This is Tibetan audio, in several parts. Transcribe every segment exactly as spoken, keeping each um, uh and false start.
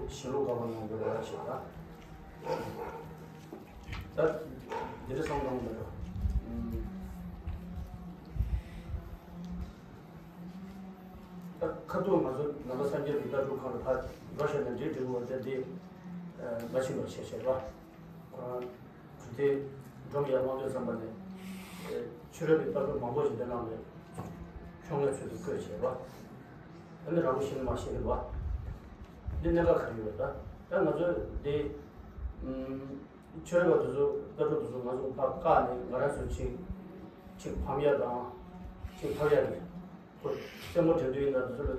ཞིང་ལུགས་འགག་པ་ནང་འགྲོ་བར་བྱེད་པ། ད་འདི་འདྲ་བསམ་བློ་གཏོང་མི་འདུག་ད་ཁ་ཐུག་ང་ཚོ་ནང་པ་སངས་རྒྱས་ཀྱི་ལྟ་གྲུབ་ཁང་ལ་ཕར་འགྲོ་ཤེས་ན་འདྲི་འདྲི་དགོས་པ་དེ་འདི་མ་ཕྱིན་པར་བྱས་བྱས་པ། ཁོ་རང་གྲུབ་མཐའི་སྒྲོམ་ཡར་མ་ཐོན་ཙམ་པ་ནས་ཆོས་རབ་ཀྱི་ལྟ་གྲུབ་མང་པོ་ཞིག་འདི་ནང་ནས་ཆུང་ངའི་ཚུལ་དུ་བཀོད་བྱས་པ། ཨ་ནི་རང་ལུགས་ཤེས་ནི་མ་ཤེས་ནི་བ། འདི་གནད་འགག་ག་རེ་ཡོད་ད། ད་ང་ཚོས་འདི་ཆོས་རབ་པ་དེ་ཚོ་ལྟ་གྲུབ་དེ་ཚོ་ང་ཚོ་ཕར་བཀག་ནས་ང་རང་ཚོ་གཅིག་གཅིག་ཕམ་ཡ་དང་གཅིག་ཕབ་ཡ་རེད། ཁོ་རྩེད་མོ་འགྲན་བསྡུར་ཡིན་ན་དེ་ཚོ་ལ་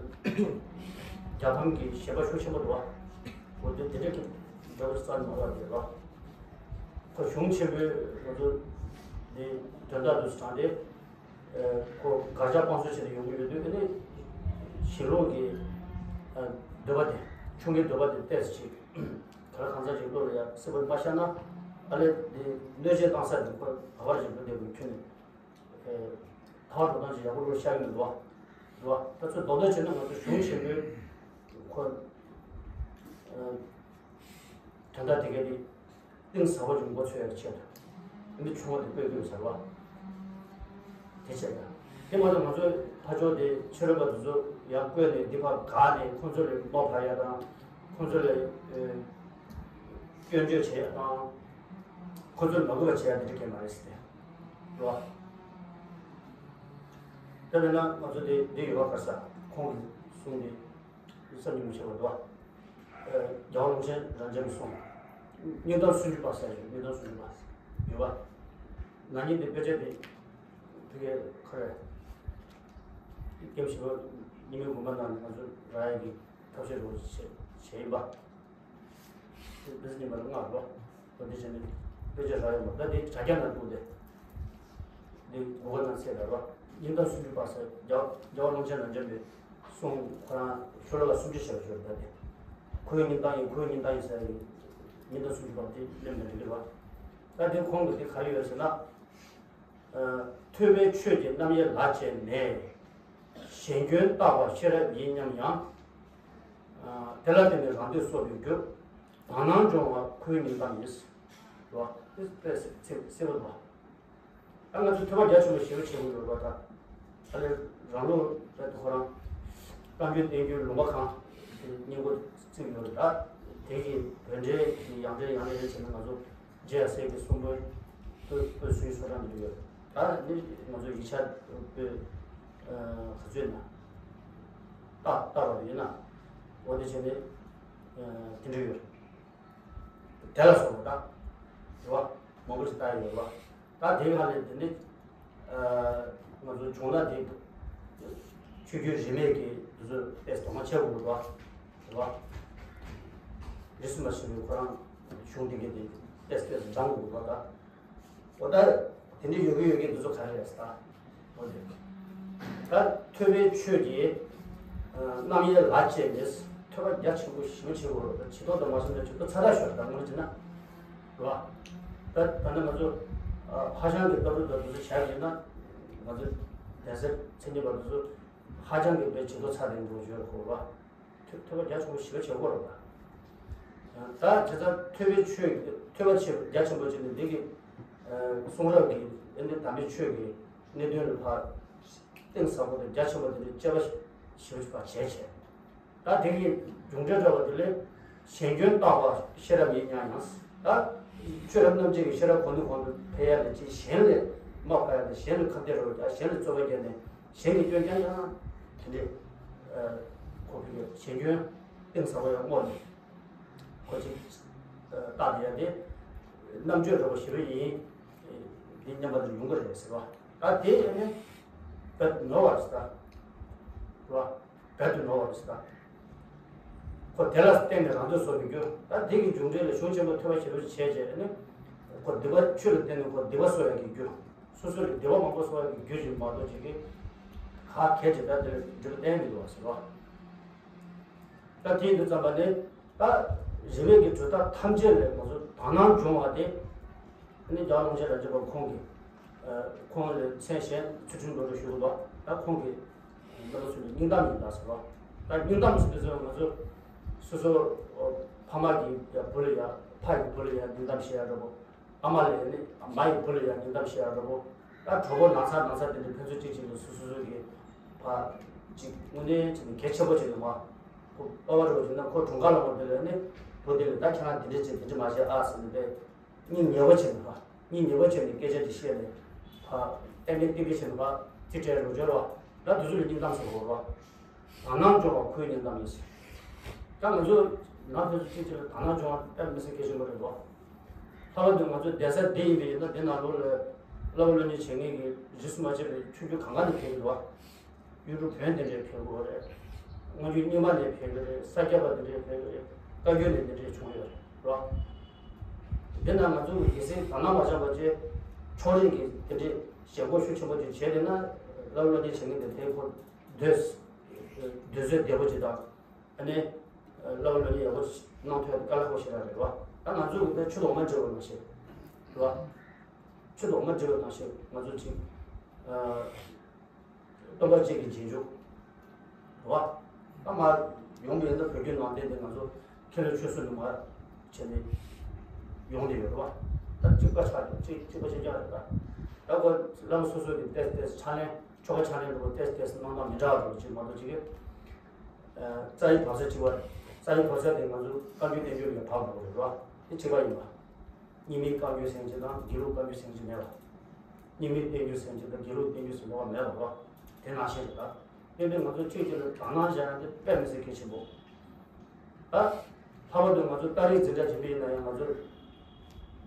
རྒྱལ་ཕམ་གྱི་ཞེན་པ་ཤུགས་ཆེན་པོ་འདུག་བ། ཁོ་འདི་འདི་འདྲ་གི་འདྲ་བོ་རྩ་ནས་མ་བ་རེད་བ། ཁོ་གཞུང་ཆེན་པོས་ང་ཚོ་འདི་དོན་དག་དུ་དྲངས་ཏེ། ཁོ་དགག་བྱ་སྤང་བཟོ་བྱས་ནས་ཡོང་གི་ཡོད་དུས་ཨ་ནི་ཞི་ལུ་གི་འདོད་པ་དེ་ཆུང་གི་འདོད་པ་དེ་ཏོག་ཙམ་ཅིག་ག་ལ་གང་ཟག་ཅིག་བློ་ལ་ཡ་སྲིད་པ་མ་ཤར་ན་ཨ་ལས་དེ་གནོད་བྱེད་བཏང་ས་དེ་ཁོ་ག་པར་ཅིག་འགྲོ་བསྡད་དགོས་ཁྱོད་ནས་ཐར་འགྲོ་སྟངས་ཅིག་ཡག་པོ་བློ་ཤར་གི་མི་འདུག་བ། འདུག་བ། ད་ཚོད་མདོར་བསྡུས་བྱས་ན་ང་ཚོ་གཞུང་ཆེན་པོས་ཁོ་དོན་དག་དེ་ག་དེ། གཏིང་ཟབ་པོ་ཅིག་མགོ་ཚོས་ཡག་ཆེད་དུ། འདི་ཆུང་བ་དེ་བཀོད་དགོས་ཟེར་བ། དེ་བྱས་ཡང་། དེ་མ་གཏོགས་ང་ཚོའི་ཕ་ཕྱོགས་དེ་ཕྱི་རོལ་པ་དེ་ཚོ་ཡར་བཀོད་ནས་འདི་ཕར་བཀག་ནས་ཁོང་ཚོ་ལ་བློ་ཕར་ཡ་དང་། ཁོང་ཚོ་ལ་སྐྱོན་བརྗོད་བྱེད་ཡ་དང་། ཁོང་ཚོ་ལ་མ་དགོས་པ་བྱེད་ཡ་དེ་འདྲ་གང་ཡང་མ་རེད་ཟེར་ཏེ། རེད་བ། དེ་མིན་ན་ང་ཚོ་དེ་འདི་ཡོད་པ་ག་ས་ཁོང་གིས་གསུངས་ཏེ། བསམ་གྱིས་མི་ཁྱབ་པ་འདུག་བ། རྒྱལ་བ་ཀློང་ཆེན་རབ་འབྱམས་གསུངས། སྙིང་གཏམ་སུམ་ཅུ་པ་ཟེར་ཞིག་སྙིང་གཏམ་སུམ་ཅུ་པ་ཡོད་པ། ན་ནིང་འདི་དཔེ་ཆ་འདི་ཕ་གིའི་ཁ་རེད། ཀེམ་བཞི་པ་ཉི་མའི་དགོན་པ་ནང་ནས་ང་ཚོ་རག་ཡ་གི་ཐབས་ཤེས་རོགས་བྱས་བྱས་ཡིན་པ། འདི་ཉིན་པར་ལྔ་རོ། འོ་འདི་བྱས་ནས་དཔེ་ཆ་རག་ཡོད་མ་རེད། ད་འདི་དྲ་རྒྱ་ནང་བླུགས་ཏེ། འདི་གོ་བ་ནང་གསལ་ར་རོ། སྙིང་གཏམ་སུམ་ཅུ་པ་ཟེར་རྒྱལ་རྒྱལ་བ་ཀློང་ཆེན་རབ་འབྱམས་པའི་གསུང་ཁོ་རང་ཤོ་ལོ་ཀ་སུམ་ཅུ་བྱས་པ་ཞིག་རེད། ད་དེ་ཁོའི་སྙིང་གཏམ་ཡིན། ཁོའི་སྙིང་གཏམ་ཡིན་ཟེར་ཡིན། སྙིང་གཏམ་སུམ་ཅུ་པ་དེ་སླེབས་ནས་འགྲིག་གི་རེད་བ། ད་དེ་ཁོང་གིས་དེ་ག་རེ་ཡོད་ཟེར་ན། ཐོས་པའི་ཆོས་ཀྱི་རྣམ་དབྱེ་ལ་དཔྱད་ནས། གཞན་སྐྱོན་བརྟག་པ་ཤེས་རབ་ཡིན་སྙམ་ཡང་། དེ་ལ་བརྟེན་ནས་རང་འདོད་གསོག་པའི་རྒྱུ། དག་སྣང་སྦྱོང་བ་ཁོའི་སྙིང་གཏམ་ཡིན། རེད་བ། དེ་དཔེ་གསལ་པོ་འདུག་ད་ང་ཚོས་ཐོས་པ་རྒྱ་ཆེན་པོ་ཞེ་པོ་བྱེད་དགོས་ཡོད་རེད་བ། ད་ཨ་ལས་རང་ལུགས་ད་ཁོ་རང་བསྟན་རྒྱུན་བསྟན་རྒྱུན་ལུང་པ་གང་དེ་སྙིང་པོ་བརྩིགས་ཡོད་རེད། ད་དེ་གི་བོད་འགྲེལ་གྱི་ཡང་འགྲེལ་ཡང་འགྲེལ་རེ་བྱས་ན་ང་ཚོ་རྗེ་ཡབ་སྲས་ཀྱི་གསུང་འབུམ་པོད་པོད་ཚུན་ཚོད་རང་འདུག་ཡོད། ད་ནི་ང་ཚོ་ཡིག་ཆ་པོད་ག་ཚོད་ན་ལྟ་ལྟ་བ་ཡིན་ན་འོ་དེ་བྱས་ནས་དེ་འདྲ་ཡོད། དེ་ལ་སོགས་པ་དང་། རེད་བ། མང་པོ་ཞིག་བལྟ་ཡི་ཡོད་རེད་བ། ད་དེ་ག་ལས་དེ་ནི། ང་ཚོ་བྱུང་ན་དེ། ཆོས་བརྒྱུད་རིས་མེད་ཀྱི་དེ་ཚོ་ཏེས་དོ་སྣང་བྱེད་དགོས་རེད་བ། རེད་བ། རིས་སུ་མ་ཆད་པའི་ཁོ་རང་གཞུང་དེ་གའི་དེ་ཏེས་ཏེས་འདང་དགོས་རེད་བ་ད། འོ་ད། དེ་འདྲ་ཡོད་ཀྱི་ཡོད་ཀྱི་འདི་ཚོ་ག་རེ་རེད་ཟེར་ད། འོ་དེ། ད་ཐོས་པའི་ཆོས་ཀྱི་རྣམ་དབྱེ་ལ་དཔྱད་ནས་ཐོས་པ་རྒྱ་ཆེན་པོ་ཞེ་པོ་བྱེད་དགོས་རེད། ད་བྱེད་ཐོག་ད་མ་སོང་ན་ཆུ་ཚོད་ཚ་ཚ་ཤོར་ད་ངོ་བྱེད་ན། རེད་བ། ད་ད་ནི་ང་ཚོ་ཧ་ཅང་གི་ལྟ་གྲུབ་དང་འདི་ཚོ་བྱས་ཡིན་ན་ང་ཚོ་གདན་སའི་མཚན་ཉིད་པ་འདི་ཚོ་ཧ་ཅང་གི་བྱེད་ཐོག་ཚ་དེ་འགྲོ་བརྗོད་དགོས་རེད་བ། ཐོས་ཐོས་པ་རྒྱ་ཆེན་པོ་ཞེ་པོ་བྱེད་དགོས་རེད་པ། ད་བྱས་ཙང་ཐོས་པའི་ཆོས་ཐོས་པ་ཆེ་རྒྱ་ཆེན་པོ་བྱས་ནས་འདི་གི་གསུང་རབ་ཀྱི་ཨེ་འདི་དམ་པའི་ཆོས་ཀྱི་གནད་དོན་ལ་ཕར་གཏིང་ཟབ་པོ་དང་རྒྱ་ཆེན་པོ་དེ་འདྲ་དཔྱད་པ་ཞེ་པོ་ཅིག་ཕར་བྱས་བྱས། ད་དེ་གི་མཇུག་འབྲས་འདྲ་བ་དེ་ལས་གཞན་སྐྱོན་བརྟག་པ་ཤེས་རབ་ཡིན་སྙམ་ཡང་། ད་ཆོས་རབ་རྣམ་འབྱེད་ཀྱི་ཤེས་རབ་གོང་ནས་གོང་དུ་འཕེལ་ཡ་ལས་ཅིག་གཞན་ལ་དམའ་ཕབ་ཡ་དང་གཞན་ལ་ཁ་གཏད་རོགས་རྒྱག་གཞན་ལ་རྩོད་པ་རྒྱག་ནས། གཞན་གྱི་སྐྱོན་ཀྱང་ཡང་དེ་འདྲས་ཁོ་བོས་གཞན་སྐྱོན་གཏིང་ཟབ་པོ་ཡང་བསྔོགས་ནས་ཁོ་ཅིག་བརྟག་བསྡད་ཡ་དེ་རྣམ་དཔྱོད་རོལ་པ་ཞེ་པོ་ཡིན། འདི་མཉམ་པ་དེ་ཡོང་གི་རེད་ཟེར་བ། ད་དེ་ཡིན་ནས་བད་ནོར་བ་རེད་ཟེར། རེད་བ། བད་དུ་ནོར་བ་རེད་ཟེར། ཁོ་དེ་ལ་བརྟེན་ནས་རང་འདོད་གསོག་པའི་རྒྱུ། ད་དེ་གི་མཇུག་འབྲས་ལ་གཞུང་ཆེན་པོ་ཐོས་པ་ཞེ་པོ་ཅིག་བྱས་རྗེས་ནི། ཁོ་སྡིག་པ་ཆོས་ལ་བརྟེན་ནས་ཁོ་སྡིག་པ་གསོག་ཡ་གི་རྒྱུ། སོ་སོ་ལ་སྡིག་པ་མང་པོ་གསོག་ཡ་གི་རྒྱུ་ཞིག་མ་གཏོགས་ཅིག་གི་ག་གལ་ཆེ་ད་དེར་འགྲིག་བསྟན་མི་འདུག་བ་ཟེར་བ། ད་དེ་ཡིན་དུས་ཙམ་པ་ནི་ད་རིགས་པའི་གི་གྲུབ་མཐའ་ཐམས་ཅད་ལས་ང་ཚོ་དག་སྣང་སྦྱོང་བ་དེ་ནི་རྒྱལ་བ་ཀློང་ཆེན་རབ་འབྱམས་པ་ཁོང་གིས་ཁོང་ལས་མཚན་གཞན་ཚུལ་ཁྲིམས་མདོ་སྒྲུབ་ཞུ་གི་འདུག་ད་ཁོང་གིས་རྣམ་པ་ཚོ་ནི་སྙིང་གཏམ་ཡིན་ད་ཟེར་བ། ད་སྙིང་གཏམ་ཟེར་དུས་ཙམ་ང་ཚོ་ སོ་སོ་ཕ་མ་གི་བུ་ལ་ཡ་ཕ་ཡི་བུ་ལ་ཡ་སྙིང་གཏམ་བཤད་ཡ་འདྲ་པོ། ཨ་མ་ལ་ཡ་ནི་མ་ཡི་བུ་ལ་ཡ་སྙིང་གཏམ་བཤད་ཡ་འདྲ་པོ། ད་གྲོགས་པོ་ནང་ཚ་ནང་ཚ་དེ་འདྲ་ཕན་ཚུན་གཅིག་གཅིག་ལ་སོ་སོ་སོ་གི་ཕ་གཅིག་དངོས་གནས་བྱས་ནས་གལ་ཆེན་པོ་བྱས་ནས་མ། ཁོ་པ་བ་རོ་བྱས་ན་ཁོ་གྲོངས་ཁ་ལ་མོ་དེ་ལ་ནི་བུ་དེ་ལ་ད་ཁྱེད་རང་འདི་འདྲ་བྱས་འདི་འདྲ་མ་བྱས་ཨ་ཟེར་ནས་པས། སྙིང་ཉེ་བ་བྱས་ནས་ཕ། སྙིང་ཉེ་བ་བྱས་ནས་སྐད་ཆ་དེ་བཤད་ནས་ཕ། ཏན་ཏན་ཏིག་ཏིག་བྱས་ནས་ཕ། ཅི་སྤྲད་ལོ་སྦྱོར་བ། ད་དུས་ཚོད་ལ་སྙིང་གཏམ་ཟེར་བ་རེད་བ། དག་སྣང་སྐྱོང་བ་ཁོའི་སྙིང་གཏམ་ཡིན་ཟེར། ད་ང་ཚོ་ནང་ཕན་ཚུན་གཅིག་གཅིག་ལ་དག་སྣང་སྐྱོང་བ་དཔེ་མི་སྲིད་གལ་ཆེན་པོ་རེད་བ། ལྷག་པར་དུ་ང་ཚོ་བསྡད་ས་འདི་ཡིན་པ་ཡིན་ན་འདི་ནང་ལོགས་ལ་བསླབ་པ་སློབ་གཉེར་བྱེད་མཁན་གྱི་རིས་སུ་མ་ཆད་པའི་ཆོས་བརྒྱུད་གང་ག་ནས་ཕེབས་ཀྱི་འདུག་བ། གཡུ་འབྲུག་བོན་དེ་འདྲས་ཕེབས་ཀྱི་རེད། སྔོན་བརྗོད་རྙིང་མ་ནས་ཕེབས་ཀྱི་རེད། ས་སྐྱ་པ་དེ་འདྲས་ཕེབས་ཀྱི་རེད། བཀའ་བརྒྱུད་ནས་དེ་འདྲས་བྱུང་ཡོད་རེད་རོ། དེ་ན་ང་ཚོ་གི་གལ་སྲིད་དག་སྣང་མ་བྱས་པ་བྱས་ཕྱོགས་རིས་ཀྱི་དེ་འདྲས་ཞེན་ཁོག་ཤུགས་ཆེན་པོ་ཅིག་བྱས་བསྡད་ན་བསླབ་པ་སློབ་གཉེར་བྱེད་མཁན་དེ་དེ་ཁོ་སྡོད་སྡོད་བཟོད་བདེ་པོ་ཅིག་དང་། ཨ་ནི་བསླབ་པ་སློབ་གཉེར་ཡག་པོ་གནང་ཐུབ་ཡག་དཀའ་ལས་ཁག་པོ་ཞིག་རེད་བ། ད་ང་ཚོ་གི་ཆུ་དོག་མ་འབྲི་བ་ནང་བཞིན་རེད་བ། ཆུ་དོག་མ་འབྲི་བ་ནང་བཞིན་ང་ཚོ་ཅིག་སྟོན་པ་གཅིག་གི་རྗེས་འཇུག་རེད་བ། ད་མ་ཡོང་གི་ཡིན་ན་བོད་བརྒྱུད་ནང་བསྟན་དེ་ང་ཚོ་ཁེ་ལས་ཆོས་སྲིད་ནས་མར་བྱས་ནས་ཡོང་བསྡད་ཡོད་རེད་བ། ད་གཅིག་པ་ཆགས་ཀྱི་གཅིག་གཅིག་པ་ཆགས་ཀྱི་རེད་ད། ད་ཁོ་བླ་མ་སོ་སོ་གི་ཏེས་ཏེས་ཕྱག་ལེན་ཆོ་ག་ཕྱག་ལེན་འགྲོ་ཏེས་ཏེས་གནང་སྟངས་མི་འདྲ་བ་འགྲོ་གཅིག་མ་གཏོགས་གཅིག་གི་རྩ་ཡི་བབས་ས་གཅིག་པ་རྩ་ཡི་བབས་ས་དེ་ང་ཚོ་བཀའ་འགྱུར་བསྟན་འགྱུར་ལ་བབས་འགྲོ་གི་རེད་བ། དེ་གཅིག་པ་ཡིན་པ། རྙིང་མའི་བཀའ་འགྱུར་ཟེར་གྱི་དང་དགེ་ལུགས་བཀའ་འགྱུར་ཟེར་གྱི་མེད་པ། རྙིང་མའི་བསྟན་འགྱུར་ཟེར་གྱི་དང་དགེ་ལུགས་བསྟན་འགྱུར་ཟེར་བ་མེད་པ་རོ། དེ་ནང་བཞིན་རེད་ད། དེ་འདྲ་ང་ཚོ་གཅིག་གཅིག་ལ་དག་སྣང་བྱ་ཡ་དེ་དཔེ་མི་སྲིད་གལ་ཆེན་པོ། ད། ལྷག་པར་དུ་ང་ཚོ་ཏཱ་རིག་འཛིན་གྲྭ་ཆེན་པོ་ཡིན་ན་ཡང་ང་ཚོ།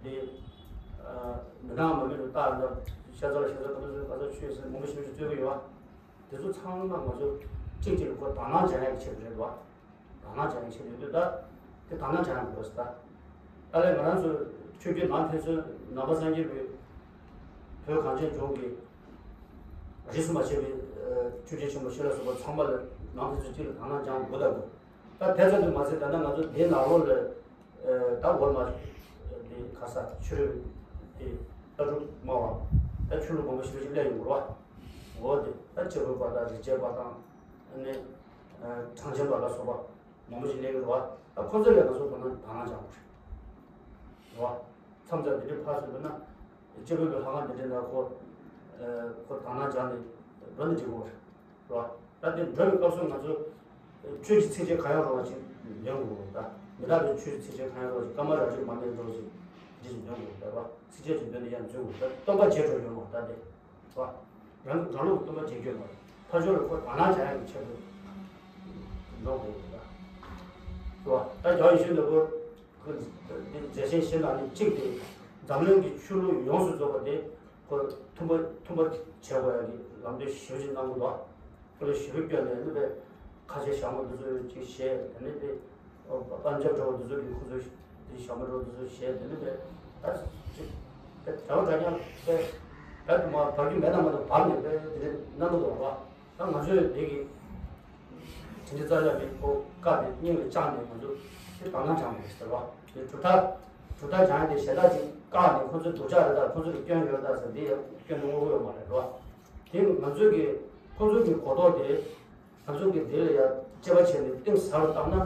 འདི། མི་ནག་མ་མི་རུ་ཏཱ་ལ་ཤ་ཚ་ལ་ཤ་ཚ་ག་ཚོད་ག་ཚོད་ཆོས་ཟེར་མང་པོ་ཞིག་ཞིག་རྩོད་ཀྱི་ཡོད་བ། དེ་ཚོ་ཚང་མ་ང་ཚོ་གཅིག་གཅིག་ལ་ཁོ་དག་སྣང་བྱ་ཡ་གི་ཆེད་དུ་རེད་བ། དག་སྣང་བྱ་ཡ་གི་ཆེད་དུ་ཡོད་དུས་ད། དེ་དག་སྣང་བྱ་ཡ་དགོས་ཟེར་ད། ད་ལས་ང་རང་ཚོ་ཆོས་བརྒྱུད་ནང་ཕན་ཚུན་ནང་པ་སངས་རྒྱས་པའི་བོད་གངས་ཅན་ལྗོངས་ཀྱི་རིས་སུ་མ་ཆད་པའི་ཆོས་རྒྱལ་ཆེན་པོ་ཞིག་ལ་སོགས་པ་ཚང་མ་ལ་ནང་ཕན་ཚུན་གཅིག་ལ་དག་སྣང་བྱ་དགོས་ད་དགོས། ད་དེ་ཙམ་དུ་མ་ཟད་ད་ལྟ་ང་ཚོ་འདི་ནང་ལོགས་ལ་ད་འོར་མ་འདི་ག་ས་ཆོས་རིག་འདི་ལྟ་གྲུབ་སྨྲ་བ་ད་ཆོས་ལུགས་མང་པོ་ཞིག་ཞིག་སླེབས་ཡོང་གི་རེད་བ། འོ་དེ་ད་སྐྱེས་བུ་པ་དང་རིག་བྱེད་པ་དང་ཨ་ནི་གྲངས་ཅན་པ་ལ་སོགས་པ་མང་པོ་ཞིག་སླེབས་ཡོང་གི་རེད་བ། ད་ཁོ་ཚོ་ལས་ང་ཚོ་དག་སྣང་དག་སྣང་བྱ་དགོས་རེད་བ། མཚམས་མཚམས་འདི་འདྲའི་ཕར་ཚུར་འགྲོ་ན། སྐྱེ་བོ་གི་ལྷ་ཁང་འདི་འདྲའི་ནང་ཁོ། ཁོ་དག་སྣང་སྦྱངས་ནས་འགྲོ་ནས་འགྲིག་གོ་རེད། ད་དེ་འགྲོ་བའི་སྐབས་སུ་ང་ཚོ། ཆོས་ཀྱི་ཚིགས་བཅད་གང་ཡང་རུང་བ་ཅིག་འདོན་དགོས་རེད་ད། མི་རྟག་པའི་ཆོས་ཀྱི་ཚིགས་བཅད་གང་ཡང་རུང་བ་ཅིག་ཀ་མ་ར་ཇི་མ་ནའི་འགྲོ་ཅིག་འདི་ཅིག་འདོན་དགོས་རེད་ད། ཚིགས་བཅད་ཅིག་འདོན་ནས་ཡང་འཛུལ་དགོས་རེད་ད། སྟོན་པ་རྗེས་འགྲོ་ཡོད་མ་རེད་ད་དེ། རང་རང་ལུགས་སྟོན་པ་རྗེས་འགྲོ་མ་རེད། ཕར་ཕྱོགས་ལ་ཁོ་དག་སྣང་བྱ་ཡག་གི་ཆེད་དུ་འགྲོ་དགོས་རེད་ད། ད་རྒྱལ་བ་ཡིད་བཞིན་ནོར་བུ། ཁོ་འདི་མཛད་ཆེན་བཞི་ནང་ནས་གཅིག་དེ་འཛམ་གླིང་གི་ཆོས་ལུགས་ཡོངས་སུ་རྫོགས་པ་དེ་ཁོ་མཐུན་པ་མཐུན་པ་བྱེད་དགོས་ཡ་གི་ལམ་སྟོན་ཞེ་པོ་ཅིག་གནང་གི་འདུག་ཁོ་ལ་ཞེ་པོ་སྐྱོན་ནས་ནི་པའི་ཁ་ཆེ་ཞྭ་མོ་འདི་ཚོ་ཅིག་བཞེས་དེ་ནི་པའི་པཎ་ཆེན་གྲོགས་འདི་ཚོ་གི་ཁོ་ཚོ་དེ་ཞྭ་མོ་གྲོགས་འདི་ཚོ་བཞེས་དེ་ནི་པའི་ད་ཅིག་དེ་གྲྭ་པ་གྲྭ་རྐྱང་པས་ད་དུ་མ་བབ་རྒྱུ་མེད་ན་མ་གཏོགས་བབ་ནས་པའི་དེ་འདྲ་གནང་གི་འདུག་བ། ད་ང་ཚོས་འདི་གི་དེ་འདྲ་རྩ་ཆག་མེད་ཁོ་བཀའ་དེ་སྙིང་ལ་བཅངས་ནས་ང་ཚོ་དེ་དག་སྣང་བྱ་མ་རེད་ཟེར་བ། དེ་གྲུབ་མཐའ་གྲུབ་མཐའ་སྦྱང་ཡ་དེ་གཞན་དག་ཅིག་བཀག་ནས་ཁོ་ཚོའི་སྡུག་ཅག་རེད་ད་ཁོ་ཚོ་གི་སྐྱོན་ཡོད་ད་ཟེར་འདི་ཡང་སྐྱོན་དངོས་པོ་ཡོད་མ་རེད་རོ། དེ་ང་ཚོས་གི་ཁོ་ཚོ་གི་གོ་རྟོགས་དེ་ང་ཚོ་གི་དེ་ལ་ཡ་དཔྱད་པ་བྱས་ནས་གཏིང་ཟབ་རུ་བཏང་ན་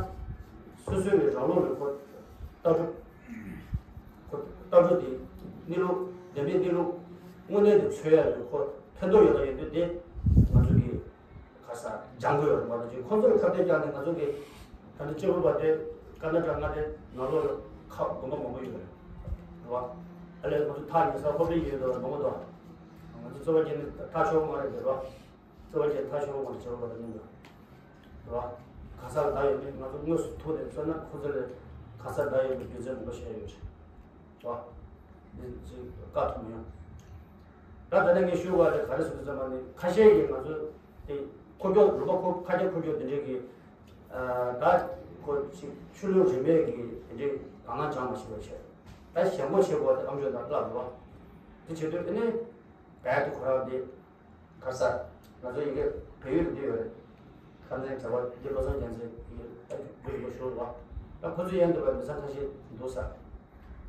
སོ་སོའི་ནས་རང་ལུགས་ལ་ཁོ་ལྟ་གྲུབ་ཁོ་ལྟ་གྲུབ་དེ་གནས་ལུགས་བདེན་པའི་གནས་ལུགས་དངོས་གནས་དེ་འཚོལ་ཡ་ལ་ཁོ་ཕན་ཐོགས་ཡོད་པ་ཡིན་དུས་དེ་ང་ཚོ་གི་ཁ་ས་སྦྱང་དགོས་ཡོད་རེད་མ་གཏོགས་ཅིག་ཁོང་ཚོར་ཁ་གཏད་བཅག་ནས་ང་ཚོ་གི་ད་ནི་སྐྱེ་བོ་པ་དེ་ཀ་ན་ཌ་མངའ་སྡེ་ནང་ལོགས་ལ་ཁག་དགོན་པ་མང་པོ་ཡོད་རེད་རེད་བ། ཨ་ལས་ང་ཚོ་ཐག་ཉེ་ས་ཧོ་པེ་ཡོད་འདུག་མང་པོ་འདུག་ང་ཚོ་རྩོད་པ་རྒྱག་ནི་ཐག་ཆོད་པོ་མ་རེད་རེད་བ། རྩོད་པ་རྒྱག་ཐག་ཆོད་པོ་མ་རེད་སྐྱེ་བོ་པ་དེ་མིན་འདུག་རེད་བ། ག་ས་ལ་བདག་ཡོད་མེད་ང་ཚོ་དངོས་སུ་ཐུག་ནས་མཚོན་ན་ཁོ་ཚོ་ལས་ག་ས་བདག་ཡོད་མེད་རྒྱུ་མཚན་མང་པོ་བཤད་ཡོད་རེད་བ། འདི་ཅིག་བཀག་ཐུབ་མི་ཡོང་། ད་ད་ནས་ངས་ཞུ་བ་དེ་ག་རེ་ཟེར་དུས་ཙམ་པ་ནི་ཁ་ཤས་ཀྱིས་ང་ཚོ་དེ་ཁོ་སྐྱོ་རུ་པ་ཁོ་ཁ་སྐྱ་ཁོ་སྐྱོ་དེ་འདྲས་ཀྱི་ད་ཁོ་ཅིག་ཆོས་ལུགས་རིས་མེད་ཀྱི་དེ་འདྲས་དག་སྣང་སྦྱང་མ་ཤེས་པ་བྱས། ད་ཞེན་ཁོག་ཆེ་བོ་དེ་ཨམ་ཅོག་ནང་བསླབ་རུ་བ། དེ་བྱེད་དུས་ཨ་ནི་རྦད་དེ་ཁོ་རང་དེ། ག་ས། ང་ཚོ་ཡི་གེ་བལ་ཡུལ་དུ་བསྡད་ཡོད་རེད། ཁ་མཚན་གྲྭ་པ་འདི་བློ་བཟང་རྒྱལ་མཚན་ཡི་གེ་ཨ་ཀི་བོད་ཡིག་པ་ཞུ་རུ་བ། ད་ཁོ་ཚོ་ཡན་དུ་བ་མི་ཚང་ཁ་ཤས་འདུག་ས།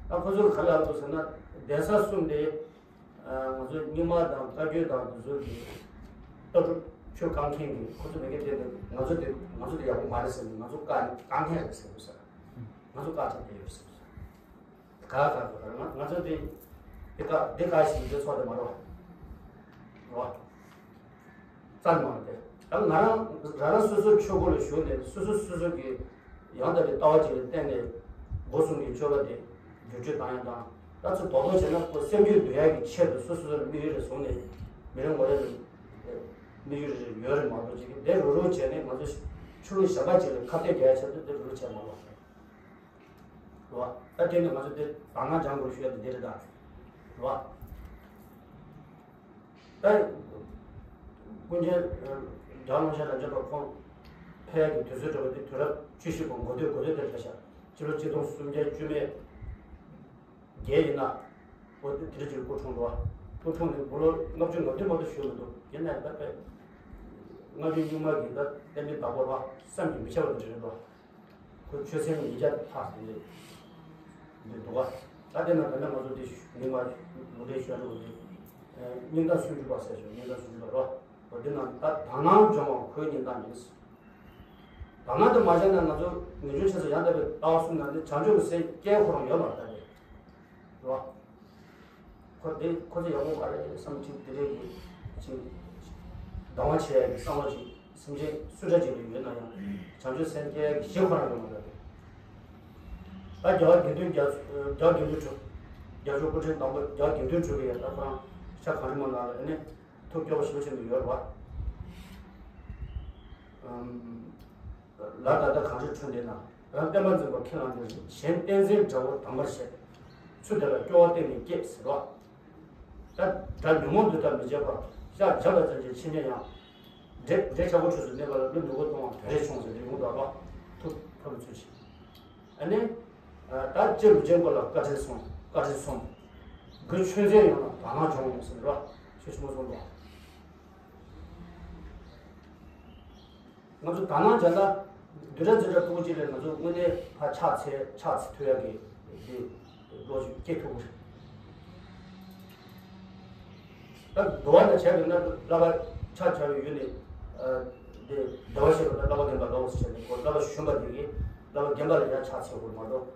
ད་ཁོ་ཚོ་ག་ལ་འདུག་ཟེར་ན་གདན་ས་གསུམ་དེ། ང་ཚོ་རྙིང་མ་དང་བཀའ་བརྒྱུད་དང་འདི་ཚོ་གི་ལྟ་གྲུབ་ ཆོས་བཀག་མཁན་གྱི་ཁོ་ཚོ་མི་སྒེར་དེ་ང་ཚོ་དེ་ང་ཚོ་དེ་ཡག་པོ་མ་རེད་ཟེར་ནས། ང་ཚོ་བཀག་བཀག་མཁན་རེད་ཟེར་དགོས་ཟེར། ང་ཚོ་བཀག་ཆགས་བསྡད་ཡོད་ཟེར་དགོས་ཟེར། ག་ག་ག་ང་ང་ཚོ་དེ་དེ་བཀག་དེ་བཀག་ཞིག་དེ་ཚོགས་དེ་མ་རོ། རོ། རྩ་ནས་མ་རེད་དེ། ད་ང་རང་རང་རང་སོ་སོའི་ཆོས་སྒོ་ལ་ཞུགས་ནས་སོ་སོ་སོ་སོ་གི་ཡང་དག་པའི་ལྟ་བ་ཅིག་ལ་བརྟེན་ནས་སྒོ་གསུམ་གྱི་སྤྱོད་པ་དེ་བསྒྱུར་བཅོས་བཏང་ཡག་དང་། ད་ཚོ་རྡོག་རྡོག་བྱས་ན་ཁོ་སེམས་རྒྱུད་འདུལ་ཡག་གི་ཆེད་དུ་སོ་སོ་སོར་དམིགས་ཡུལ་རེ་བཟུང་ནས་མི་རེ་ངོ་རེ་ལ་དམིགས་ཡུལ་རེ་ཡོད་རེད་མ་གཏོགས། ཅིག་དེ་རུ་རུ་བྱས་ནས་ང་ཚོ་ཆོས་ལུགས་གཞན་པ་ཅིག་ལ་ཁ་གཏད་རྒྱག་ཡག་ཆེད་དུ་དེ་རུ་རུ་བྱས་མ་ལོག་རེད་བ། ད་དེ་ནི་ང་ཚོ་དེ་དག་སྣང་སྦྱང་དགོས་ཞུ་ཡག་དེ་འདི་རེད་ད། རེད་བ། ད་ཀུན་མཁྱེན་རྒྱལ་བ་ཀློང་ཆེན་རབ་འབྱམས་པ་ཁོང་ཕེབས་ཡག་གི་དུས་ཚོད་འགྲོ་བ་དེ་དུས་རབས་བཅུ་བཞི་པ་འགོ་སྟོད་འགོ་སྟོད་དེར་ཕེབས་ཤག་སྤྱི་ལོ་ཆིག་སྟོང་སུམ་བརྒྱ་བཅུ་མེད་བརྒྱད་ཡིན་ན། འོ་དེ་དེ་རིང་ཅིག་སྐུ་འཁྲུངས་འདུག་བ། སྐུ་འཁྲུངས་ནས་དགུང་ལོ་ལྔ་བཅུ་ང་བདུན་མ་གཏོགས་བཞུགས་མི་འདུག་ཡིན་ནའི་ད་དཔེ་སྔ་འགྱུར་རྙིང་མ་གི་ད་བསྟན་པའི་བདག་པོ་རེད་བ། བསམ་གྱིས་མི་ཁྱབ་པ་དེ་རེད་འདུག་ཁོའི་ཆོས་ཚན་ཉིས་བརྒྱ་ལྷག་ཙམ་རེད་འདུག་བ། ད་དེ་ན་ད་ནི་ང་ཚོ་དེ་རྙིང་མ་ལུང་འདྲེན་ཞུ་ཡག་འགྲོ་དགོས་དུས། སྙིང་གཏམ་སུམ་ཅུ་པ་ཟེར་ཞིང་། སྙིང་གཏམ་སུམ་ཅུ་པ་རོ། འོ་དེ་ན་ད་དག་སྣང་སྦྱོང་བ་ཁོའི་སྙིང་གཏམ་ཡིན། དག་སྣང་དེ་མ་སྦྱངས་ན་ང་ཚོ་ངེས་འབྱུང་ཆེ་ས་ཡང་དག་པའི་ལྟ་བ་གསུམ་ནང་ནས་བྱང་ཆུབ་ཀྱི་སེམས་སྐྱེ་ཁོ་རང་ཡོད་མ་རེད་ད་དེ། རེད་བ། ཁོ་དེ་ཁོ་ཚོ་ཡག་པོ་མ་རེད་བསམ་གྱི་དེ་རེད་ཀྱི། ཅིག་སྡང་བ་བྱེད་ཡག་གི་བསམ་བློ་ཅིག་སེམས་ཅན་སུ་འདྲ་ཅིག་ལ་ཡོད་ན་ཡང་བྱང་ཆུབ་སེམས་སྐྱེ་ཡག་གི་གཞི་ཁོ་རང་ཡོད་མ་རེད། ད་རྒྱལ་བ་དགེ་འདུན་རྒྱལ་རྒྱལ་བ་དགེ་འདུན་གྲུབ། རྒྱལ་མཆོག་སྐུ་ཕྲེང་དང་པོ་རྒྱལ་བ་དགེ་འདུན་གྲུབ་ཀྱི་ཡང་ད་ཁོ་རང་ཤ་གང་རི་མོ་ནང་ལ་ཨ་ནི་ཐུགས་སྐྱོ་བོ་ཞེ་པོ་ཅིག་ཡོད་རེད་བ། ལ་ད་ལྟ་གངས་རི་ཁྲོད་འདི་ན་རང་བསྟན་པ་འཛིན་པ་ཁས་བླངས་ཏེ། གཞན་བསྟན་འཛིན་དགྲ་བོ་དམ་པར་བཤད། ཚུལ་དེ་ལ་སྐྱོ་བ་གཏན་ནས་སྐྱེས་ཟེར་བ། ད་དགྲ་ཉོན་མོངས་འདི་དག་མི་བྱེད་པར། ཤ་བཞག་པ་ཙམ་གྱིས་འཆི་ཉེན་ཡང་། འདྲེ་འདྲེ་ཆག་སྒོ་ཁྲོད་སུ་གནས་པ་ལ། ཀླུ་མི་མགོ་གཏོང་བ་དོན་རེ་ཆུང་ཟེར་ཏེ་ཡོངས་སུ་རྫོགས་པ་ཐུགས་ཕམ་ཚུལ་བཞིན། ཨ་ནི། ད་སྤྱིར་ལུས་ཅན་ཀུན་ལ་བཀའ་དྲིན་སོམས། བཀའ་དྲིན་སོམས། མགོན་ཆོས་འཛིན་ཡོངས་ལ་དག་སྣང་སྦྱོངས་ཟེར་བ། ཆོས་ཆེན་མོ་གསུངས་འདུག་ང་ཚོ་དག་སྣང་བྱས་ན་བདུན་ཕྲག་བདུན་ཕྲག་ཕྲུ་གུ་གཅིག་ལ་ང་ཚོ་དངོས་གནས་ཕར་ཕྱག་འཚལ་ཕྱག་འཚལ་ཐུབ་ཡག་གི་དེ་བློ་ཞིག་སྐྱེ་ཐུབ་ཀྱི་རེད། ད་འདུལ་བ་ནང་བྱས་པས་ན་བསླབ་པ་ཕྱག་བྱ་བའི་ཡུལ་ནི་དེ་བདེ་བར་གཤེགས་པ་དང་བསླབ་པ་རྒན་པ་ལོག་ཟེར་བྱས་ནས་ཁོ་བསླབ་པ་ཞུམ་པ་དེ་གིས་བསླབ་པ་རྒན་པ་ལ་ཡང་ཕྱག་འཚལ་དགོས་མ་གཏོགས།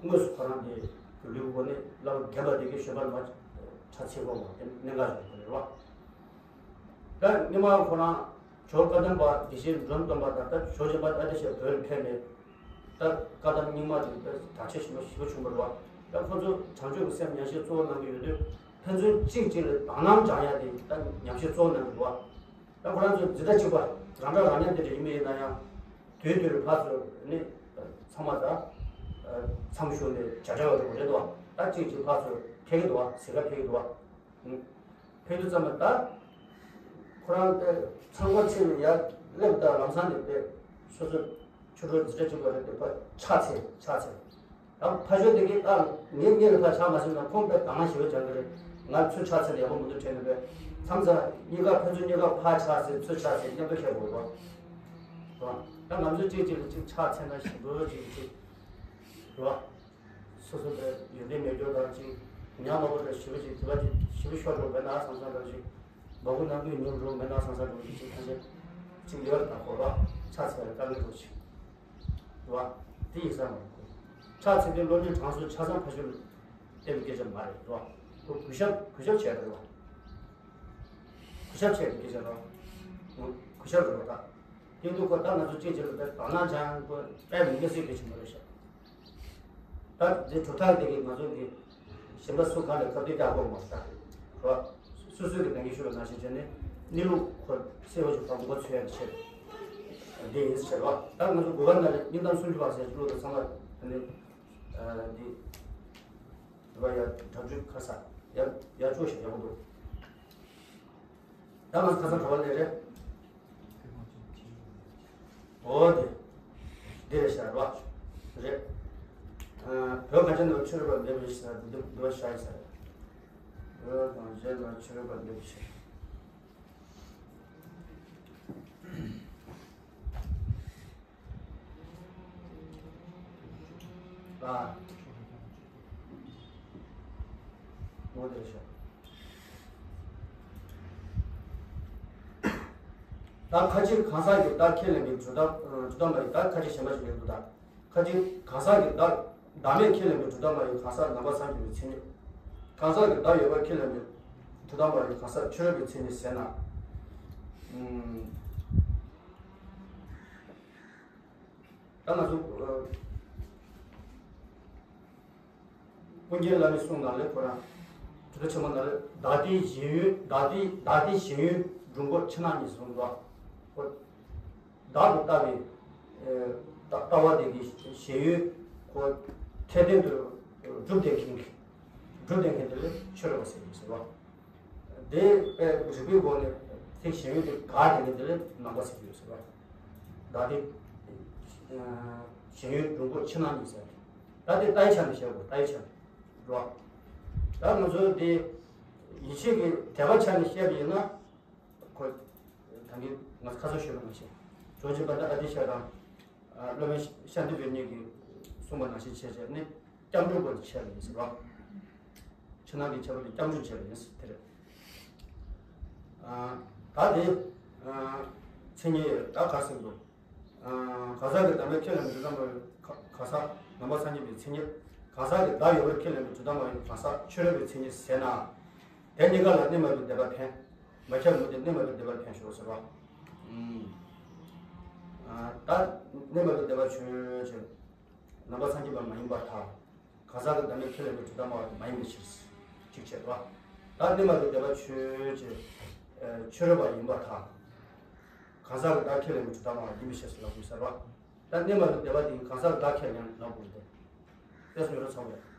དངོས་སུ་ཁོ་རང་དེ་གི་ལུས་སྒོ་ནས་བསླབ་པ་རྒན་པ་དེ་གིས་ཞུམ་པ་ལ་མ་ཕྱག་འཚལ་དགོས་མ་དེ་གནད་འགག་ཡོད་པ་རེད་བ། ད་སྔོན་མ་ཁོ་རང་ཇོ་བོ་བཀའ་གདམས་པ་དགེ་བཤེས་འབྲོམ་སྟོན་པ་དང་། ད་ཇོ་བོ་རྗེ་འབངས་ཨ་ཏི་ཤ་བོད་ལ་ཕེབས་ནས། ད་བཀའ་གདམས་རྙིང་མ་དེ་ད་དར་ཁྱབ་ཞེ་པོ་ཞེ་པོ་བྱུང་བ་རེད་བ། ད་ཁོ་ཚོ་བྱང་ཆུབ་ཀྱི་སེམས་ཉམས་བཞེས་གཙོ་བོ་གནང་གི་ཡོད་དུས། ཕན་ཚུན་གཅིག་གཅིག་ལ་དག་སྣང་སྦྱང་ཡ་དེ་ད་ཉམས་བཞེས་གཙོ་བོ་གནང་གི་འདུག་བ། ད་ཁོ་རང་ཚོ་འཛིན་གྲྭ་གཅིག་པ་རང་འདྲ་རང་མཉམ་དེ་འདྲ་ཡིན་མིན་ཡིན་ན་ཡང་། དུས་དུས་ཕར་ཚུར་ནི་ཚང་མ་ད་མཚམས་ཞུགས་ནས་བྱ་བྲལ་བ་འགྲོ་གི་རེད་འདུག་བ། ད་གཅིག་གཅིག་ཕར་ཚུར་ཕེབས་ཀྱི་འདུག་བ། གཟིགས་ག་ཕེབས་ཀྱི་འདུག་བ། ཕེབས་དུས་ཙམ་པ་ད་ཁོ་རང་དེ་ཚང་མ་ཕྱིན་ནས་ཡར་སླེབས། ད་ལམ་སང་ནས་དེ་སོ་སོ་ཆོས་གྲོགས་འཛིན་གྲྭ་གཅིག་པ་རེད་དེ་ཕར་ཕྱག་འཚལ་ཕྱག་འཚལ། ད་ཕ་ཆོས་དེ་གིས་ད་ངའི་སྔོན་ལ་ཕར་ཕྱག་མ་འཚལ་ན་ཁོང་དཔེ་དག་སྣང་ཞེ་པོ་སྦྱང་གི་རེད། ང་ཚུར་ཕྱག་འཚལ་ན་ཡག་པོ་མི་འདུག་དྲན་ནས་པས། མཚམས་མཚམས་གཉིས་ཀ་ཕན་ཚུན་གཉིས་ཀ་ཕར་ཕྱག་འཚལ་ཚུར་ཕྱག་འཚལ་མཉམ་དུ་ཁྱེར་དགོས་རེད་བ། ད་ང་ཚོ་གཅིག་གཅིག་ལ་གཅིག་ཕྱག་འཚལ་ན་ཞེ་པོ་ཅིག་ཅིག་རེད་བ། སོ་སོ་དེ་ཡོན་ཏན་མེད་རྒྱུ་དང་ཅིག་ཉམས་མ་པོ་དང་ཞེ་པོ་ཅིག་དེ་བ་ཅིག་ཞེ་པོ་ཤོར་འགྲོ་མེད་ན་བསམ་བསམ་རང་ཅིག་འབག་གུ་ནང་དུ་ཉུང་འགྲོ་མེད་ན་བསམ་བསམ་རང་ཅིག་ཅིག་ཐམས་ཅད་ཅིག་ཡོད་དང་གོ་བ་ཕྱག་འཚལ་བའི་དཀའ་ངལ་འགྲོ་ཅིག་རེད་བ། དེ་ཡིན་ས་མ་རེད། ཕྱག་འཚལ་དུས་བློ་ཉམས་དྲང་སྲོང་ཆ་ཚང་ཕ་ཆོས་ལ་བསྟན་པའི་སྐད་ཆ་མ་རེད་རོ། ཁོ་གུས་ཞབས་གུས་ཞབས་བྱས་པ་རེད་རོ། གུས་ཞབས་བྱས་པའི་སྐད་ཆ་རོ། གུས་ཞབས་རེད་རོ་ད། དེ་དུས་ཁོ་ད་ང་ཚོ་གཅིག་གཅིག་ལ་དག་སྣང་སྦྱང་དགོས་པའི་དམིགས་བསལ་གྱི་སྐད་ཆ་མ་རེད་ཤག་ད་འདི་གྲུབ་མཐའ་དེ་གིས་ང་ཚོ་གི་གཞན་པ་སུ་གང་ལ་ཁ་གཏད་བཅག་དགོས་མ་རེད་ད། རོ། སོ་སོའི་གི་ནང་གི་ཤུགས་ལ་ནང་བཞིན་བྱས་ནས་གནས་ལུགས་ཁོ་གསལ་བོ་ཞིག་ཕར་མགོ་ཚོས་ཡག་གི་ཆེད་དུ་འདི་ཡིན་ཟེར་བ། ད་ང་ཚོ་དགོས་པ་ན་རེ་སྙིང་གཏམ་སུམ་ཅུ་པ་ཟེར་གྱི་གླུ་དང་ཚང་མ་དེ་ནི་འདི་འདི་བ་ཡ་དྲག་ཅུ་ཁ་ས་ཡ་ཡ་ཅོ་ཞིག་ཡག་པོ་འདུག་ད་ང་ཚོ་ཁ་ས་གྲོ་བ་ལས་རེད། འོ་དེ་འདི་རེད་ཤག་རོ། རེད། བོད་གངས་ཅན་ནང་ཆོས་རིག་པ་འདི་རེད་ཤག་འདི་འདི་ཤག་ཡིན་ས་རེད། བོད་གངས་ཅན་ནང་ཆོས་རིག་པ་འདི་རེད་ཤག་ཨ། འོ་དེ་རེད་ཤག་ད་ཁ་ཅིག་གང་ཟག་གི་བདག་ཁས་ལེན་པའི་སྒྲུབ་ཐབས་སྒྲུབ་ཐབས་མ་ཡིན། ད་ཁ་ཅིག་གཞན་པ་ཞིག་ཡོད་འདུག་ད་ཁ་ཅིག་གང་ཟག་གི་བདག་བདག་མེད་ཁས་ལེན་པའི་སྒྲུབ་ཐབས་མ་ཡིན། གང་ཟག་ནང་པ་སངས་རྒྱས་པའི་མཚན་ཉིད། གང་ཟག་གི་བདག་ཡོད་པ་ཁས་ལེན་པའི་སྒྲུབ་ཐབས་མ་ཡིན། གང་ཟག་ཕྱི་རོལ་པའི་མཚན་ཉིད་ཟེར་ན། ཨུམ། ད་ང་ཚོ་ཀུན་མཁྱེན་བླ་མའི་གསུང་ནང་ལས་ཁོ་རང་སྒྲུབ་ཐབས་ཆེན་མོ་ནང་ལས་བདག་ལྟའི་ཞེན་ཡུལ་བདག་ལྟའི་བདག་ལྟའི་ཞེན་ཡུལ་འགྲུབ་འགོག་ཕྱི་ནང་གཉིས་གསུངས་འདུག་ཁོ་བདག་ཏུ་ལྟ་བའི་ལྟ་བ་དེ་གི་ཞེན་ཡུལ་ཁོ་འཐད་ལྡན་དུ་སྒྲུབ་བསྡད་མཁན་གྱི་སྒྲུབ་བསྡད་མཁན་དེ་ལས་ཕྱི་རོལ་པ་ཟེར་གྱི་ཟེར་བ། དེ་དཔེ་རིགས་པའི་སྒོ་ནས་ཐེག་ཞེན་ཡུལ་དེ་དགག་དེ་ནི་དེ་ལས་ནང་པ་ཟེར་གྱི་ཡོད་ཟེར་བ། བདག་ལྟའི་ཞེན་ཡུལ་འགྲུབ་འགོག་ཕྱི་ནང་གཉིས་ཟེར། ད་དེ་ལྟའི་ཆ་ནས་བཤད་དགོས། ལྟའི་ཆ་ནས་རོ། ད་ང་ཚོ་དེ་ཡིད་ཆེས་ཀྱི་དད་པ་ཆ་ནས་བཤད་པ་ཡིན་ན། ཁོ་ད་གིན་ང་ཚོ་ཁ་སང་ཞུས་པ་ནང་བཞིན་ཇོ་བོ་རྗེ་དཔལ་ལྡན་ཨ་ཏི་ཤ་དང་། སློབ་དཔོན་ཤཱནྟི་པའི་གཉིས་ཀྱིས་གསུངས་པ་ནང་བཞིན་བྱས་བྱས་ནས་སྐྱབས་འགྲོ་པོ་ཆེ་ལ་ཡིན་ཟེར་བ། ཕྱི་ནང་གི་ཁྱད་པར་དེ་སྐྱབས་འགྲོ་བྱས་པ་ཡིན་ཟེར་དེ་རེད། ད་དེ་མཚན་ཉིད་ད་ག་ཟེར་འདུག་གང་ཟག་གི་བདག་མེད་ཁས་ལེན་པའི་སྒྲུབ་ཐབས་མ་ཡིན། གང་ཟག་ནང་པ་སངས་རྒྱས་པའི་མཚན་ཉིད། གང་ཟག་གི་བདག་ཡོད་པར་ཁས་ལེན་པའི་སྒྲུབ་ཐབས་མ་ཡིན། གང་ཟག་ཕྱི་རོལ་པའི་མཚན་ཉིད་ཟེར་ན། དེ་གཉིས་ཀ་ལ་གནས་མ་བུའི་སྡེ་པ་འཕེན། མ་ཁྱབ་མུ་སྟེགས་གནས་མ་བུའི་སྡེ་པ་འཕེན་ཞོག་ཟེར་བ། ད་གནས་མ་བུའི་སྡེ་པ་ཆོས་ཅན། ནང་པ་སངས་རྒྱས་པ་མ་ཡིན་པར་ཐལ། གང་ཟག་གི་བདག་མེད་ཁས་ལེན་པའི་སྒྲུབ་ཐབས་སྨྲ་བ་དེ་མ་ཡིན་པའི་ཕྱིར། གཅིག་བྱས་པ། ད་གནས་མ་བུའི་སྡེ་པ་ཆོས་ཅན། ཕྱི་རོལ་པ་ཡིན་པར་ཐལ། གང་ཟག་གི་བདག་ཁས་ལེན་པའི་སྒྲུབ་ཐབས་སྨྲ་བ་ཡིན་པའི་ཕྱིར་ཟེར་ལབ་དགོས་ཟེར་བ། ད་གནས་མ་བུའི་སྡེ་པ་དེ་གང་ཟག་གི་བདག་ཁས་ལེན་ལབ་དགོས་ཏེ། དཔེ་སུ་ཡོད་ར་ཚང་བས།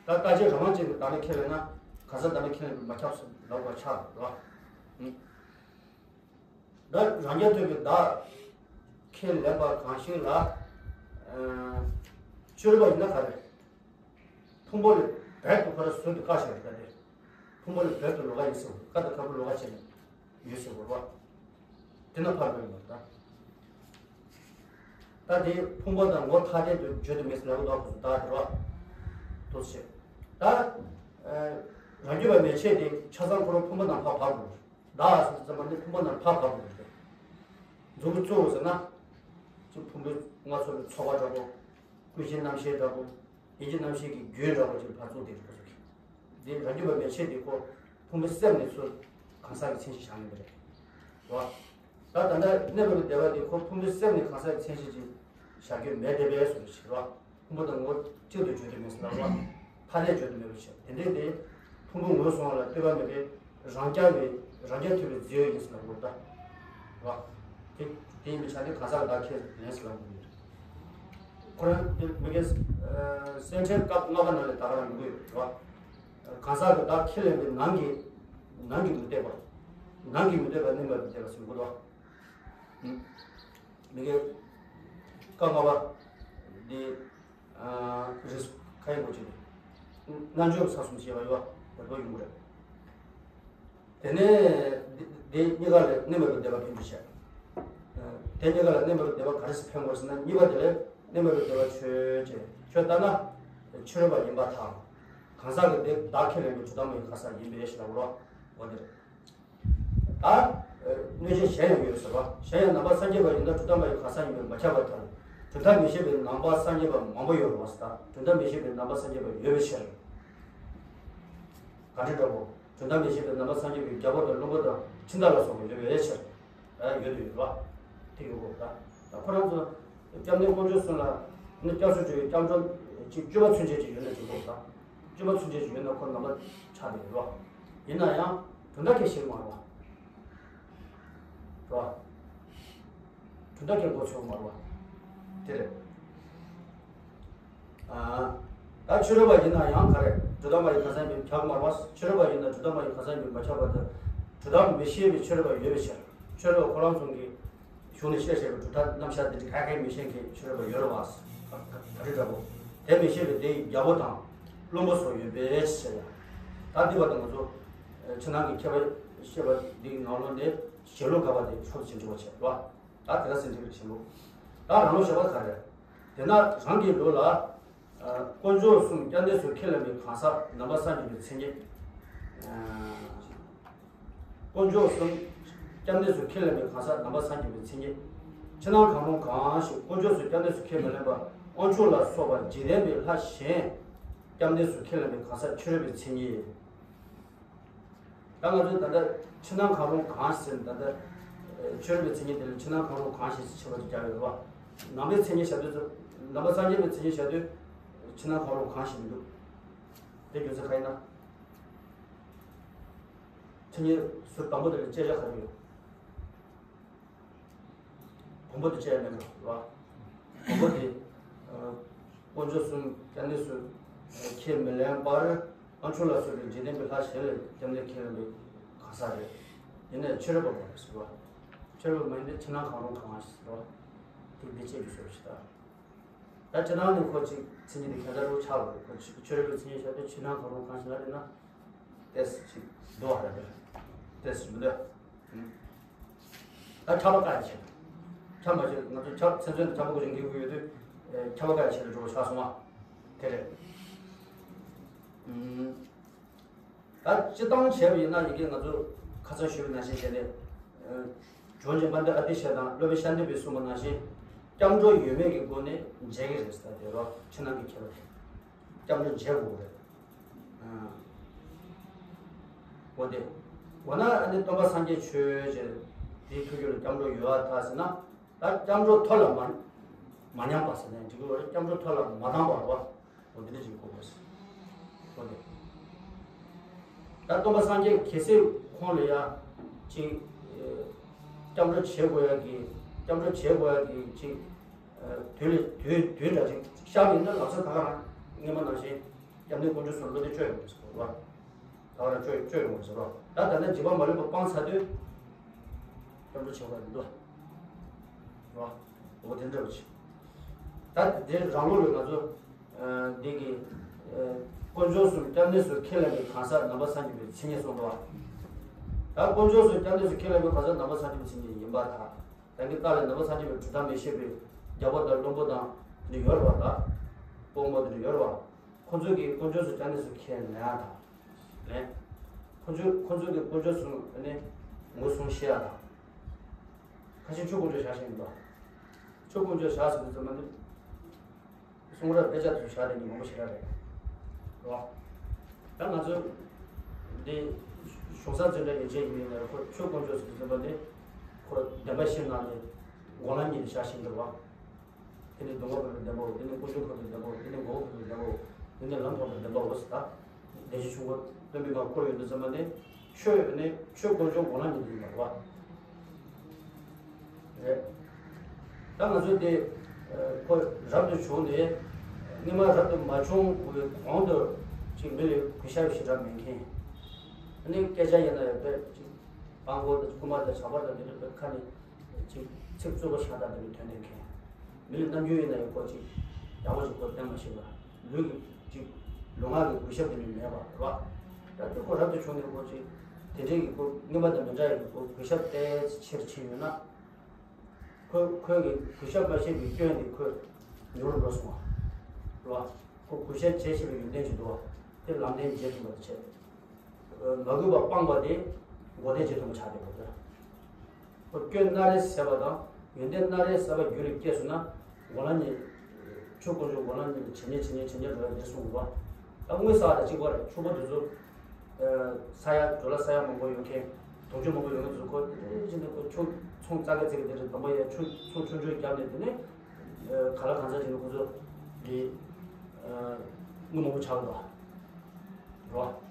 ད་ལྟ་ཅི་རང་དབང་ཅན་གྱི་བདག་མེད་ཁས་ལེན་ན་གང་ཟག་བདག་མེད་ཁས་ལེན་པས་མ་ཁྱབ་ཟེར་ལབ་པ་ཆགས་འགྲོ། ད་རང་རྐྱ་ཐུབ་པའི་བདག་ཁས་ལེན་པ་གང་ཞིག་ལ། ཕྱི་རོལ་པ་ཡིན་ན་ག་རེ། ཕུང་པོ་ལས་རྦད་དེ་ཁོ་རང་ཟུར་དུ་བཀག་བཞག་རེད་ད་དེ། ཕུང་པོ་ལས་རྦད་དེ་ལོགས་ཀ་ཡིན་ཟེར་བ་ཀ་དང་ཁ་ཕུ་ལོགས་ཀ་བྱས་ནས་ཡོད་ཟེར་བ་རེད་བ། དེ་ན་ཕར་ལོག་ཡིན་པ་རེད་ད། ད་དེ་ཕུང་པོ་དང་ངོ་ཐ་དད་དུ་བརྗོད་དུ་མེད་ཟེར་ལབ་དགོས་ད་ཁོ་ཚོ་ད་དེ་རེད་བ། དོ་ཆེ། ད་རང་རྒྱུད་པ་མན་ཆད་དེ་ཆ་ཚང་ཁོ་རང་ཕུང་པོ་ནང་ཕར་བབས་དགོས། བདག་ཟེར་ཙམ་པ་ནི་ཕུང་པོ་ནང་ཕར་བབས་དགོས་རེད། མཛུབ་གུ་བཙུགས་ཟེར་ན། ཅིག་ཕུང་པོའི་ལྔ་ཚོགས་པའི་ཚོགས་པ་འདྲ་པོ། ཀུན་གཞིའི་རྣམ་ཤེས་འདྲ་པོ། ཡིད་ཀྱི་རྣམ་ཤེས་ཀྱི་རྒྱུན་འདྲ་པོ་ཅིག་ཕར་བཙུགས་ཏེ་ཁོ་ཚོ་གིས། འདི་རང་རྒྱུད་པ་མན་ཆད་འདི་ཁོ་ཕུང་པོའི་སེམས་ནས་ཚུར་གང་ཟག་གི་མཚན་གཞི་བཞག་ཡོད་པ་རེད། རེད་བ། ད་ད་ལྟ་གནས་མ་བུའི་སྡེ་པ་འདི་ཁོ་ཕུང་པོའི་སེམས་ནས་གང་ཟག་གི་མཚན་གཞི་ཅིག་བཞག་རྒྱུ་མེད་བསྡད་པའི་བཟོ་འདྲ་ཞིག་རེད་བ། ཕུང་པོ་དང་ངོ་གཅིག་ཏུ་བརྗོད་དུ་མེད་ཟེར་ལབ་པ། ཐ་དད་བརྗོད་དུ་མེད་པ་བྱས། དེ་འདྲའི་དེ་ཕུང་པོ་ངོས་བཟུང་བ་ལ་ལྟོས་པ་མེད་པའི་རང་རྐྱ་བའི་རང་རྐྱ་ཐུབ་པའི་རྫས་ཡོད་ཡིན་ཟེར་ལབ་དགོས་ད། རེད་བ། དེ་དེ་ཡིན་པའི་ཆ་ནས་གང་ཟག་བདག་ཁས་ལེན་ཟེར་ལབ་དགོས་ཡོད། ཁོ་རང་དེ་མི་དགེ་སེམས་ཁྲལ་སྐབས་ལྔ་པ་ནང་ལས་ད་ག་རང་མི་དགོས་ཡོད་རེད་བ། གང་ཟག་གི་བདག་ཁས་ལེན་པའི་ནང་གི་ནང་གི་མུ་སྟེགས་པ། ནང་གི་མུ་སྟེགས་པ་གནས་མ་བུའི་སྡེ་པ་ཟེར་དགོས་རེད་བ། མི་དགེ་སྐབས་ལྔ་པ་འདི། རིས་ཁ་ཡི་མགོ་ཅིག་རྣལ་འབྱོར་ས་གསུམ་ཞེས་པ་ཡོད་པ་རེད་པ་ཡོང་གི་རེད། དེ་ནས་འདི་འདི་གཉིས་ཀ་ལས་གནས་མ་བུའི་སྡེ་པ་འཕེན་རྒྱུ་བྱས། དེ་གཉིས་ཀ་ལས་གནས་མ་བུའི་སྡེ་པ་ག་རེ་སེ་འཕེན་དགོས་ཟེར་ན་གཉིས་པ་དེ་ལས་གནས་མ་བུའི་སྡེ་པ་ཆོས་ཅན། ཆོས་ལྟར་ན་ཕྱི་རོལ་པ་ཡིན་པར་ཐལ། གང་ཟག་གི་བདག་ཁས་ལེན་པའི་སྒྲུབ་ཐབས་མ་ཡིན་གང་ཟག་ཡིན་པའི་ཕྱིར་ལབ་རོ། འོ་དེ་རེད། ད། གནོད་བྱེད་གཞན་ཡང་ཡོད་ཟེར་བ། གཞན་ཡང་ནང་པ་སངས་རྒྱས་པ་ཡིན་ན་སྒྲུབ་ཐབས་མ་ཡིན་གང་ཟག་ཡིན་པས་མ་ཁྱབ་པར་ཐལ། སྒྲུབ་ཐབས་མི་ཤེས་པའི་ནང་པ་སངས་རྒྱས་པ་མང་པོ་ཡོད་རེད་བ་ཟེར། ད་སྒྲུབ་ཐབས་མི་ཤེས་པའི་ནང་པ་སངས་རྒྱས་པ་ཡོད་པའི་ཕྱིར། ག་འདྲ་འདྲ་པོ། སྒྲུབ་ཐབས་མི་ཤེས་པའི་ནང་པ་སངས་རྒྱས་པའི་རྒྱལ་པོ་དང་བློན་པོ་དང་ཁྱིམ་བདག་ལ་སོགས་པ་ཡོད་པའི་ཕྱིར། ཡོད་དུ་ཡོད་རེད་བ། དེ་ཡོད་དགོས་ད། ད་ཁོ་རང་ཚོ། སྐྱབས་གནས་དཀོན་མཆོག་གསུམ་ལ་ནི་སྐྱབས་སུ་འགྲོ་བའི་སྐྱབས་འགྲོ་ཅིག་སྤྱོད་པ་ཚུན་ཆད་ཅིག་ཡོད་ན་འགྲིག་གོ་ད། སྤྱོད་པ་ཚུན་ཆད་ཅིག་ཡོད་ན་ཁོ་ནང་པ་ཆགས་བསྡད་ཡོད་རོ། ཡིན་ན་ཡང་དོན་དག་གི་ཤེས་མ་རོ། རོ། དོན་དག་གི་མགོ་ཚོས་མ་རོ། དེ་རེད། ད་ཕྱི་རོལ་པ་ཡིན་ན་ཡང་ག་རེ་སྒྲུབ་ཐབས་མ་ཡིན་གང་ཟག་ཡིན་པས་ཁྱབ་མ་རོ། ཕྱི་རོལ་པ་ཡིན་ན་སྒྲུབ་ཐབས་མ་ཡིན་གང་ཟག་ཡིན་པས་མ་ཁྱབ་པ་དང་། སྒྲུབ་ཐབས་མི་ཤེས་པའི་ཕྱི་རོལ་པ་ཡོད་པའི་ཕྱིར། ཕྱི་རོལ་པ་ཁོ་རང་ཚོ་གིས། གཞུང་ནས་བཤད་བཤད་པའི་སྒྲུབ་ཐབས་རྣམ་གཞག་འདི་འདྲ་ག་གེ་མི་ཤེས་མཁན་ཕྱི་རོལ་པ་ཡོད་རེད་བ། ག་རེ་འདྲ་པོ། དེ་མི་ཤེས་པའི་དེ་ཡི་རྒྱལ་པོ་དང་བློན་པོ་སོགས་ཡོད་པའི་ཕྱིར་ཡང་། ད་འདི་བར་དུ་ང་ཚོ་ཕྱི་ནང་གི་ཁྱད་པར་བཤད་པ་འདིའི་ནང་ལོགས་ནས་ཞེན་ལུགས་དགག་པ་དེ་ཕྱོགས་སུ་ཕྱིན་འགྲོ་བ་བྱེད་རེད་བ། ད་དེ་ལ་སེམས་ཁྲལ་གྱི་ཞེན་ལུགས། ད་རང་ལུགས་ཞེན་པ་ག་རེ། དེས་ན་རང་གི་ལུགས་ལ། དཀོན་མཆོག་གསུམ་སྐྱབས་གནས་སུ་ཁས་ལེན་པའི་གང་ཟག་ནང་པ་སངས་རྒྱས་པའི་མཚན་ཉིད། དཀོན་མཆོག་གསུམ་སྐྱབས་གནས་སུ་ཁས་ལེན་པའི་གང་ཟག་ནང་པ་སངས་རྒྱས་པའི་མཚན་ཉིད། ཕྱི་ནང་གང་རུང་གང་ཞིག་དཀོན་མཆོག་གསུམ་སྐྱབས་གནས་སུ་ཁས་མི་ལེན་པར་དབང་ཕྱུག་ལ་སོགས་པ་འཇིག་རྟེན་པའི་ལྷ་གཞན་སྐྱབས་གནས་སུ་ཁས་ལེན་པའི་གང་ཟག་ཕྱི་རོལ་པའི་མཚན་ཉིད། ད་ང་ཚོས་ད་ལྟ་ཕྱི་ནང་གང་རུང་གང་ཞིག་ཟེར་ནས་ད་ལྟ་ཕྱི་རོལ་པའི་མཚན་ཉིད་དེ་ལ་ཕྱི་ནང་གང་རུང་གང་ཞིག་ཟེར་ཕྱེ་བ་ཅིག་རྒྱག་ཡོད་རེད་བ། ནང་པའི་མཚན་ཉིད་བཞག་དུས་ཚོ། ནང་པ་སངས་རྒྱས་པའི་མཚན་ཉིད་བཞག་དུས་ཕྱི་ནང་གང་རུང་གང་ཞིག་མི་འདུག་དེ་རྒྱུ་མཚན་ག་ཡིན་ན། མཚན་ཉིད་ཟུར་དང་པོ་དེ་ལ་དཔྱད་བཞག་ག་རེ་ཡོད། བོན་པོ་དེ་བཅས་མེད་པ། བོན་པོ་དེ། དཀོན་མཆོག་གསུམ་སྐྱབས་གནས་སུ་ཁས་མི་ལེན་པར་དབང་ཕྱུག་ལ་སོགས་པའི་འཇིག་རྟེན་པའི་ལྷ་གཞན་ལ་སྐྱབས་གནས་ཁས་ལེན་པའི་གང་ཟག་རེད། ཡིན་ནའི་ཕྱི་རོལ་པ་མ་རེད་ཟེར་བ། ཕྱི་རོལ་པ་མ་ཡིན་ཏེ་ཕྱི་ནང་གང་རུང་གང་ཞིག་ཟེར་བ། དེ་འདི་བཅས་ཀྱི་ཟེར་བ་ཞིག་ད། ད་ཕྱི་ནང་ནས་ཁོ་ཅིག་མཚན་ཉིད་དེ་ཁྱད་མཚར་པོ་ཆགས་པ་རེད། ཁོ་ཅིག་ཕྱི་རོལ་པའི་མཚན་ཉིད་བྱ་དེ་ཕྱི་ནང་གང་རུང་གང་ཞིག་ལ་རེད་ན། ཏེས་ཅིག་འདུག་བ་རེད། ཏེས་མི་འདུག་ད་ཁྱབ་པ་བཀག་ཡ་ཆེད། ཁྱབ་མ་བྱེད་ང་ཚོ་ཁྱབ་ཚན་ཚོན་དུ་ཁྱབ་པ་ཀུན་གྱི་འགེབས་ཀྱི་ཡོད་དུས། ཁྱབ་པ་བཀག་ཡ་ཆེད་དུ་འགྲོ་བ་ཆགས་སོང་བ། དེ་རེད། ད་སྤྱི་བཏང་བྱས་པ་ཡིན་ན་ཡི་གེ་ང་ཚོ་ཁ་སང་ཞུས་པ་ནང་བཞིན་བྱས་ནས། ཇོ་བོ་རྗེ་དཔལ་ལྡན་ཨ་ཏི་ཤ་དང་སློབ་དཔོན་ཤཱནྟི་པས་གསུངས་པ་ནང་བཞིན། སྐྱབས་འགྲོ་ཡོད་མེད་ཀྱི་སྒོ་ནས་འབྱེད་ཀྱི་རེད་ཟེར་དེ་རོ་ཕྱི་ནང་གི་ཁྱད་པར་རེད། སྐྱབས་འགྲོ་བྱེད་དགོས་རེད། འོ་དེ། འོ་ན་ཨ་ནི་སྟོན་པ་སངས་རྒྱས་ཆོས་ཅན། དེའི་ཐུགས་རྒྱུད་ལ་སྐྱབས་འགྲོ་ཡོད་པ་ཐལ་ཟེར་ན། ད་སྐྱབས་འགྲོ་ཐོ་ལ་མ་མ་མཉམ་པ་ཟེར་ནས་འགྲིག་གི་རེད། སྐྱབས་འགྲོ་ཐོ་ལ་མ་བཏང་བ་རེད་བ། འོ་དེ་འདྲ་ཅིག་གོ་དགོས་ཟེར། འོ་དེ། ད་སྟོན་པ་སངས་རྒྱས་གལ་སྲིད་ཁོང་ལ་ཡ་ཅིག་སྐྱབས་འགྲོ་བྱེད་དགོས་ཡ་གི། སྐྱབས་འགྲོ་བྱེད་དགོས་ཡ་གི་ཅིག་དུས་ལ་དུས་དུས་འདྲ་ཅིག་ཤར་ཡིན་ན་ལབ་ས་ད་ག་རང་སྔོན་མ་ནང་བཞིན་སྐྱབས་གནས་དཀོན་མཆོག་གསུམ་བློ་གཏད་བཅོལ་ཡོང་དགོས་ཟེར་བ། ད་ག་རང་བཅོལ་བཅོལ་ཡོང་དགོས་ཟེར་བ། ད་ད་ནས་འཇིགས་པ་མ་ལུས་པ་སྤངས་ཚར་དུས་སྐྱབས་འགྲོ་བྱེད་དགོས་མི་འདུག་རོ། འོ་དེ་འདྲ་བ་ཅིག་ད་དེ་རང་ལུགས་ལ་ང་ཚོ། འདི་གི་དཀོན་མཆོག་གསུམ་སྐྱབས་གནས་སུ་ཁས་ལེན་པའི་གང་ཟག་ནང་པ་སངས་རྒྱས་པའི་མཚན་ཉིད་གསུངས་འདུག་བ། ད་དཀོན་མཆོག་གསུམ་སྐྱབས་གནས་སུ་ཁས་ལེན་པའི་གང་ཟག་ནང་པ་སངས་རྒྱས་པའི་མཚན་ཉིད་ཡིན་པར་ཐལ། ད་གི་རྟགས་ལས་ནང་པ་སངས་རྒྱས་པའི་གྲུབ་མཐའ་མི་ཤེས་པའི་རྒྱལ་པོ་དང་བློན་པོ་དང་དེ་ཡོད་རེད་བ། ད་དཔོན་པོ་དེ་འདྲ་ཡོད་རེད་བ། ཁོ་ཚོས་ཀྱི་དཀོན་མཆོག་གསུམ་སྐྱབས་གནས་སུ་ཁས་ལེན་ཡ་དང་། ལེན། ཁོ་ཚོས་ཁོ་ཚོས་ཀྱི་དཀོན་མཆོག་གསུམ་ནི་ངོས་བཟུང་ཤེས་ཡ་དང་། ཁ་ཆེ་ཆོས་དཀོན་མཆོག་བཞག་བཞིན་པ། ཆོས་དཀོན་མཆོག་བཞག་ཟེར་དུས་ཙམ་པ་ནི། གསུང་རབ་དཔེ་ཆ་དུ་བཞག་དེ་ནི་མང་པོ་ཞེ་དྲག་རེད། རོ། ད་ང་ཚོ་འདི་གཞུང་ས་འཛིན་གྲྭ་ཡན་ཆད་ཡིན་ནའི་ཁོ་ཆོས་དཀོན་མཆོག་ཟེར་དུས་ཙམ་པ་ནི། ཁོ་བདེན་པ་བཞི་ནང་ནས་སྒོ་ལམ་གཉིས་ལ་བཞག་བཞིན་འདུག་བ། དེ་ནི་སྡུག་བསྔལ་འཁོར་བའི་བདེན་པའོ། དེ་ནི་ཀུན་འབྱུང་འཁོར་བའི་བདེན་པའོ། དེ་ནི་འགོག་པའི་བདེན་པའོ། དེ་ནི་ལམ་ཐོབ་པའི་བདེན་པའོ་ཟེར་ད། བདེན་བཞི་ཆོས་འཁོར་སྟོན་པའི་ངག་བཀོད་ཡོད་དུས་ཙམ་པ་ནི། ཆོས་ནི་ཆོས་དཀོན་མཆོག་སྒོ་ལམ་གཉིས་ཡིན་པ་རེད་བ། རེད། ད་ང་ཚོས་དེ་ཁོ་རབ་ཏུ་བྱུང་ནས་སྔོན་མ་རབ་ཏུ་མ་བྱུང་བའི་གོང་དུ་ཅིག་མི་ལ་གུས་ཞབས་ཞེ་དྲག་མེད་མཁན། ཨ་ནི་སྐད་ཆ་ཡིན་ན་ཡང་དཔེ་ཅིག་དཔང་པོ་དང་རྐུ་མ་དང་ཇག་པ་དང་དེ་འདྲ་དཔེ་ཁ་ནས་ཅིག་ཚིག་རྩུབ་པོ་ཤ་སྟག་དེ་འདྲ་ཐོན་བསྡད་མཁན། མི་ལ་རྣམ་འགྱུར་ཡིན་ན་ཡང་ཁོ་ཅིག་ཡག་པོ་ཅིག་ཁོ་བསྟན་མ་ཤེས་པ། ལུས་ཀྱི་ཅིག་ལུས་ངག་གི་གུས་ཞབས་དེ་འདྲ་མེད་པ་རེད་བ། ད་དེ་ཁོ་རབ་ཏུ་བྱུང་ནས་ཁོ་ཅིག་དེ་འདྲའི་གི་ཁོ་སྔོན་མ་དང་མི་འདྲ་ཡི་གི་ཁོ་གུས་ཞབས་ཏོག་ཙམ་ཆེར་ཕྱིན་ཡོད་ན། ཁོས་ཁོས་ཀྱི་གུས་ཞབས་མ་བྱས་པའི་སྐྱོན་དེ་ཁོས་མྱུར་འགྲོ་སོང་བ། རེད་བ། ཁོ་གུས་ཞབས་བྱས་བྱས་པའི་ཡོན་ཏན་ཅིག་འདུག་བ། དེ་ལམ་བདེན་རྗེས་མཐུན་པ་དང་བྱས། མ་གུས་པ་སྤངས་པ་དེ་མགོ་བདེ་རྗེས་མཐུན་པ་ཆགས་བསྡད་པ་རེད། ཁོ་སྐྱོན་སྣ་རེ་ཟད་པ་དང་ཡོན་ཏན་སྣ་རེ་ཟད་པ་རྒྱུད་ལ་སྐྱེས་སོང་ན། སྒོ་ལམ་གཉིས། ཆོས་དཀོན་མཆོག་སྒོ་ལམ་གཉིས་ཇེ་ཉེ་ཇེ་ཉེ་ཇེ་ཉེ་འགྲོ་ཡ་རེད་གསུངས་འདུག་བ། ད་དངུལ་ཟ་བ་དང་གཅིག་པ་རེད། ཕྱུག་པོ་དེ་ཚོ། ས་ཡ་འགྲོ་ལ་ས་ཡ་མང་པོ་ཡོད་མཁན། དུང་ཕྱུར་མང་པོ་ཡོད་མཁན་དེ་ཚོ་ཁོ་དེ་འདྲ་བྱས་ནས་ཁོ་ཆུ་ཚོང་རྩ་གི་རྩེ་གི་དེ་འདྲ་དང་པོ་ཡ་ཆུ་ཚོང་ཆུང་ཆུང་བརྒྱབ་ནས་དེ་ནས། ག་ལ་གང་ཟག་བྱས་ནས་ཁོ་ཚོ་གི་དངུལ་མང་པོ་ཆགས་འདུག་བ། རེད་བ།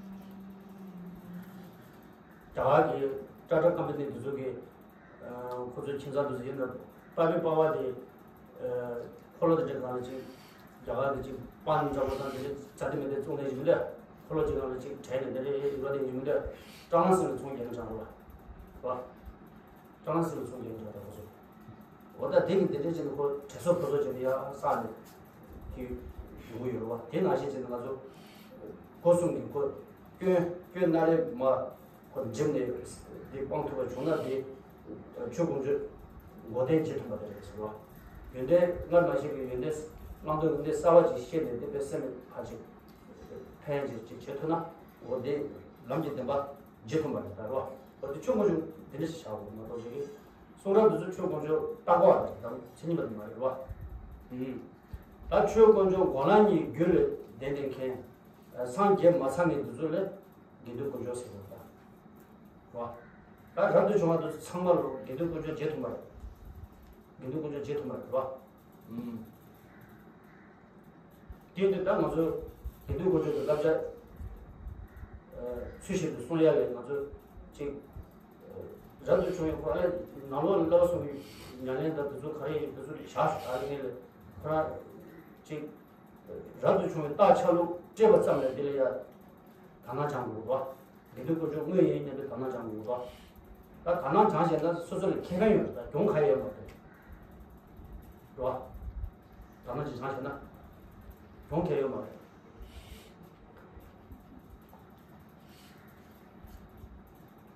རྒྱ་གར་གྱི་ཊ་ཊ་ཀམ་པ་ནི་དེ་ཚོ་གི་ཁོ་ཚོའི་ཁྱིམ་ཚང་དེ་ཚོ་ཡིན་ན་པ་པི་པ་བ་དེ། འཁོར་ལོ་དེ་འདྲ་སྒང་ལ་ཅིག་རྒྱ་གར་གྱི་ཅིག་པན་འདྲ་པོ་དང་དེ་འདྲ་ཛ་དེ་མི་དེ་བཙོང་ནས་ཡིན་འདྲ། འཁོར་ལོ་ཅིག་སྒང་ལ་ཅིག་བྲེལ་ནས་དེ་འདྲ་ཡོད་པ་དེ་ཡིན་འདྲ། ཀྲང་ལང་སི་ལ་ཚོང་རྒྱག་ནས་དྲག་པོ་ལ། རེད་བ། ཀྲང་ལང་སི་ལ་ཚོང་རྒྱག་ནས་དྲག་པོ་ཚོ། འོ་ད་དེ་གི་དེ་འདྲ་ཅིག་ནི་ཁོ་དྲན་གསོ་ཕོ་གསོ་བྱས་ནས་ཡ་བསགས་ནས་དེ་ཡོང་གི་ཡོད་རེད་བ། དེ་ནང་བཞིན་བྱས་ནས་ང་ཚོ་སྒོ་གསུམ་གྱི་ཁོ་སྐྱོན་སྐྱོན་སྣ་རེ་མ། ཁོ་འཇིམ་ནས་འདི་སྤང་ཐུབ་པ་བྱུང་ན་འདི་ཆོས་དཀོན་མཆོག་མགོ་བདེ་རྗེས་མཐུན་པ་དེ་རེད་ཟེར་བ། ཡོན་ཏན་སྔར་མ་ཤེས་པའི་ཡོན་ཏན་ བླང་དོར་གྱི་གནས་གསར་པ་ཅིག་ཤེས་ནས་དེ་པའི་སེམས་ཕར་ཅིག་ཕན་ཅིག་ཅིག་བྱེད་ཐུབ་ན། འོ་དེ་ལམ་གྱི་བདེན་པ་རྗེས་མཐུན་པ་རེད་ད་རོ། འོ་དེ་ཆོས་དཀོན་མཆོག་དེ་འདྲ་ཞིག་བྱ་དགོས་མ་གཏོགས་ཅིག་གསུང་རབ་འདི་ཚོ་ཆོས་དཀོན་མཆོག་བརྟག་པ་རེད་ད། མཚན་ཉིད་པ་དེ་མ་རེད་རོ། ད་ཆོས་དཀོན་མཆོག་སྒོམ་ལམ་གཉིས་རྒྱུད་ལ་ལྡན་ལྡན་མཁན། སངས་རྒྱས་མ་ཚང་མཁན་འདི་ཚོ་ལ་དགེ་འདུན་དཀོན་མཆོག་ཟེར་དགོས་ད། རོ། ད་རབ་ཏུ་བྱུང་བ་འདི་ཚོ་ཚང་མ་ལ་དགེ་འདུན་དཀོན་མཆོག་རྗེས་མཐུན་པ་རེད། དགེ་འདུན་དཀོན་མཆོག་རྗེས་མཐུན་པ་རེད་རོ། ཨུམ། དེ་དུས་ད་ང་ཚོ་དགེ་འདུན་དཀོན་མཆོག་གི་བསླབ་བྱ་ཚུལ་བཞིན་དུ་སྲུང་ཡ་ལས་ང་ཚོ་ཅིག་རབ་ཏུ་བྱུང་བའི་ཁོ་ཨ་ལས་ནང་ལོགས་ལ་བསླབ་པ་སྲུང་བའི་ཉམས་ལེན་དང་དེ་ཚོ་ག་རེ་ཡིན་དེ་ཚོ་བཞག་ཤོག་ཨ་ལས་ངས་ལས་ཁོ་རང་ཅིག་རབ་ཏུ་བྱུང་བའི་རྟགས་ཆ་ལུགས་སྤྲད་པ་ཙམ་ལས་དེ་ལ་ཡ་དག་སྣང་བྱང་དགོས་པ། དགེ་འདུན་དཀོན་མཆོག་དངོས་ཡིན་སྙམ་པའི་དག་སྣང་བྱང་དགོས་པ། ད་དག་སྣང་བྱང་བྱས་ན་སོ་སོ་ལ་ཁེ་ཕན་ཡོད་རེད་ད། གྱོང་ག་ཡོད་མ་རེད། རེད་བ། དག་སྣང་བྱང་བྱས་ན་གྱོང་ག་ཡོད་མ་རེད།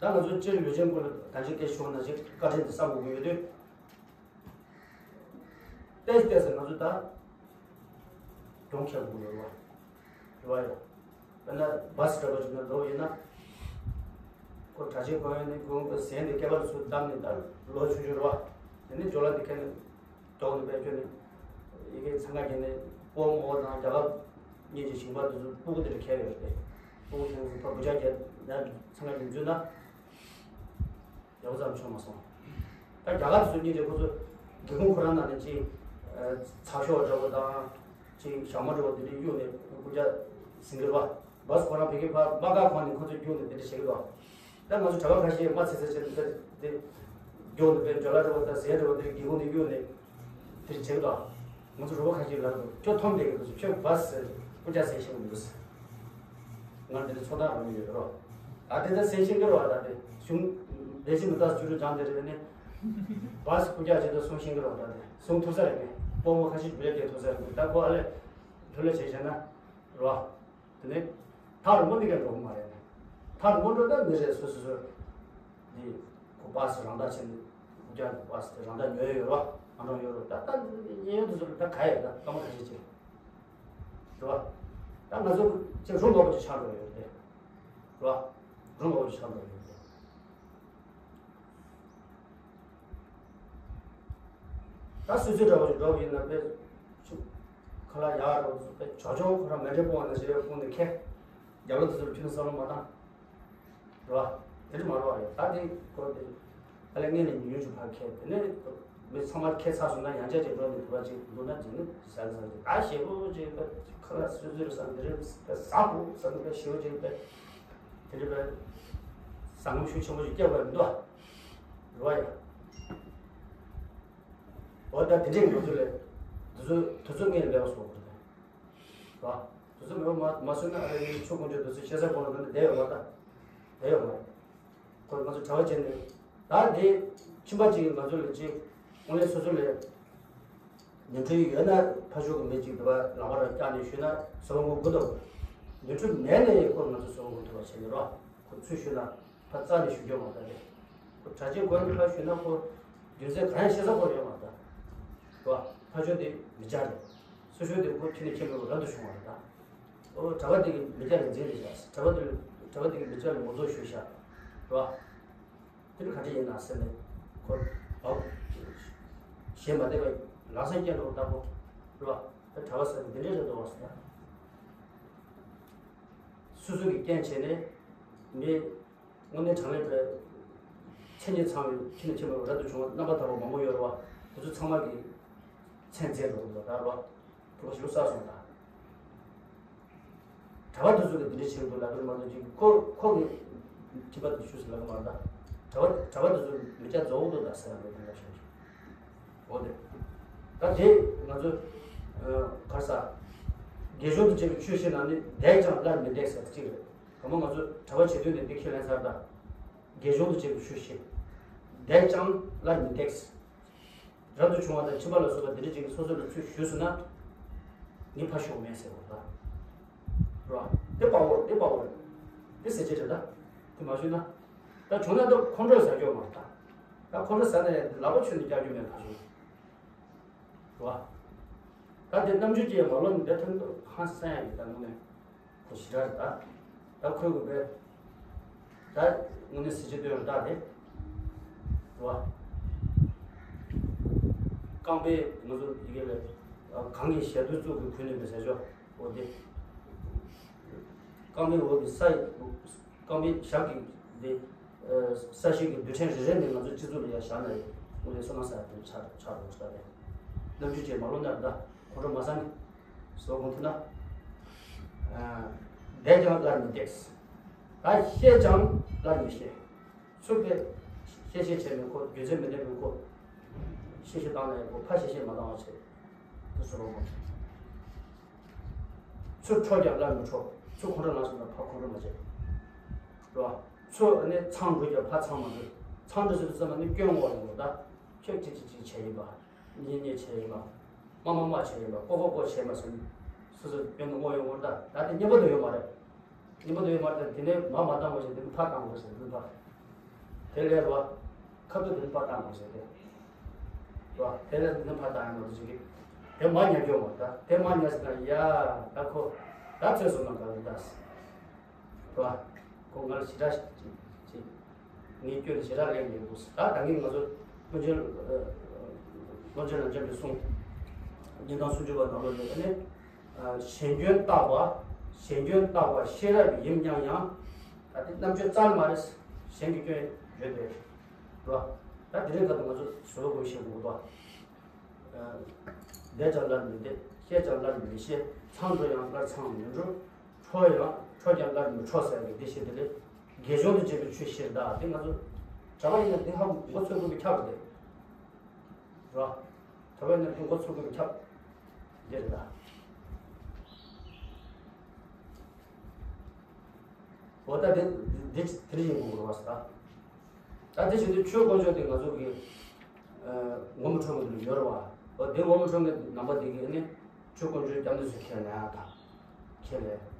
ད་ང་ཚོ་སྤྱིར་ཡུལ་ཅན་ཀུན་ལ་གང་ཅི་སྐད་ཤོད་ན་ཅིག་བཀའ་དྲིན་དེ་བསམ་དགོས་ཀྱི་ཡོད་དུས། ཏོག་ཙམ་ཏོག་ཙམ་ང་ཚོ་ད་གྱོང་ཁེལ་དགོས་ཡོད་རེད་བ། རེད་བ་ཡ། དཔེར་ན་བཱས་འདྲ་པོ་ཞིག་ནང་འགྲོ་བ་ཡིན་ན། ཁོ་གྲྭ་ཆས་གོན་ཡོད་ནི་གོན་གོན་ཟས་འདི་སྐེད་པ་ལ་ཚུར་བསྡམས་ནས་ད་ལོ་ཆུང་ཆུང་རེད་བ། དེ་ནས་ཇོ་ལ་འདི་ཁྱེར་ནས་འགྲོ་ནས་པས་ཁྱོད་ནི་ཡི་གེ་འཚང་ཁ་བརྒྱབ་ནས་སྤོ་མོ་དང་རྒྱ་གར་གཉིས་ཀྱི་ཞིང་པ་དེ་ཚོ་སྤུ་གུ་དེ་འདྲ་ཁྱེར་ཡོད་རེད་དེ། སྤུ་གུ་ཁྱེར་ནས་ཕར་སྒོ་ལྕགས་བརྒྱབ་ནས་འཚང་ཁ་བརྒྱབ་འཛུལ་ན། ཡག་པོ་ཙམ་བྱུང་མ་སོང་། ད་རྒྱ་གར་སུ་གཉིས་དེ་ཁོ་ཚོ་སྒེའུ་ཁུང་ཁོ་རང་ནང་ནས་ཅིག་ཚགས་ཤོག་འདྲ་པོ་དང་ཅིག་ཞྭ་མོ་འདྲ་པོ་དེ་འདྲ་གཡུགས་ནས་རྐུབ་བཀྱག་ཟིན་གྱི་རེད་བ། བཱས་ཁོ་རང་བོད་ཀྱི་ཕར་དམག་སྒར་གོང་ནས་ཁོ་ཚོ་རྒྱུགས་ནས་དེ་འདྲ་བྱེད་ཀྱི་འདུག་ད་ང་ཚོ་གྲྭ་པ་ཁ་ཤས་དམའ་ཚད་ཚད་བྱས་ནས་དེ་རྒྱུགས་ནས་དཔེ་ཇོ་ལ་འདྲ་པོ་དང་ཟས་འདྲ་པོ་དེ་སྒེའུ་ཁུང་ནས་གཡུགས་ནས། དེར་བྱེད་དོ། ང་ཚོ་རོགས་པ་ཁ་ཤས་ལ་ཁྱོད་མཐོང་བསྡད་ཀྱི་འདུག་ཁྱོད་བཱས་ཟེར་སྐུ་ཅག་ཟེར་ཤེས་ཀྱི་མི་འདུག་ང་འདི་འདྲ་ཚོགས་སྟངས་རང་ཡོད་རོ། ད་དེ་ལྟར་ཟེར་ཤེས་ཀྱི་རོ། ད་དེ་གཞུང་ལས་བྱེད་མི་རྟག་བཅུ་དྲུག་སྦྱངས་དེ་རེད་ནི། བཱས་སྐུ་ཅག་ཅིག་ཏུ་སོང་ཤེས་ཀྱི་རོ། ད་དེ་སོང་ཐུབ་ས་རེད་མེད། སྤོ་བོ་ཁ་ཤས་བུད་ལས་བསྡད་ཐུབ་ས་རེད་མེད། ད་ཁོ་ཨ་ལས་ཐུ་ལས་བྱས་བྱས་ན་རོ། དེ་ནས་ཐག་རིང་པོ་འདི་ག་འགྲོ་གི་མ་རེད། ཐག་རིང་པོ་འགྲོ་ད་མི་རེད་སོ་སོ་སོ། འདི་ཁོ་བཱས་རང་བདག་བྱས་ནས་རྒྱ་གི་བཱས་དེ་རང་བདག་ཉོས་ཡོད་རོ། ང་རང་ཡོད་རོ། ད་ལྟ་གཡས་གཡོན་དུ་ཟུར་ད་ག་ཡོད་ད་སྐར་མ་ཁ་ཤས་ཅིག་རོ། ད་ང་ཚོ་ཅིག་རུ་ལོག་ཅིག་ཆགས་འགྲོ་ཡོད་རེད་རོ། རུ་ལོག་ཅིག་ཆགས་འགྲོ་ཡོད་རེད། ད་སུད་སི་འདྲ་བོ་ཞིག་འགྲོ་བ་ཡིན་ན་དཔེ་ཆུ་ཁ་ལག་ཡག་རོགས་དཔེ་ཇོ་ཇོ་ཁོ་རང་མེ་འདྲེ་སྤོང་བ་ན་ཞེས་སྤུངས་ནས་ཁེ་རྒྱབ་ལ་དེ་ཚོར་ཁྱོད་བསམ་བློ་མ་བཏང་། རེད་བ། དེ་འདྲ་མ་རེད་བ་རེད། ད་དེ་ཁོ་དེ་ཨ་ལས་ངས་ནས་ཉུང་ཉུང་ཅིག་ཕར་ཁེ་དེ་ནས་མི་ཚང་མ་ཁེ་ཚར་སོང་ན་ཡང་བསྐྱར་ཅིག་འགྲོ་ནས་དུ་བ་ཅིག་འདུག་ན་དེ་ནི་ཟ་གི་ཟ་གི་ད་ཞེ་པོ་ཅིག་ཁ་ལག་སུད་སི་རེད་བསམ་དེ་རེད་ཟ་གོ་བསམ་གི་ཞེ་པོ་ཅིག་དེ་འདྲ་བས་ཟ་ངམ་ཤུགས་ཆེན་པོ་ཅིག་སྐྱེ་བ་མི་འདུག་བ། རེད་བ་ཡ། འོ་ད་དེ་འདྲས་ང་ཚོ་ལས་དུས་ཚོད་དུས་ཚོད་ངས་ལས་པ་སོང་བ་རེད། དུས་ཚོད་མེད་པ་མ་མ་སོང་ན་ཨ་རེ་ཆོས་དཀོན་མཆོག་དུས་ཚོད་ཤེས་ས་གོ་ལ་འདི་ནི་བསྡད་ཡོད་མ་ད། བསྡད་ཡོད་མ་རེད། ཁོ་ང་ཚོ་གྲྭ་པ་བྱས་ནས་ད་འདི་ཁྱིམ་པ་གཅིག་གིས་ང་ཚོ་ལ་ཅིག་དངོས་གནས་སོ་སོ་ལས་ནོར་འཁྲུལ་ཡོད་ན་ཕ་ཤུལ་གི་མི་གཅིག་འདི་བ་ལག་པ་ར་བཀྱག་ནས་ཞུས་ན་སོ་པ་ངོ་དགུ་འདུག་ནོར་འཁྲུལ་མེད་ནས་ཁོ་ང་ཚོ་སོ་པ་ངོ་ཐུབ་པ་བྱས་ནས་རོགས་ཁོ་ཚུར་ཞུས་ན། ཕར་རྩ་ནས་ཞུ་རྒྱུ་མ་རེད། ཁོ་གྲྭ་ཆས་གོན་ནས་ཕར་ཞུས་ན་ཁོ་རྒྱུ་མཚན་གང་ཡང་བཤད་ས་ཁོ་ཡོད་མ་རེད། རེད་བ། ཕར་ཕྱོགས་དེ་མི་སྐྱ་རེད། ཚུར་ཕྱོགས་དེ་ཁོ་ཁྱོན་ནས་ཁྱིམ་པའི་རབ་ཏུ་བྱུང་བ་རེད་ད། ཨོ་གྲྭ་པ་དེ་གི་མི་སྐྱ་རེད་འཛིན་རེད་ཤག་གྲྭ་པ་དེ་གྲྭ་པ་དེ་གི་མི་སྐྱ་ལ་ངོ་ཚ་ཞུས་ཤག་རེད་བ། དེ་ལ་ག་འདྲ་ཡིན་ན་ཟེར་ནས་ཁོ་བ་ཞེ་མ་བདེ་བའི་ལམ་སེང་སྐྱེས་འགྲོ་ལྟ་བུ་རེད་བ། ད་གྲྭ་པ་ཟེར་ནས་འདི་འདྲས་རེད་འདུག་བ་ཟེར་ན། སོ་སོ་གི་རྐྱེན་བྱས་ནས་མི། དངོས་གནས་དྲང་གནས་པའི་མཚན་ཉིད་ཚང་བའི་ཁྱིམ་ནས་ཁྱིམ་པའི་རབ་ཏུ་བྱུང་བ་རྣམ་པར་དག་པ་མང་པོ་ཡོད་རེད་བ། དེ་ཚོ་ཚང་མ་གི་མཚན་མཛད་འགྲོ་གི་འདུག་ད་རེད་བ། ཕུ་བ་ཞིག་བསགས་སོང་ད། གྲྭ་པ་དེ་ཚོ་གི་འདི་འདྲ་བྱེད་དགོས་ལབ་དུས་མ་གཏོགས་ཅིག་ཁོ་ཁོ་གི་ཁྱིམ་པ་དེ་ཆུ་ཟེར་ལབ་གི་མ་རེད་ད། གྲྭ་པ་གྲྭ་པ་དེ་ཚོ་མི་སྐྱ་རྫོགས་འདུག་ད་ཟེར་ལབ་དེ་འདྲ་བྱེད་ཀྱི། འོ་དེ། ད་དེ་ང་ཚོ་གར་ས་དགེ་སྦྱོང་དང་བཅས་པའི་ཆོས་བཤད་ན་ནི་བསྡད་ཀྱང་སླར་མི་འདེགས་ཟེར་གཅིག་རེད། དང་པོ་ང་ཚོ་གྲྭ་པ་བྱེད་དུས་ནས་འདི་ཁས་ལེན་ཚར་ད། དགེ་སྦྱོང་དུ་བྱེད་པའི་ཆོས་བཤད། བསྡད་ཀྱང་སླར་མི་འདེགས། རབ་ཏུ་བྱུང་བ་དང་ཁྱིམ་པ་ལ་སོགས་པ་འདི་འདྲ་ཅིག་གིས་སོ་སོ་ལ་ཚུར་ཞུས་སོང་ན། ངས་ཕར་ཞོག་མེད་ཟེར་བ་དང་། རོ། འདི་དཔའ་བོ་འདི་དཔའ་བོ་རེད། འདི་ཟེར་ཅིག་རེད་ད། དེ་མ་ཞུས་ན། ད་བྱུང་ན་ད་ཁོང་ཁྲོ་ཟ་རྒྱུ་མ་རེད་ད། ད་ཁོང་ཁྲོ་ཟ་ན་ཡང་ལག་པ་ཆུ་ནས་རྒྱག་རྒྱུ་མེད་ཕར་ཞོག་རེད་བ། ད་དེ་རྣམ་འགྱུར་གྱིས་མ་ལོ་ནི་འདི་ཐོན་ཐུབ་ཧང་སང་ཡ་ཡིན། ད་དངོས་གནས་ཁོ་ཞེ་དྲག་རེད། ད་ད་ཁོས་དགོས་པས། ད་དངོས་གནས་གཟི་བརྗིད་སྟོན་རེད་ད་དེ། རེད་བ། རྐང་པའི་ང་ཚོ་ཡི་གེ་ལ་གང་གི་ཞལ་རྡོལ་གཙུག་གི་གུས་ནས་མི་ཟེར་ཆོག་འོ་དེ། རྐང་པའི་འོག་གི་ས་ཡི། རྐང་པའི་ཞབས་ཀྱི་འདི། ས་གཞི་གི་རྡུལ་ཕྲན་རེ་རེ་ནས་ང་ཚོ་སྤྱི་གཙུག་ལ་ཡར་བཞག་ན་ཡང་དངོས་གནས་བསོད་ནམས་བསགས་པའི་ཆ་ཆགས་འགྲོ་ས་རེད། རྣམ་འགྱུར་གྱིས་མ་ལོ་ན་ད་ཁོང་ཁྲོ་མ་ཟ་ནས་བཟོ་དགོངས་ཐུབ་ན། བསྡད་ཀྱང་སླར་མི་བསྡད། ད་བཤད་ཀྱང་སླར་མི་བཤད། ཚུར་ཕེབས། བཤད་བཤད་བྱས་མི་ཁོ། རྒྱུ་མཚན་མི་ལྡན་མི་ཁོ། བཤད་བཤད་བཏང་ན་ཡང་ཁོ། ཕར་བཤད་བཤད་མ་བཏང་བ་བྱས། དེ་སུ་རོགས་མ། ཚུར་འཕྲོ་རྒྱག་སླར་མི་འཕྲོ། ཚུར་ཁོང་ཁྲོ་ལངས་སོང་ན་ཕར་ཁོང་ཁྲོ་མ་བྱེད། རེད་བ། ཚུར་ཨ་ནི་མཚང་འབྲུ་རྒྱག་ཕར་མཚང་མ་འབྲུ། མཚང་འབྲུ་ཟེར་དུས་ཙམ་པ་ནི་སྐྱོན་ངོ་ཡོང་གི་རེད་ད། ཁྱོད་ཅིག་ཅིག་ཅིག་བྱས་ཡིན་པ། གཉིས་གཉིས་བྱས་ཡིན་པ། མ་མ་མ་བྱས་ཡིན་པ། ཀོ་ཀོ་ཀོ་བྱས་མ་སོང་། སོ་སོ་སྐྱོན་དུ་ངོ་ཡོང་གི་རེད་ད། ད་དེ་གཉེན་པོ་དུ་ཡོད་མ་རེད། གཉེན་པོ་དུ་ཡོད་མ་རེད་ད། དེ་ནས་མ་མ་བཏང་བ་ཞིག་དེ་ནི་ཕར་བཏང་དགོས་ཟེར་དུས་ཕར། དེ་ལས་རེད་བ། ཁ་ཐུག་དེ་ནི་ཕར་བཏང་དགོས་ཟེར་ཏེ། རེད་བ། དེ་ལས་དེ་ནི་ཕར་བཏང་ཡང་མ་གཏོགས་ཅིག་གིས། དེ་མ་ཉར་རྒྱུ་མ་རེད་ད། དེ་མ་ཉར་ཟེར་ན་ཡ། ད་ཁོ། ད་ཚོད་སོང་ན་ག་རེ་ད། རེད་བ། ཁོ་ང་ལ་ཞེ་དྲག་ཅིག་ཅིག་ངའི་སྐྱོན་ཞེ་དྲག་ལན་ཡོད་འདུག་ད་ད་ངས་ང་ཚོ་ཀུན་མཁྱེན། ཀུན་མཁྱེན་རབ་འབྱམས་ཀྱིས་གསུངས། ཉིན་དང་སུམ་ཅུ་པ་ནང་ལོགས་ནས་ཨ་ནི། གཞན་སྐྱོན་བརྟག་པ། གཞན་སྐྱོན་བརྟག་པ་ཤེས་རབ་ཡིན་སྙམ་ཡང་། ད་དེ་རྣམ་དཔྱོད་རྩ་ནས་མ་རེད། གཞན་གྱི་སྐྱོན་ཡོད་དེ། རེད་བ། ད་དེ་རིང་ཁ་ཐུག་ང་ཚོ་བཟོད་པ་སྒོམ་ཤེས་དགོས་འདུག་བསྡད་ཀྱང་སླར་མི་བསྡད། བཤད་ཀྱང་སླར་མི་བཤད། མཚང་འབྲུ་ཡང་སླར་མཚང་མི་འབྲུ། འཕྲོ་ཡང་འཕྲོ་ཀྱང་སླར་མི་འཕྲོ་ཟེར་བའི་འདི་བཤད་དེ་ལས། དགེ་སྦྱོར་དུ་བྱེད་པའི་ཆོས་བཤད་ད། དེ་ང་ཚོ་གྲྭ་པ་ཡིན་ན་དེ་ཧ་མགོ་ཚོད་དགོས་པའི་ཁྱབ་རེད། རེད་བ། གྲྭ་པ་ཡིན་ན་དེ་མགོ་ཚོད་དགོས་པའི་ཁྱབ་འདི་རེད་ད། འོ་ད་དེ་འདི་དེ་རིང་ཡིན་དགོས་རེད་བ་ཟེར་ད། ད་དེ་བཞིན་དུ་ཆོས་དཀོན་མཆོག་དེ་ང་ཚོ་གི་ངོ་མ་འཕྲོད་མཁན་དེ་ཡོད་རེད་བ། འོ་དེ་ངོ་མ་འཕྲོད་མཁན་རྣམ་པ་དེ་གིས་ནི་ཆོས་དཀོན་མཆོག་སྐྱབས་གནས་སུ་ཁས་ལེན་ཡ་དང་། ཁས་ལེན།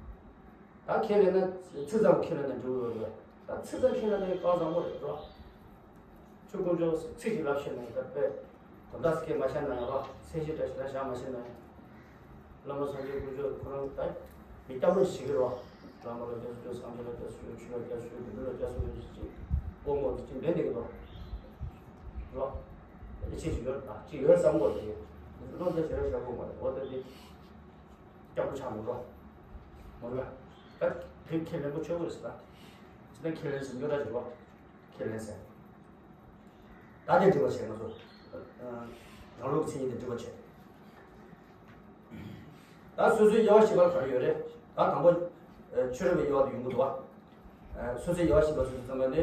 ད་ཁས་ལེན་ན་ཚིག་ཙམ་ཁས་ལེན་ན་འགྲིག་གི་རེད། ད་ཚིག་ཙམ་ཁས་ལེན་ན་ཡང་གང་བཟང་པོ་རེད་རོ། ཆོས་དཀོན་མཆོག་ཚིག་ཅིག་ལབ་ཤེས་ན་ཡང་ད་དཔེ་དོན་དག་སྐད་མ་བཤད་ན་ཡང་རོ། མཚན་གཞི་འདྲ་ཞིག་ལ་བཞག་མ་ཤེས་ན་ཡང་། བླ་མ་སངས་རྒྱས་དཀོན་མཆོག་ཁོ་རང་ད་མི་སྐྱབས་རོགས་བྱེད་ཀྱི་རོ། བླ་མ་ལ་སྐྱབས་སུ་མཆིའོ། སངས་རྒྱས་ལ་སྐྱབས་སུ་མཆིའོ། ཆོས་ལ་སྐྱབས་སུ་མཆིའོ། དགེ་འདུན་ལ་སྐྱབས་སུ་མཆིའོ་ཅིག་ཅིག་ཨོ་མོ་ཅིག་འདོན་བསྡད་ཀྱི་རོ། རོ། ཨེ་ཆེ་ཅིག་ཡོད་ད་ཅིག་ཡོད་བསམ་གོ་དེ། བློ་འདི་ཞེ་དྲག་བཞག་དགོས་མ་རེད། འོ་ད་འདི། སྐྱབས་འགྲོ་ཆགས་མི་འགྲོ། མ་རེད། ད་དེ་ཁས་ལེན་པོ་ཆོག་གི་རེད་ཟེར་ད། ཅི་ད་ཁས་ལེན་ཟེར་འགྱོ་ད་ཅིག་རོ། ཁས་ལེན་ཟེར། ད་དེ་འགྲིག་པ་བྱས་ང་ཚོ། རང་ལུགས་མཚན་ཉིད་དེ་འགྲིག་པ་བྱས། ད་སོ་སོའི་དབྱེ་བ་ཕྱེ་བ་ག་རེ་ཡོད་རེད། ད་དང་པོ། ཆོས་རབ་པའི་དབྱེ་བ་དེ་ཡོང་གི་འདུག་བ། སོ་སོའི་དབྱེ་བ་ཕྱེ་བ་སོ་སོ་ཙམ་པ་ནི།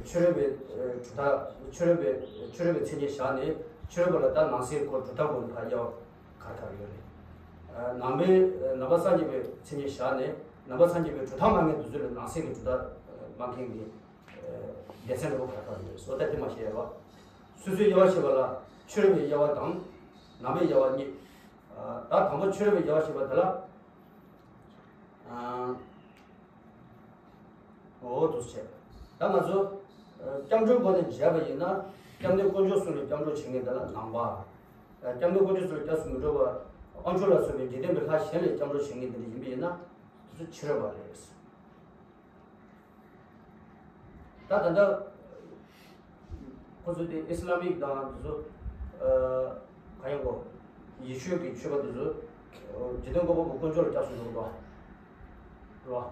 ཆོས་རབ་པའི་གྲུབ་མཐའ། ཆོས་རབ་པའི་ཆོས་རབ་པའི་མཚན་ཉིད་བཞག་ནས་ཆོས་རབ་པ་ལ་ད་ནང་གསེས་སྐོར་གྲུབ་མཐའ་སྐོར་ནས་ཕར་དབྱེ་བ་ག་རེ་ག་རེ་ཡོད་རེད། ནང་པའི་ནང་པ་སངས་རྒྱས་པའི་མཚན་ཉིད་བཞག་ནས་ནང་པ་སངས་རྒྱས་པའི་གྲུབ་མཐའ་མ་ངེས་དེ་ཚོ་ལ་ནང་གསེས་ཀྱི་གྲུབ་མཐའ་མ་མཁན་གྱི་སྡེ་ཚན་འདྲ་པོ་ག་རེ་ག་རེ་ཡོད་རེད། སོ་ད་དེ་མ་ཤེས་ཡ་རོ། སོ་སོའི་དབྱེ་བ་ཕྱེ་བ་ལ་ཆོས་རབ་པའི་དབྱེ་བ་དང་ནང་པའི་དབྱེ་བ་གཉིས། ད་དང་པོ་ཆོས་རབ་པའི་དབྱེ་བ་ཕྱེ་བ་དེ་ལ། འོ་འདུག་སེ་བྱས། ད་ང་ཚོ་སྐྱབས་འགྲོའི་སྒོ་ནས་འབྱེད་པ་ཡིན་ན། སྐྱབས་གནས་དཀོན་མཆོག་གསུམ་ལ་སྐྱབས་འགྲོ་བྱེད་མཁན་དེ་ལ་ནང་པ། སྐྱབས་གནས་དཀོན་མཆོག་གསུམ་ལ་སྐྱབས་སུ་མི་འགྲོ་བར་དབང་ཕྱུག་ལ་སོགས་པའི་འཇིག་རྟེན་པའི་ལྷ་གཞན་ལ་སྐྱབས་འགྲོ་བྱེད་མཁན་དེ་འདྲ་ཡིན་པ་ཡིན་ན་དེ་ཚོ་ཕྱི་རབས་པ་རེད། ད་ད་ལྟ་ཁོ་ཚོ་དེ་ཨི་སི་ལམ་ཡིག་དང་དེ་ཚོ་ག་ཡིན་གོ། ཡེ་ཤུ་གི་ཆོས་པ་དེ་ཚོ་འཇིག་རྟེན་བཀོད་པ་པོ་དཀོན་མཆོག་ལ་སྐྱབས་སུ་འགྲོ་གི་འདུག་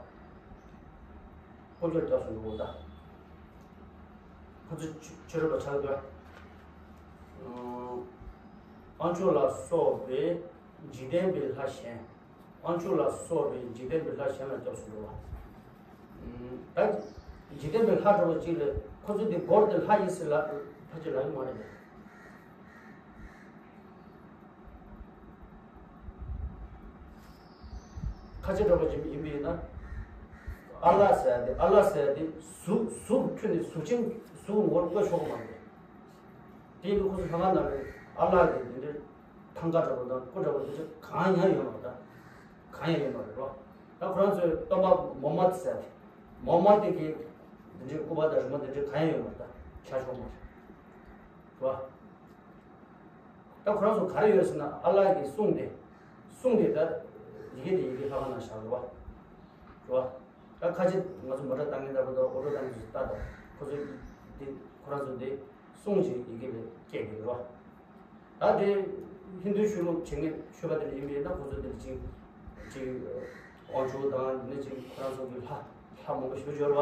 བ། རེད་བ། དཀོན་མཆོག་ལ་སྐྱབས་སུ་འགྲོ་གི་འདུག་ད་ཁོ་ཚོ་ཕྱི་རབས་པ་ཆགས་འདུག་དབང་ཕྱུག་ལ་སོགས་པའི་འཇིག་རྟེན་པའི་ལྷ་གཞན། དབང་ཕྱུག་ལ་སོགས་པའི་འཇིག་རྟེན་པའི་ལྷ་གཞན་ལ་སྐྱབས་སུ་འགྲོ་བ། ད་འཇིག་རྟེན་པའི་ལྷ་འདྲ་བ་གཅིག་ལས་ཁོ་ཚོ་དེ་སྒོར་དེ་ལྷ་ཡིན་ཟེར་ལ་ཕལ་ཆེར་ལབ་ཀྱི་མ་རེད། ཁ་ཆེ་འདྲ་བ་ཅིག་ཡིན་པ་ཡིན་ན། ཨ་ལ་ཟེར་ཡ་དེ་ཨ་ལ་ཟེར་ཡ་དེ་གཟུགས་གཟུགས་ཁྱོན་ནས་གཟུགས་ཅན་གཟུགས་ངོར་བཀོད་ཆོག་གི་མ་རེད། དེ་ཡིན་དུས་ཁོ་ཚོ་ལྷ་ཁང་ནང་ལ་ཨ་ལ་གི་དེ་འདྲའི་ཐང་ག་འདྲ་པོ་དང་སྐུ་འདྲ་པོ་དེ་ཚོ་གང་ཡང་ཡོད་མ་རེད་ད། གང་ཡང་ཡོད་མ་རེད་རོ། ད་ཁོ་རང་ཚོའི་སྟོན་པ་མོ་མ་ཟེར་ཡ་དེ། མོ་མ་དེ་གི་དེ་འདྲའི་སྐུ་པར་དང་རི་མོ་དེ་འདྲའི་གང་ཡང་ཡོད་མ་རེད་ད། ཆ་ཆོག་མ་རེད་རོ། ད་ཁོ་རང་ཚོ་ག་རེ་ཡོད་ཟེར་ན་ཨ་ལ་གི་གསུང་དེ། གསུང་དེ་ད་ཡི་གེ་དེ་ཡི་གེ་ལྷག་པ་ན་བཞག་རེད་བ། རེད་བ། ད་ཁ་ཆེ་ང་ཚོ་མོ་ཊ་བཏང་མཁན་འདྲ་པོ་དང་ཨོ་ཊོ་བཏང་མཁན་ཚོ་ལྟ་དང་ཁོ་ཚོ་འདི་ཁོ་རང་ཚོ་འདི་གསུང་ཅིག་ཡི་གེ་ལས་སྐད་འདི་རེད་བ། ད་དེ་ཧིན་རྡུའི་ཆོས་ལུགས་བྱེད་མཁན་ཆོས་པ་དེ་འདྲ་ཡིན་པས་ན་ཁོ་ཚོ་འདི་ཅིག་ཅིག་དབང་ཕྱུག་དང་འདི་ནས་ཅིག་ཁོ་རང་ཚོ་གི་ལྷ་ལྷ་མང་པོ་ཞིག་འབྱོར་བ་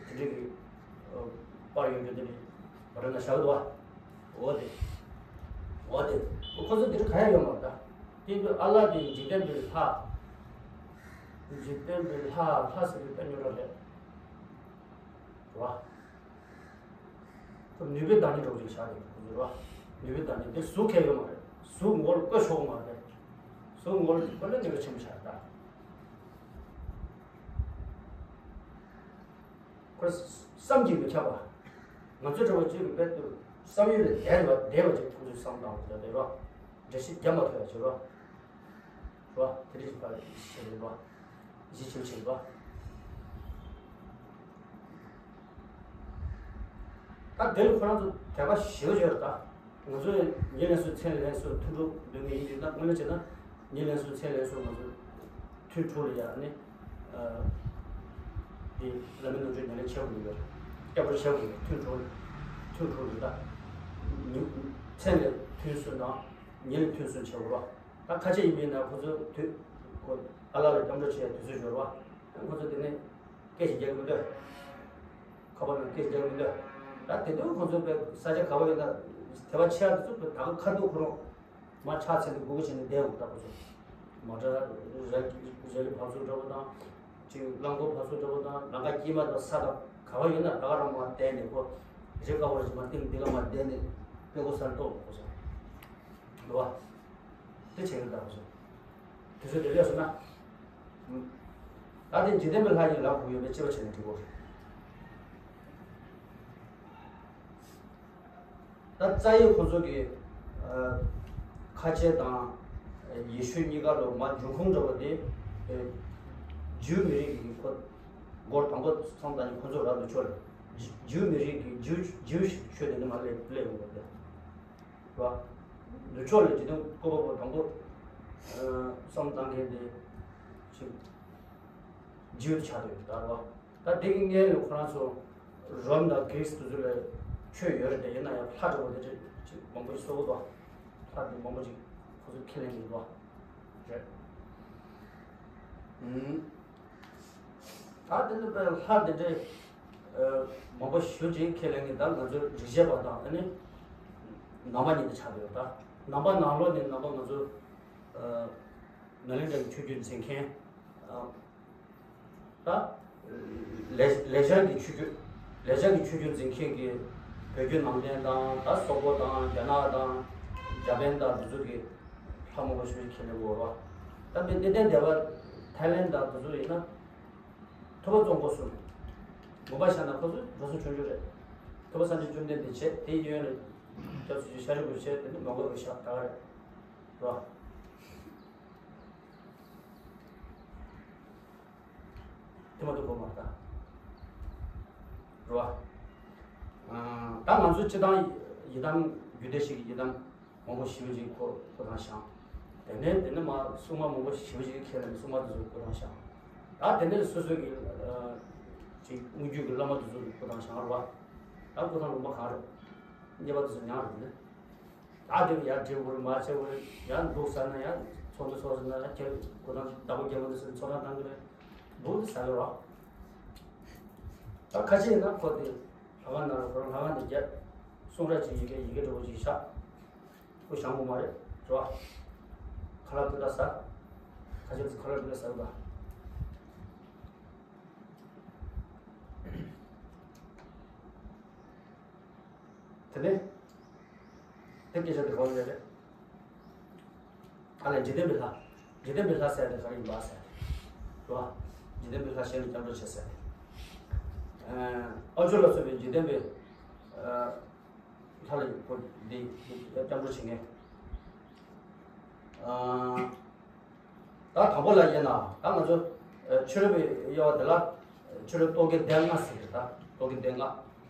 དེ་འདྲ་གི་པར་ཡོད་རྒྱུ་དེ་འདྲ་བ་ར་ན་བཞག་འདུག་བ། འོ་དེ། འོ་དེ། ཁོ་ཚོ་འདི་འདྲ་ག་ཡ་ཡོད་མ་རེད་ད། དེ་ཚོ་ཨ་ལ་དེ་འཇིག་རྟེན་པའི་ལྷ། འཇིག་རྟེན་པའི་ལྷ་ལྷ་ཟེར་བའི་དཔེ་ཉོ་ར་རེད། རེད་བ། ཁོ་ནུས་པའི་བདག་ཉིད་འདྲ་པོ་ཅིག་བཞག་རེད་ཁོ་ཚོ་རེད་བ། ནུས་པའི་བདག་ཉིད་དེ་གཟུགས་ཁེལ་ཡོད་མ་རེད། གཟུགས་མགོ་ལ་བཀོད་ཆོག་གི་མ་རེད། གཟུགས་མགོ་ལ་བཀོད་ན་ནུས་པ་ཆེན་པོ་ཆགས་རེད་ད། ཁོ་བསམ་གྱིས་མི་ཁྱབ་པ། ང་ཚོ་འདྲ་བོ་ཅིག་གི་དཔེ་དུ་བསམ་ཡུལ་ལས་འདས་པ་འདས་པ་ཅིག་ཁོང་ཚོས་བསམ་བཏང་བ་རེད་བ། འགྲེལ་བཤད་རྒྱབ་མ་ཐུབ་ཡ་ཅིག་རེད་བ། རེད་བ། དེ་རིགས་ཀྱི་བར་ཞིག་རེད་བ། གཞི་ཆེན་ཆེན་བ། ད་དེ་ལ་ཁོ་རང་ཚོ་དད་པ་ཞེ་པོ་ཅིག་ཡོད་རེད་ད། ང་ཚོས་ཉིན་ལན་གསུམ་མཚན་ལན་གསུམ་ཐུན་དྲུག་འདོན་གྱི་ཡིན་དུས་ན་དངོས་གནས་བྱས་ན་ཉིན་ལན་གསུམ་མཚན་ལན་གསུམ་ང་ཚོ་ཐུན་དྲུག་ལ་ཡ་ནི། དེ་ལམ་སྨིན་ནོར་བཅོས་ཉམས་ལེན་བྱེད་དགོས་ཀྱི་ཡོད། སྐྱབས་འགྲོ་བྱེད་དགོས་ཀྱི་ཡོད། ཐུན་དྲུག་ཐུན་དྲུག་རེད་ད། ཉིན་མཚན་ལ་ཐུན་གསུམ་དང་ཉིན་ལ་ཐུན་གསུམ་བྱེད་དགོས་ར། ད་ཁ་ཆེ་ཡིན་པས་ན་ཁོ་ཚོ་དུས་ཁོ་ཨ་ལ་ལ་སྐྱབས་འགྲོ་བྱེད་དུས་ཚོད་འབྱོར་བ། ཁོ་ཚོ་དེ་ནས་སྐད་ཅིག་རྒྱག་གི་མི་འདུག་ཁ་པར་ནང་སྐད་ཅིག་རྒྱག་གི་མི་འདུག་ད་དེ་དུས་ཁོ་ཚོ་དཔེ་ས་ཆ་ག་པར་ཡོད་ན་དད་པ་ཆེ་བ་དེ་ཚོ་ད་ག་ཁ་ཐུག་ཁོ་རང་མ་ཆགས་ཚེ་ནི་སྒུག་གུ་བྱས་ནས་བསྡད་འོང་ད་ཁོ་ཚོ། མ་འདྲ་རལ་རལ་གྲི་བབས་ཚུགས་འདྲ་པོ་དང་། ཅིག་རླངས་འཁོར་བབས་ཚུགས་འདྲ་པོ་དང་ལམ་ཁ་དཀྱིལ་མ་དང་ས་དང་ག་བ་ཡོད་ན་ད་ག་རང་མ་བསྡད་ནས་ཁོ་རི་ཁ་བར་ཞིག་མ་བཏིང་འདི་ག་མ་བསྡད་ནས་དཔེ་ཁོ་སར་གཏོང་ཁོ་ཚོ། འདུག་བ། དེ་བྱེད་ཀྱི་འདུག་ཁོ་ཚོ། དུས་ཚོད་དེ་ལས་སོང་ན། ད་དེ་འཇིག་རྟེན་པའི་ལྷ་ཡིན་ལབ་དགོས་ཡོད་པའི་དཔྱད་པ་བྱས་ནས་འགྲིག་གོ། ད་རྩ་ཡི་ཁོ་ཚོ་གི་ཁ་ཆེ་དང་ཡེ་ཤུ་གཉིས་ཀ་ལོ་མ་འབྱུང་ཁུངས་འདྲ་བོ་དེ་ཇིའུ་མི་རིགས་ཀྱི་ཁོ་སྐོར་དང་པོ་བསམ་བཏང་ནས་ཁོ་ཚོ་ར་ལུ་ཆོ་ལ་ཇིའུ་མི་རིགས་ཀྱི་ཇིའུ་ཇིའུ་ཆོས་དེ་འདྲ་མ་སླེབས་སླེབས་ཡོང་བ་དེ་ར། ལུ་ཆོ་ལ་ཇི་ལྟར་བཀོད་པ་པོ་དང་པོ་བསམ་བཏང་མཁན་དེ་ཅིག་ཇིའུ་དེ་ཆགས་འདུག་ད་ར། ད་འདི་གི་སྔོན་ལ་ཁོ་རང་ཚོ་རོམ་དང་གྷི་རིས་དེ་ཚོ་ལ་ཆོས་ཡོད་རེད་དེ་ཡིན་ན་ཡང་ལྷ་འདྲ་བོ་དེ་འདྲ་ཅིག་མང་པོ་ཞིག་གསོལ་གོ་དོ། ལྷ་དེ་མང་པོ་ཅིག་ཁོ་ཚོ་ཁས་ལེན་གྱི་འདུག་རེད། ཨུམ། ད་དེ་ཚོ་དཔེ་ལྷ་དེ་འདྲ་མང་པོ་ཞིག་ཅིག་ཁས་ལེན་གྱི་ད་ང་ཚོ་རིག་བྱེད་པ་དང་ཨ་ནི་ནང་པ་གཉིས་དེ་ཆགས་ཡོད་ད། ནང་པ་ནང་ལོགས་ནས་ནང་པ་ང་ཚོ་ནཱ་ལེནྡྲ་གི་ཆོས་བརྒྱུད་འཛིན་མཁན། ད། ལེ་ལེ་ཤང་གི་ཆོས་བརྒྱུད། ལེ་ཤང་གི་ཆོས་བརྒྱུད་འཛིན་མཁན་གྱི་བོད་བརྒྱུད་ནང་བསྟན་དང་ད་སོག་པོ་དང་རྒྱ་ནག་དང་ཇ་པན་དང་འདི་ཚོ་གི་ལྷ་མང་པོ་ཞིག་ཁས་ལེན་གྱི་ཡོད་རེད་བ། ད་དཔེ་གནས་བརྟན་སྡེ་པ་ཐའི་ལེན་དང་འདི་ཚོ་ཡིན་ན། ཐུབ་པ་ཙོང་ཁ་གསུམ། མོན་པ་བཞག་ན་ཁོ་ཚོ་འགྲོ་སོང་ཆུང་ཆུང་རེད། ཐུབ་པ་སངས་རྒྱས་བཅོམ་ལྡན་འདས་བྱས་དེ་གཡོན་ལ་སྐྱབས་སུ་མཆི་ཤཱ་རིའི་བུ་བྱས་དེ་ནི་མོན་གྷོ་གི་ཤག་ད་ག་རེད། རེད་བ། དེ་མ་གཏོགས་གོ་མ་རེད་ད། རེད་བ། ཨ། ད་ང་ཚོ་སྤྱི་བཏང་ཡི་དམ་རྒྱུད་སྡེ་ཞིག་གི་ཡི་དམ་མང་པོ་ཞེ་པོ་ཅིག་ཁོ་ཁོ་ཐང་བཞེངས། དེ་ནས་དེ་ནས་མ་སྲུང་མ་མང་པོ་ཞེ་པོ་ཅིག་ཁས་ལེན་ནས་སྲུང་མ་དེ་ཚོ་ཁོ་ཐང་བཞེངས། ད་དེ་ནས་སོ་སོ་གི་ཨ། ཅིག་དངོས་བརྒྱུད་ཀྱི་བླ་མ་དེ་ཚོ་ཁོ་ཐང་བཞེངས་རེད་བ། ད་ཁོ་ཐང་ལུང་པ་གང་རེད། གཉེར་པ་དེ་ཚོ་མྱང་རེད་དེ་ནས། ད་དེ་ཡར་འགྲིམ་དགོས་རེད་མར་བྱེད་དགོས་རེད། ཡར་འདུག་ཟེར་ན་ཡར་ཚོགས་འདུ་ཚོགས་ཟེར་ན་ཡར་ཁྱེར་དགོས་དང་བདག་པོ་རྒྱལ་པོ་འདི་ཟེར་ཚོགས་ཐང་བཏང་གི་རེད། འདུག་འདི་ཟེར་གི་རོགས། ད་ཁ་ཆེ་ཡིན་ན་ཁོ་དེ་ལྷ་ཁང་ནང་ལ་ཁོ་རང་ལྷ་ཁང་དེ་རྒྱབ་གསུང་རབ་ཅིག་ཡི་གེ་ཡི་གེ་འདྲ་བོ་ཅིག་བཞག་ཁོ་བཞེངས་དགོས་མ་རེད་རོགས། ཁ་ལག་ཏུ་ད་ཟ། ཁ་ཆེ་ཁ་ལག་ཏུ་ད་ཟ་གི་ད། དེ་ནས། དེ་སྐད་ཆ་དེ་ག་བ་ལས་རེད། ཨ་ལས་འཇིག་རྟེན་པའི་ལྷ། འཇིག་རྟེན་པའི་ལྷ་ཟེར་དེ་ག་རེ་ཡིན་པ་ཟེར། རེད་བ། འཇིག་རྟེན་པའི་ལྷ་གཞན་ལ་སྐྱབས་འགྲོ་བྱེད་ཟེར། ཨ་ཨ་ཅོ་ལ་སོགས་པའི་འཇིག་རྟེན་པའི་ལྷ་ལ་ཡིན་ཁོ་འདི་སྐྱབས་འགྲོ་བྱེད་མཁན། ཨ། ད་དང་པོ་ལ་ཡིན་ན་ད་ང་ཚོ་ཨ་ཕྱི་རོལ་པའི་དབྱེ་བ་འདི་ལ་ཕྱི་རོལ་རྟོག་གེ་སྡེ་ལྔ་ཟེར་གི་རེད། ད་རྟོག་གེ་སྡེ་ལྔ།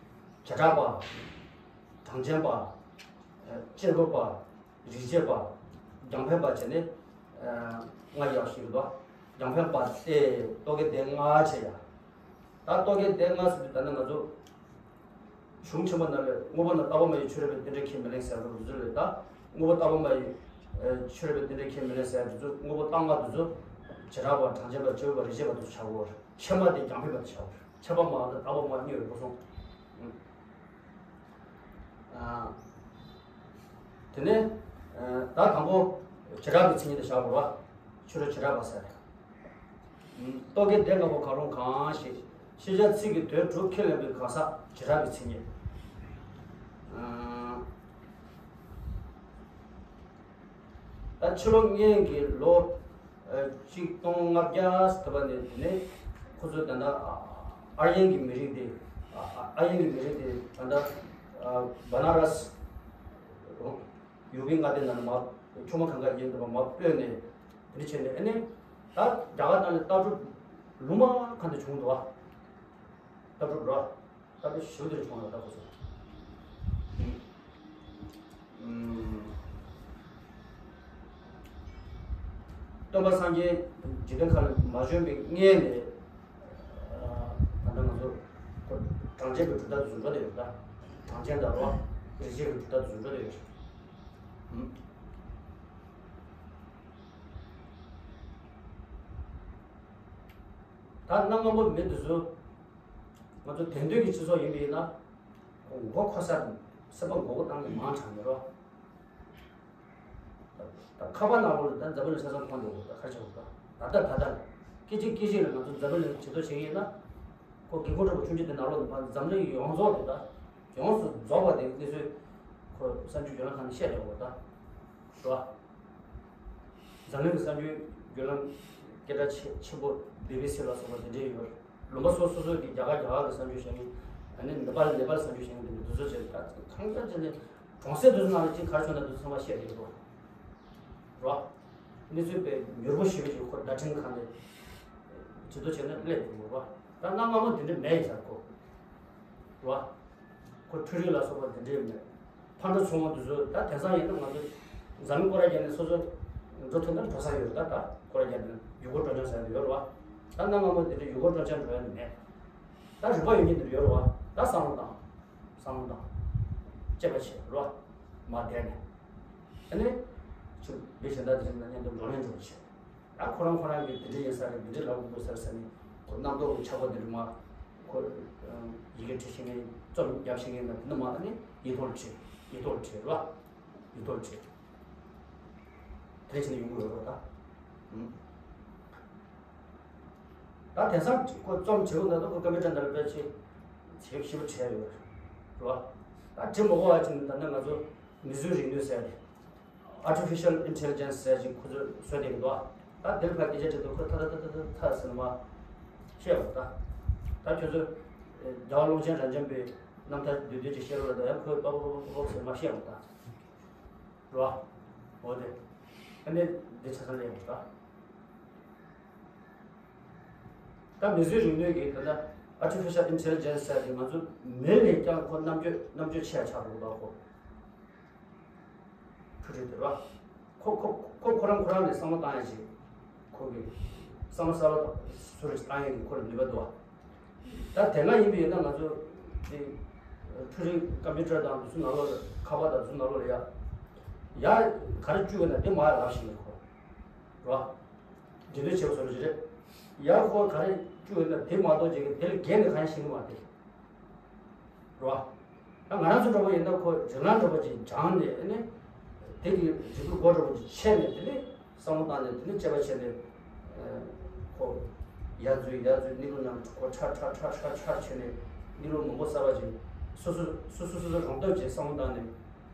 བྱེ་བྲག་པ། གྲངས་ཅན་པ། ཨ་དཔྱད་འགོག་པ། རིགས་བྱེད་པ། རྒྱང་འཕེན་པ་བྱས་ནས་ ལྔ་ཡག་ཞིག་འདུག་རྒྱང་འཕེན་པ་སྟེ་རྟོག་གེ་སྡེ་ལྔ་བྱས་ཡ། ད་རྟོག་གེ་སྡེ་ལྔ་ཟེར་དུས་ད་ནི་ང་ཚོ་གཞུང་ཆེན་པོ་ནང་ལས་དངོས་པོ་ན་རྟག་པ་མ་ཡིན་ཆོས་རབ་པའི་རྟེན་འབྲེལ་ཁས་མི་ལེན་ཟེར་བ་འདི་ཚོ་ལས། ད་དངོས་པོ་རྟག་པ་མ་ཡིན་ཆོས་རབ་པའི་རྟེན་འབྲེལ་ཁས་མི་ལེན་ཟེར་བ་འདི་ཚོ། དངོས་པོ་རྟག་མ་འདི་ཚོ་བྱེ་བྲག་པ་གྲངས་ཅན་པ་སྤྱི་བོ་པ་རིགས་ཆད་པ་འདི་ཚོ་བྱ་དགོས། ཕྱི་མ་དེ་རྒྱང་འཕེན་པ་དེ་བྱ་དགོས། ཆད་པ་མ་དང་རྟག་པ་མ་གཉིས་ཡོད་པ་སོང་། དེ་ནས་ད་དང་པོ་བྱེ་བྲག་གི་མཚན་ཉིད་དེ་བཞག་དགོས་པ། ཆོས་རབ་བྱེ་བྲག་པ་ཟེར། རྟོག་གེ་སྡེ་ལྔ་པོ་གང་རུང་གང་ཞིག་ཤེས་བྱ་ཚིག་གི་དོན་དྲུག་ཁས་ལེན་པའི་གང་ཟག་བྱེ་བྲག་གི་མཚན་ཉིད། ད་ཕྱི་ལོ་སྔོན་གྱི་ལོ་གཅིག་སྟོང་ལྔ་བརྒྱ་ཟེར་བ་ནས་དེ་ནས་ཁོ་ཚོས་ད་ལྟ་ཨར་ཡན་གྱི་མི་རིགས་དེ། ཨར་ཡན་གྱི་མི་རིགས་དེ་ད་ལྟ་བ་ན་ར་སི་ཡུ་པི་མངའ་སྡེ་ནང་ལ་མར་ཁྱོ་མ་གང་ག་ཡིན་འདུག་པ། མར་སྤོས་ནས་དེ་འདྲ་བྱས་ནས། ཨ་ནི་ད་རྒྱ་གར་ནང་ལ་ལྟ་གྲུབ་ལུང་པ་གང་དུ་བྱུང་འདུག་པ། ལྟ་གྲུབ་ར། ད་དེ་ཞུ་དེར་བྱུང་ལ་ད་ཁོ་ཚོ། ཨུམ། སྟོན་པ་སངས་རྒྱས་འཇིག་རྟེན་ཁམས་ལ་མ་བྱོན་པའི་སྔོན་ནས། ད་ལྟ་ང་ཚོ་གྲངས་ཅན་པའི་གྲུབ་མཐའ་དེ་ཚོ་འགྲོ་བསྡད་ཡོད་ད། གྲངས་ཅན་དང་རོ། རིགས་ཆད་ཀྱི་གྲུབ་མཐའ་དེ་ཚོ་འགྲོ་བསྡད་ཡོད། ཨུམ། ད་གནའ་སྔ་མོ་མི་འདི་ཚོ་ང་ཚོ་དེང་དུས་ཀྱི་སྤྱི་ཚོགས་ཡིན་པ་ཡིན་ན། མགོ་འཁོར་ས་དང་སེམས་པ་མགོ་སྐོར་བཏང་ནས་མང་དྲགས་ནས་རོ། ད་ཁ་པར་ནང་ལོགས་ལ་ད་འཛམ་བུ་གླིང་ཆ་ཚང་མཐོང་འདུག་ད་ཁ་ཆེ་བ་ད་ད་ད་ད་ད་སྐད་ཅིག་སྐད་ཅིག་ལ་ང་ཚོ་འཛམ་བུ་གླིང་བྱེད་ཐུབ་བྱེད་ཀྱི་ཡིན་ན། ཁོ་དགེ་ཁུངས་གྲོགས་པོ་ཆུང་ཆུང་དེ་ནང་ལོགས་ནས་ཕར་འཛམ་གླིང་ཡོངས་རྫོགས་དེ་ད་ཡོངས་སུ་རྫོགས་པ་དེ་གནས་ཚུལ་ཁོ་གསར་འགྱུར་བརྒྱུད་ལམ་ཁག་ནས་བཤད་བསྡད་ཡོད་ད། རེད་བ། འཛམ་གླིང་གི་གསར་འགྱུར་བརྒྱུད་ལམ་སྐད་གྲགས་ཆེ་ཆེན་པོ་བི་བི་སི་ལ་སོགས་པ་དེ་འདྲས་ཡོད། ལུང་པ་སོ་སོ་སོ་གི་རྒྱ་གར་རྒྱ་གར་གི་གསར་འགྱུར་བཤད་མཁན། ཨ་ནི་ནེ་པཱལ་ནེ་པཱལ་གསར་འགྱུར་བཤད་མཁན་དེ་འདྲ་དེ་ཚོ་བྱས་ད་གང་ལྟར་བྱས་ནས་གྲོང་གསེབ་དེ་ཚོ་ནང་ལ་ཅིག་ག་རེ་བྱུང་ན་དེ་ཚོ་ཚང་མ་བཤད་བསྡད་ཡོད་རེད་བ། གནས་ཚུལ་དཔེ་མྱུར་པོ་ཞེ་པོ་ཅིག་ཁོ་བརྡ་འཕྲིན་ཁང་ནས་ཇུས་གཏོགས་བྱས་ན་སླེབས་ཡོང་གི་རེད་བ། ད་གནའ་སྔ་མོ་དེ་འདྲ་མེད་ཡིན་ས་ཁོ། རེད་བ། ཁོ་འཕྲུལ་རིག་ལ་སོགས་པ་འདི་འདྲའི་མེད། ཕར་འགྲོ་ཚུར་འོང་དེ་ཚོ་ད་དེང་སང་ཡིན་ན་ང་ཚོ་འཛམ་གླིང་སྐོར་ར་རྒྱག་ནས་སོ་སོ་འགྲོ་ཐུབ་ན་འགྲོ་ས་ཡོད་ད། ད་སྐོར་ར་རྒྱག་ནས་ཡུལ་སྐོར་སྤྲོ་འཆམ་ཟེར་ཡ་ཡོད་རེད་བ། ད་གནའ་སྔ་མོ་འདི་འདྲའི་ཡུལ་སྐོར་སྤྲོ་འཆམ་འགྲོ་ཡ་ནི་མེད། ད་རིག་པ་ཡོད་མཁན་འདི་ཡོད་རེད་བ། ད་བསམ་བློ་བཏང་། བསམ་བློ་བཏང་། དཔྱད་པ་བྱེད་རེད་བ། མ་བསྡད་ནས། ཨ་ནི། ཆུ་བེད་ཤ་ད་དེ་རིང་ན་མཉམ་དུ་བགྲོ་གླེང་འགྲོ་བྱེད། ད་ཁོ་རང་ཁོ་རང་གི་འདི་འདྲ་ཡིན་ས་རེད། འདི་འདྲ་ལབ་དགོས་ས་རེད་ཟེར་ནས་ཁོ་རྣམ་རྟོག་གི་ཆགས་པ་འདི་འདྲ་མ། ཁོ་ཡི་གེ་བྲིས་ཤེས་མཁན། རྩོམ་རྒྱབ་ཤེས་མཁན་ན་འདི་འདྲ་མ། ཨ་ནི་ཡིག་ཐོག་ལ་བྲིས། ཡིག་ཐོག་ལ་བྲིས་ར། ཡིག་ཐོག་ལ་བྲིས། དེ་འདྲ་བྱས་ནས་ཡོང་གི་ཡོད་རེད་ད། ཨུམ། ད་དེང་སང་ཁོ་རྩོམ་བྲིས་པ་ན་ད་ཁོ་ཀམ་པུ་ཊར་ནང་ལ་དཔེ་ཆ་ཞིབ་ཞིབ་བྲིས་ཡོད་རེད་བ། ད་བྲིས་མ་དགོས་པ་བྱས་ནས་ད་ནི་ང་ཚོ་མིག་གཟུགས་རིག་ནུས་ཟེར་ཏེ། Artificial Intelligence ཟེར་ཅིག་ཁོ་ཚོས་བཟོས་བསྡད་ཀྱི་འདུག་ད་དེར་ཕར་སྐད་ཆ་དྲིས་དུས་ཁོས་ཐ་ཐ་ཐ་ཐ་ཐ་ཟེར་ནས་མར་བཤད་པ་ད། ད་ཁྱོད་ཚོ་རྒྱལ་བ་ཀློང་ཆེན་རབ་འབྱམས་པའི་རྣམ་ཐར་བསྡུས་བསྡུས་ཅིག་བཤད་རོགས་ལབ་ད་ཡང་ཁོས་པག་པག་པག་པག་ཟེར་མར་བཤད་པ་ད། རེད་བ། འོ་དེ། ཨ་ནི་འདི་ཆ་ཚང་ལས་ཡོང་ད། ད་མིག་གཟུགས་རིག་ནུས་ཀྱི་ད་ལྟ་Artificial Intelligence ཟེར་དེ་ང་ཚོ་མི་ལས་ཀྱང་ཁོ་རྣམ་དཔྱོད་རྣམ་དཔྱོད་ཆེ་ཆགས་འགྲོ་གི་འདུག་ཁོ། འཕྲུལ་རིག་དེ་རེད་བ། ཁོ་ཁོ་ཁོ་ཁོ་རང་ཁོ་རང་ལ་བསམ་བློ་བཏང་ཡ་ཅིག་ཁོ་གི་བསམ་བློ་གསར་པ་དང་སུ་རེ་བཏང་ཡ་གི་ཁོ་ལ་ནུས་པ་འདུག་བ། ད་དེ་སྔ་ཡིན་པ་ཡིན་ན་ང་ཚོ་དེ་འཕྲུལ་རིག་ཀམ་པུ་ཊར་དང་དེ་ཚོ་ནང་ལོགས་ལ་ཁ་པར་དང་དེ་ཚོ་ནང་ལོགས་ལ་ཡ་ཡ་ག་རེ་བཅུག་ཡོད་ན་དེ་མར་ལབ་ཤེས་ནས་ཁོ། རེད་བ། རྒྱུན་སྡོད་བྱེད་པ་བཟོ་འདྲ་ཅིག་རེད། ཡར་ཁོ་ག་རེ་བཅུག་ཡོད་ན་དེ་མ་གཏོགས་ཅིག་དེ་ལ་བརྒལ་ནས་གང་ཡང་ཤེས་ཀྱི་མ་རེད། རེད་བ། ད་ང་རང་ཚོ་འདྲ་པོ་ཡིན་ན་ཁོ་རིགས་ལམ་འདྲ་པོ་ཅིག་སྦྱངས་ནས་ཨ་ནི། དེ་གི་རིག་པའི་སྒོ་འདྲ་པོ་ཅིག་ཕྱེ་ནས་དེ་ནས་བསམ་བློ་བཏང་ནས་དེ་ནས་དཔྱད་པ་བྱས་ནས། ཁོ་ཡར་འཛུལ་ཡར་འཛུལ་གནས་ལུགས་རྣམས་ཁོ་ཁྲ་ཁྲ་ཁྲ་ཁྲ་ཁྲ་བྱས་ནས་གནས་ལུགས་མང་པོ་གསར་པ་ཅིག་སོ་སོ་སོ་སོ་སོ་སོ་རང་སྟོབས་ཀྱིས་བསམ་བློ་བཏང་ནས།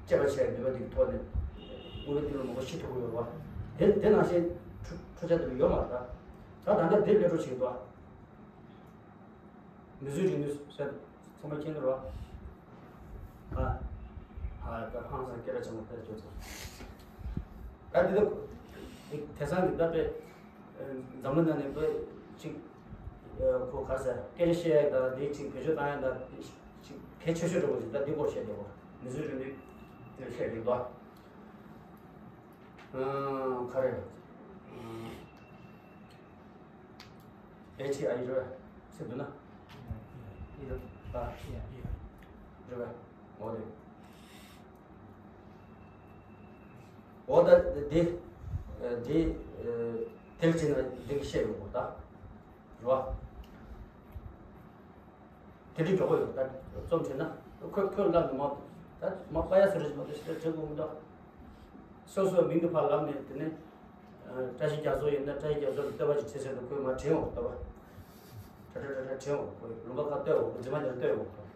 དཔྱད་པ་བྱས་ནུས་པ་དེ་གི་ཐོག་ནས་དངོས་པོའི་གནས་ལུགས་མང་པོ་ཤེས་ཐུབ་ཀྱི་ཡོད་པ། དེ་དེ་ནང་བཞིན་འཕྲུལ་འཕྲུལ་ཆས་དེ་ཡོད་མ་རེད་ད། ད་ད་ལྟ་དེ་སླེབས་འགྲོ་བཞིན་འདུག་མིག་གཟུགས་རིག་ནུས་ཟེར་ཚང་མ་མཁྱེན་གྱི་རེད་བ། ཨ། ཨ་ད་ཧང་སང་སྐད་གྲགས་ཆེན་པོ་དེ་བརྗོད་ཚར། ད་དེ་ད་དེང་སང་གི་ད་དཔེ་འཛམ་གླིང་ནང་ནས་དཔེ་གཅིག་ཁོ་ག་ཟེར་སྐད་ཆ་བཤད་ཡ་ད་དེ་གཅིག་བེད་སྤྱོད་བཏང་ཡ་ད་དེ་གཅིག་གལ་ཆེ་ཤོས་འདྲ་པོ་ཞིག་ད་འདི་སྐོར་བཤད་བསྡད་པ། མིག་གཟུགས་རིག་ནུས་དེ་བཤད་བསྡད་པ། ག་རེ། ཨེ་ཆི་ཨའི་རེད། ཚིག་འདུག་ན། ཨི་རེད། ཨ། རེད་པས། འོ་དེ། འོ་ད་དེ། དེ། དེ་ལ་ཕྱིན་ན་འདི་གི་བཤད་ཡོང་གོ་ད། རེད་བ། དེ་འདྲའི་མགྱོགས་པོ་ཡོད་ད། རྩོམ་བྲིས་ན་ཁོས་ཁོས་ལབ་ནས་མ། ད་མ་པ་ཡ་སུ་རེ་ཞིག་མ་གཏོགས་ཞེ་དྲག་བྲིས་དགོས་མི་འདུག་སོ་སོའི་མིང་དུ་ཕར་ལབ་ནས་དེ་ནས་བཀྲ་ཤིས་རྒྱ་མཚོ་ཡིན་ན་བཀྲ་ཤིས་རྒྱ་མཚོ་ལ་བསྟོད་པ་ཞིག་བྲིས་ཟེར་ནས་ཁོས་མར་བྲིས་འོང་ད་བ། ཁྲ་ཁྲ་ཁྲ་ཁྲ་བྲིས་འོང་ཁོས་ལུང་པ་ཁ་བསྟོད་འོང་ཁོས་རྫུན་མ་ཉར་བསྟོད་འོང་ཁོས།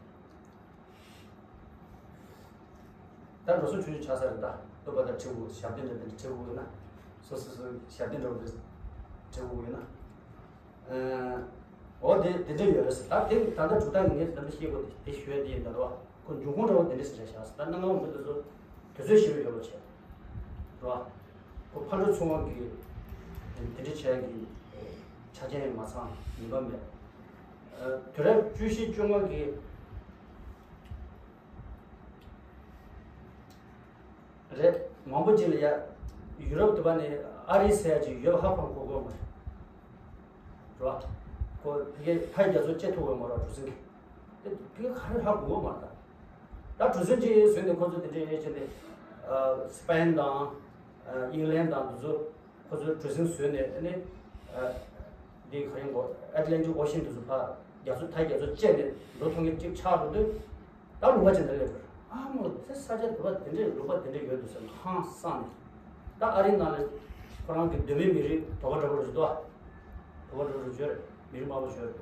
ད་འགྲོ་སོང་ཆུང་ཆུང་ཆགས་ས་རེད་ད། བསྟོད་པ་ད་བྲིས་དགོས། ཞབས་བརྟན་འདྲ་དེ་འདྲ་བྲིས་དགོས་ཡོད་ན། སོ་སོ་སོ་ཞབས་བརྟན་འདྲ་བོ་དེ་བྲིས་དགོས་ཡོད་ན། འོ་དེ་དེ་འདྲ་ཡོད་རེད་ཟེར། ད་དེ་ད་ལྟ་གྲུབ་མཐའ་ངས་ད་ལྟ་བཤད་དགོས་དེ་ཞུ་ཡ་དེ་ཡིན་ད་རོ། ཁོ་འབྱུང་ཁུངས་འདྲ་བོ་དེ་འདྲ་ཞིག་རེད་ཤག་ད་གནའ་སྔ་མོ་མི་དེ་ཚོ་དུས་ཚོད་ཞིག་ཡོད་པ་བྱས། རོ། ཁོ་ཕར་འགྲོ་ཚུར་འོང་གི་དེ་འདྲ་བྱས་ཀྱི་ཆ་རྐྱེན་མ་ཚང་ནུས་པ་མེད། དུས་རབས་བཅུ་བཞི་བཅོ་ལྔ་གི་རེད། མང་པོ་ཅིག་ལ་ཡ། ཡུ་རོབ་དུ་བ་ནས་ཨ་རི་ཟེར་ཡ་ཅིག་ཡོད་པ་ཧ་གོ་གོ་མ་རེད། རོ། ཁོ་ཕ་གིའི་ཕ་ཡི་རྒྱ་མཚོ་བཅད་ཐུབ་པ་མ་རེད་གྲུ་གཟིངས་ཀྱིས། དེ་ཕ་གི་ག་རེ་ཧ་གོ་གོ་མ་རེད་ད། ད་གྲུ་གཟིངས་ཅིག་བཟོས་ནས་ཁོ་ཚོ་དེ་འདྲའི་བྱས་ནས། སི་པེན་དང་། ཨིང་ལན་དང་དེ་ཚོ། ཁོ་ཚོས་གྲུ་གཟིངས་བཟོས་ནས་ཨ་ནི། འདི་ག་ཡིན་གོ། ཨེ་ཊ་ལན་ཊིག་ཨོ་ཤན་དེ་ཚོ་ཕར་རྒྱ་མཚོ་མཐའ་རྒྱ་མཚོ་བཅད་ནས་འགྲོ་ཐུབ་མཁན་གཅིག་ཆགས་འགྲོ་དུས། ད་ལུང་པ་ཅན་དུ་སླེབས་འགྲོ། ཨ་མོ་ཚེ་ས་ཆ་དུ་བ་དེ་འདྲའི་ལུང་པ་དེ་འདྲ་ཡོད་འདུག་ཟེར་ནས་ཧང་སངས་ནས། ད་ཨ་རིའི་ནང་ལ་ཁོ་རང་གི་གདོད་མའི་མི་རིགས་དོ་ག་འདྲ་པོ་རེད་འདུག་ཨ། དོ་ག་འདྲ་པོ་རེད་བརྗོད་རེད། མི་རིགས་དམར་པོ་བརྗོད་རེད།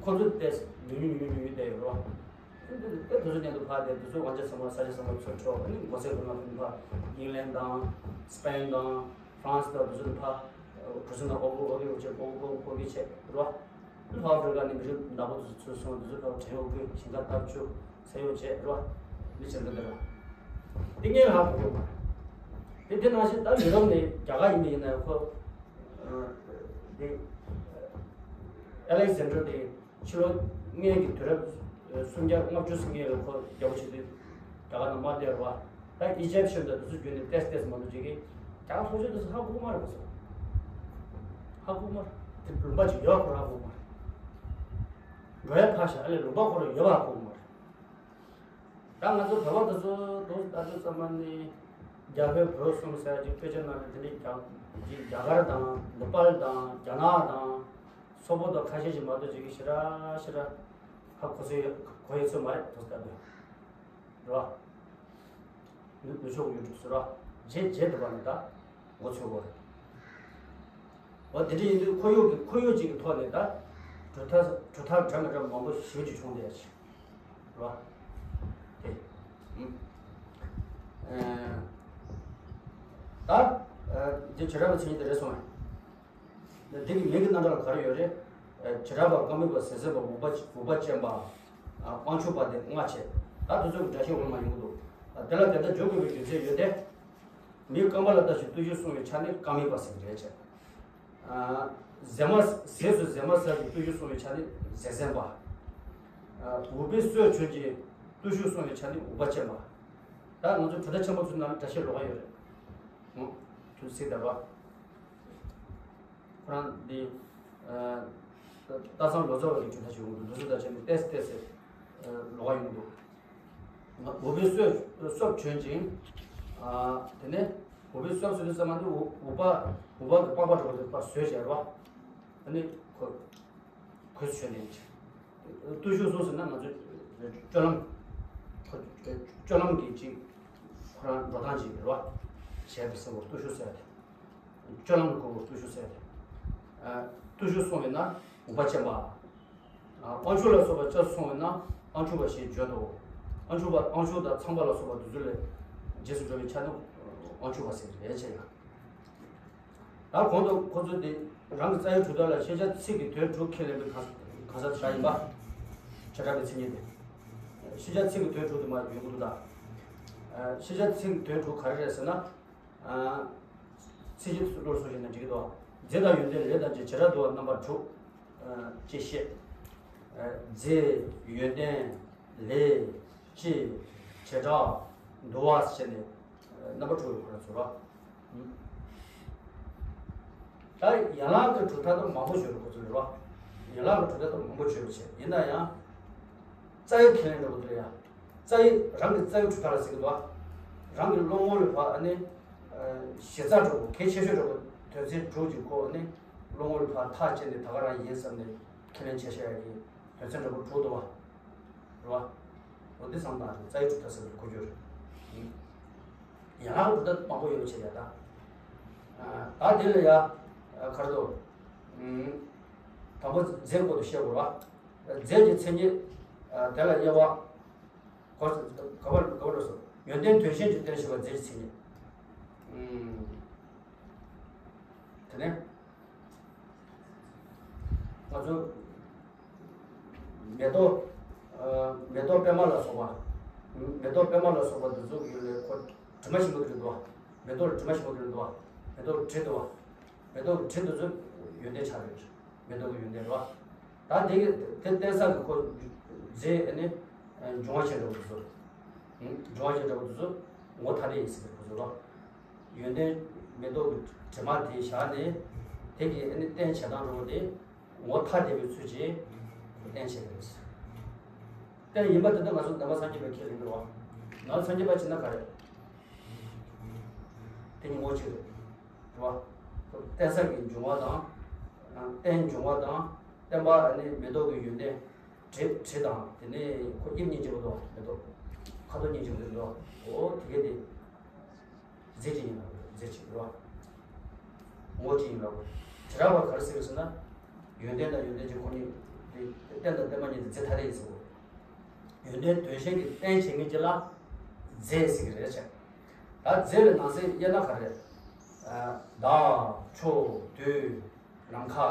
ཁོ་ཚོ་དེ་ཉུང་ཉུང་ཉུང་ཉུང་བསྡད་ཡོད་རེད་བ། དེ་དེ་ཚོ་མཉམ་དུ་ཕར་བསྡད། དེ་ཚོ་དབང་ཆ་ཚང་མ་ས་ཆ་ཚང་མ་ཚུར་འཕྲོག་ཨ་ནི་མགོ་སེར་ཁོ་ན་ཕན་པ་ཨིང་ལན་དང་སི་པེན་དང་ཧྥ་རན་སི་དང་དེ་ཚོ་ཕར་གྲུ་གཟིངས་ནང་ཨོ་གོ་ཨོ་གོ་ཨོ་གོ་ཨོ་གོ་ཨོ་གོ་བྱས་རེད་བ། ལྷོ་ཨ་ཧྥི་རི་ཀ་ནས་མི་རིགས་ནག་པོ་དེ་ཚོ་ཚུར་སོང་། དེ་ཚོ་ཕར་བྲན་གཡོག་བྱས་ཞིང་ཁ་བཏབ་བཅུག་ཚེ་གཡོག་བྱས་རེད་བ། མི་ཆེན་པོ་འདི་རེད་བ། དེ་ངས་ཧ་གོ་གི་མ་རེད། དེ་དེ་ནང་བཞིན་ད་ཡུ་རོབ་ནས་རྒྱ་གར་ཡིན་པ་ཡིན་ན་ཁོ། དེ། ཨ་ལེག་ཟན་ཌར་དེ་ཕྱི་ལོ་སྔོན་གྱི་དུས་རབས་སུམ་བརྒྱ་ལྔ་བཅུ་ཙམ་སྔོན་ལ་ཁོ་རྒྱལ་པོ་བྱེད་དུས་རྒྱ་གར་ནང་མར་བསྡད་རེད་བ། ད་ཨི་ཇེབ་ཤན་དང་དེ་ཚོ་བརྒྱུད་ནས་ཏེས་ཏེས་མ་གཏོགས་ཅིག་གིས་རྒྱ་གར་ལྷོ་ཕྱོགས་དེ་ཚོ་ཧ་གོ་གི་མ་རེད་པ་སོ། ཧ་གོ་གི་མ་རེད། དེ་ལུང་པ་ཅིག་ཡོད་ཁོ་རང་ཧ་གོ་གི་མ་རེད། འགྲོ་ཡ་ཕར་བཞག་ཨ་ལས་ལུང་པ་ཁོ་རང་ཡོད་པ་ཧ་གོ་གི་མ་རེད། ད་ང་ཚོ་བོད་པ་དེ་ཚོ་དུ་ལྟ་དུས་ཙམ་པ་ནི་རྒྱ་བོད་བོད་གསུམ་ཟེར་གྱི་དཔེ་ཆ་ནང་ལ་དེ་འདྲའི་རྒྱ་རྒྱ་གར་དང་ནེ་པཱལ་དང་རྒྱ་ནག་དང་སོག་པོ་དང་ཁ་ཤས་ཤིག་མ་གཏོགས་ཅིག་གིས་ཞེ་དྲག་ཞེ་དྲག་ཧ་གོ་ཚོད་ཡོད་གོ་ཡོད་ཚོད་མ་རེད་དུ་ལྟ་དུས་རེད་བ། ནུ་ནུ་ཕྱོགས་ཡོད་འགྲོ་ཟེར་བ། རྗེས་རྗེས་དུ་བ་ནི་ད། མགོ་ཚོས་པ་རེད། འོ་དེ་འདྲ་ཡིན་དུས་ཁོར་ཡུག་གི་ཁོར་ཡུག་ཅིག་གི་ཐོག་ནས་ད་གྲུབ་མཐའ་གྲུབ་མཐའ་འདྲ་མི་འདྲ་མང་པོ་ཞེ་པོ་ཅིག་བྱུང་བསྡད་ཡ་ཅིག་རེད་བ། དེ་ཨུམ། ཨེ། ད་ཨེ་འདི་བྱེ་བྲག་པའི་མཚན་ཉིད་དེ་རེད་སོང་ངས། འདི་གི་མིང་གི་རྣམ་གྲངས་ལ་ག་རེ་ཡོད་རེད། ཨེ་བྱེ་བྲག་པ་རྐང་མིག་པ་ཟས་ཟན་པ་འུག་པ་འུག་པ་ཅན་པ། ཨ་དབང་ཕྱུག་པ་དེ་ལྔ་བྱས། ད་དེ་ཚོ་གི་འདྲ་བཤད་འོག་མ་ཡོང་གི་འདུག་ཨ་དེ་ལ་དེ་ལྟར་བརྗོད་དགོས་པའི་རྒྱུ་མཚན་ཡོད་དེ། མིའི་རྐང་པ་ལ་ལྟ་ཞིང་བརྟུལ་ཞུགས་བསྲུང་བའི་ཆ་ནི་རྐང་མིག་པ་ཟེར་གྱི་རེད་བྱས། ཨ་ཟས་མ་ཟས་སུ་ཟས་མ་ཟ་ཞིང་བརྟུལ་ཞུགས་བསྲུང་བའི་ཆ་ནི་ཟས་ཟན་པ། ཨ་འུག་པའི་སོས་གྱོན་ཅིང་བརྟུལ་ཞུགས་བསྲུང་བའི་ཆ་ནི་འུག་པ་ཅན་པ། ད་ང་ཚོ་གྲུབ་མཐའ་ཆེན་པོ་ཚོའི་ནང་ལ་འདྲ་བཤད་ལོགས་ཀ་ཡོད་རེད། ཨོ། ཁྱོད་སྲིད་ད་རོ། ཁོ་རང་འདི། ཨ་སྟག་ཚང་ལོ་ཙཱ་བ་གི་གྲུབ་མཐའ་ཞིག་ཡོང་གི་འདུག་འདི་ཚོ་ད་བྱས་ནས་ཏེས་ཏེས་ཟེར། ཨ་ལོགས་ཀ་ཡོང་གི་འདུག་འུག་པའི་སོས་སོབ་གྱོན་ཅིང་། ཨ་དེ་ནས་འུག་པའི་སོབ་ཟེར་དུས་ཙམ་པ་འདི་འུག་འུག་པ་འུག་པ་གི་པགས་པ་འདྲ་བོ་དེ་ཕར་བཟོས་བྱས་རོ། ཨ་ནི་ཁོ་གོས་གྱོན་ནས་བྱས། བརྟུལ་ཞུགས་སོ་ཟེར་ན་ང་ཚོ་སྤྱོད་ལམ། ཁོ་སྤྱོད་ལམ་གྱི་ཅིག་ཁོ་རང་འགྲོ་སྟངས་ཅིག་རེད་བ། བྱས་པ་ཟེར་བ་བརྟུལ་ཞུགས་ཟེར་ཏེ། སྤྱོད་ལམ་གོ་བོ་བརྟུལ་ཞུགས་ཟེར་ཏེ། ཨ་བརྟུལ་ཞུགས་སོང་བས་ན་འུག་པ་ཅན་པ། ཨ་དབང་ཕྱུག་ལ་སོགས་པ་སྐྱབས་སུ་སོང་བས་ན་དབང་ཕྱུག་པ་ཞེས་བརྗོད་དོ། དབང་ཕྱུག་པ་དབང་ཕྱུག་དང་ཚངས་པ་ལ་སོགས་པ་དེ་ཚོ་ལས་རྗེས་སུ་འགྲོ་བའི་ཆ་ནི་དབང་ཕྱུག་པ་ཟེར་རེད་བྱས་ཡང་། ད་གོང་དུ་ཁོ་ཚོས་དེ་རང་གི་རྩ་བའི་གྲུབ་མཐའ་ལ་ཤེས་བྱ་ཚིག་གི་དོན་དྲུག་ཁས་ལེན་པའི་གང་གང་ཟག་ཞིག་ཡིན་པ། བྱེ་བྲག་པའི་མཚན་ཉིད་དེ། ཤེས་བྱ་ཚིག་གི་དོན་དྲུག་དེ་མར་ཡོང་གི་འདུག་ད། ཤེས་བྱ་ཚིག་གི་དོན་དྲུག་ག་རེ་རེད་ཟེར་ན། ཚིག་གི་བློར་གསུངས་ཤིག་ན་འགྲིག་གི་འདུག་རྫས་དང་ཡོན་ཏན་ལས་དང་བཅས་བྱེ་བྲག་ཏུ་བ་རྣམ་པ་དྲུག་ཅེས་བཤད། རྫས་ཡོན་ཏན་ལས་བཅས་བྱེ་བྲག་ཏུ་བ་ཟེར་ནས་རྣམ་པ་དྲུག་ཡོད་ཁོ་ར་ཚོ་ར། ད་ཡན་ལག་གི་གྲུབ་མཐའ་དང་མང་པོ་བརྗོད་པའི་ཁོ་ཚོ་རེད་བ། ཡན་ལག་གི་གྲུབ་མཐའ་དང་མང་པོ་བརྗོད་པ་བྱས། ཡིན་ན་ཡང་། རྩ་བའི་ཁས་ལེན་འདྲ་པོ་དེ་ཡང་། རྩ་བའི་རང་གི་རྩ་བའི་གྲུབ་མཐའ་ལ་ཟེར་གི་འདུག་བ། རང་གི་བློ་ངོ་ལ་ཕར་ཨ་ནི། གཞི་རྩ་འདྲ་པོ་གལ་ཆེ་ཤོས་འདྲ་པོ་དོན་ཚན་དྲུག་ཅིག་ཁོ་ཨ་ནི། བློ་ངོ་ལ་ཕར་ཐག་བཅད་ནས་ད་ག་རང་ཡིན་བསམ་ནས་ཁས་ལེན་བྱས་བཞག་ཡ་གི་དོན་ཚན་འདྲ་པོ་དྲུག་འདུག་བ། རེད་བ། འོ་འདི་བསམ་བཏང་རྩ་བའི་གྲུབ་མཐའ་ཟེར་བའི་གོ་རྒྱུ་རེད། ཡན་ལག་གི་གྲུབ་མཐའ་མང་པོ་ཡོད་པ་བྱས་ཡ་ད། ད་དེ་ལ་ཡ། ག་རེ་འདུག་དང་པོ་རྫས་སྐོར་དུ་བཤད་དགོས་རེད་བ། རྫས་ཀྱི་མཚན་ཉིད། དེ་ལ་དབྱེ་བ། ག་ག་བར་ག་བར་སོ། ཡོན་ཏན་དོན་གཞན་གྱི་རྟེན་བྱེད་པ་རྫས་ཀྱི་མཚན་ཉིད། དེ་ནས། ང་ཚོ། མེ་ཏོག་མེ་ཏོག་པད་མ་ལ་སོགས་པ། མེ་ཏོག་པད་མ་ལ་སོགས་པ་འདི་ཚོ་གི་ལས་ཁོ་དྲི་མ་ཞིམ་པོ་དེ་རེད་འདུག་མེ་ཏོག་ལ་དྲི་མ་ཞིམ་པོ་དེ་རེད་འདུག་མེ་ཏོག་དྲི་འདུག་མེ་ཏོག་དྲི་འདི་ཚོ་ཡོན་ཏན་ཆགས་རེད། མེ་ཏོག་གི་ཡོན་ཏན་རེད། ད་དེ་གི་དེ་བརྟེན་ས་གི་ཁོ་རྫས་ཨ་ནི་འབྱུང་བ་ཅན་འདྲ་པོ་དེ་ཚོ། འབྱུང་བ་ཅན་འདྲ་པོ་དེ་ཚོ་ངོ་ཐ་དད་ཡིན་ཟེར་གི་ཁོ་ཚོ་རོ། ཡོན་ཏན་མེ་ཏོག་གི་དྲི་མ་དེ་བཞག་ནས་དེ་གི་ཨ་ནི་རྟེན་བྱེད་སྟངས་འདྲ་པོ་དེ། ངོ་ཐ་དད་པའི་ཚུལ་གྱིས་རྟེན་བྱེད་པ་རེད། རྟེན་ཡིན་པ་དེ་དག་ང་ཚོ་ནང་པ་སངས་རྒྱས་པའི་ཁས་ལེན་འགྲོ་བ། ནང་པ་སངས་རྒྱས་པ་བྱས་ན་ག་རེ། དེ་ཉིད་ངོ་གཅིག་རེད། རེད་བ། རྟེན་ས་གི་འབྱུང་བ་དང་། རྟེན་འབྱུང་བ་དང་། བརྟེན་པ་ནི་མེ་ཏོག་གི་ཡོན་ཏན། དྲི་དྲི་དང་དེ་ནས་ཁོ་དབྱིབས་སྙིང་རྗེ་པོ་དང་མེ་ཏོག་ཁ་དོག་སྙིང་རྗེ་པོ་དེ་འདུག་འོ་དེ་གས་དེ། རྫས་གཅིག་ཡིན་ལ་རྫས་གཅིག་རེད་བ། ངོ་གཅིག་ཡིན་ལ། དྲི་རབ་པ་ག་རེ་ཟེར་ཟེར་ན། ཡོན་ཏན་དང་ཡོན་ཏན་གྱི་ཁོ་གཉིས་དེ་རྟེན་དང་བརྟེན་པ་གཉིས་དེ་རྫས་ཐ་དད་ཡིན་ཟེར་གོ། ཡོན་ཏན་དོན་གཞན་གྱི་རྟེན་བྱེད་མཁན་གྱི་ལ་རྫས་ཟེར་གི་རེད་ཆེ། ད་རྫས་ལ་ནང་གསེས་དབྱེ་ན་ག་རེ། བདག་ཕྱོགས་དུས་ནམ་མཁའ།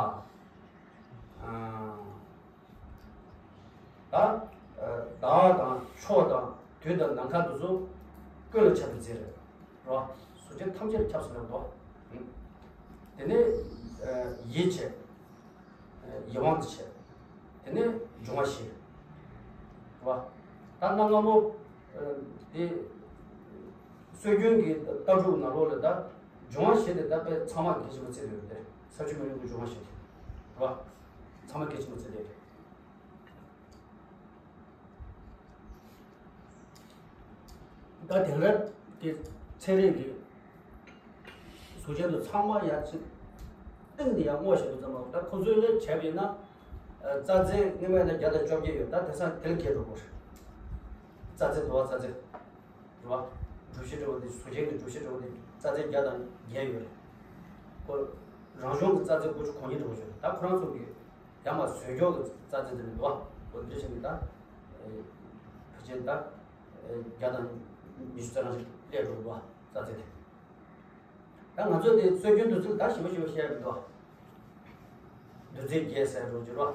ད། བདག་དང་ཕྱོགས་དང་དུས་དང་ནམ་མཁའ་དེ་ཚོ་ཀུན་ལ་ཁྱབ་པའི་རྫས་རེད། རོ། གཟུགས་ཅན་ཐམས་ཅད་ལ་ཁྱབ་ཟེར་བ་དོ། དེ་ནས་ཡིད་བྱེད། ཡིད་དབང་དུ་བྱེད། དེ་ནས་འབྱུང་བ་བཞི། རོ། ད་གནའ་སྔ་མོ། དེ། སྲོལ་རྒྱུན་གྱི་ལྟ་གྲུབ་ནང་ལོགས་ལ་ད། འབྱུང་བ་བཞི་དེ་ད་དཔེ་ཚང་མ་གལ་ཆེན་པོ་བརྩི་ཡོད་རེད། ས་བཅུ་མི་ལུས་ཀྱི་འབྱུང་བ་བཞི་དེ། རོ། ཚང་མ་གལ་ཆེན་པོ་བརྩི་ཡོད་རེད། ད་དེང་རབས་ཀྱི་ཚན་རིག་གི་གཟུགས་ཅན་དུ་ཚང་མ་ཡར་ཅིག་སྟེང་དུ་ཡར་སྔོག་བཞག་པ་ཙམ་པ་ད་ཁོ་ཚོའི་ལས་བྱས་པ་ཡིན་ན། རྩ་རྫས་སྔོན་མ་ཡིན་ན་བརྒྱ་དང་བཅོ་བརྒྱད་ཡོད། ད་དེང་སང་དེ་ལས་བརྒལ་འགྲོ་དགོས་རེད། རྩ་རྫས་འདུ་བ་རྩ་རྫས། རེད་བ། གྲུ་བཞི་འདྲ་བོ་དེ་གཟུགས་ཅན་གྱི་གྲུ་བཞི་འདྲ་བོ་དེ་རྩ་རྫས་བརྒྱ་དང་བརྒྱད་ཡོད་རེད། ཁོ་རང་བྱུང་གི་རྩ་རྫས་དགུ་བཅུ་གོ་གཉིས་འདྲ་བོ་ཡོད་རེད། ད་ཁོ་རང་ཚོ་གི་ཡར་མར་བཟོས་རྒྱུ་གི་རྩ་རྫས་དེ་རེད་འདུག་བ། འོ་འདི་བྱས་ནས་ད། ཕལ་ཆེར་ད། བརྒྱ་དང་ཉི་ཤུ་རྩ་གྲངས་ཤིག་སླེབས་འགྲོ་འདུག་བ་རྩ་རྫས་དེ། ད་ང་ཚོས་དེ་སྲོལ་རྒྱུན་དུ་ཚུལ་ད་ཞིབ་པོ་ཞིབ་པོ་བཤད་མི་འདུག་བ། འདུ་འཛི་བརྒྱད་ཟེར་འགྲོ་འགྱུར་བ།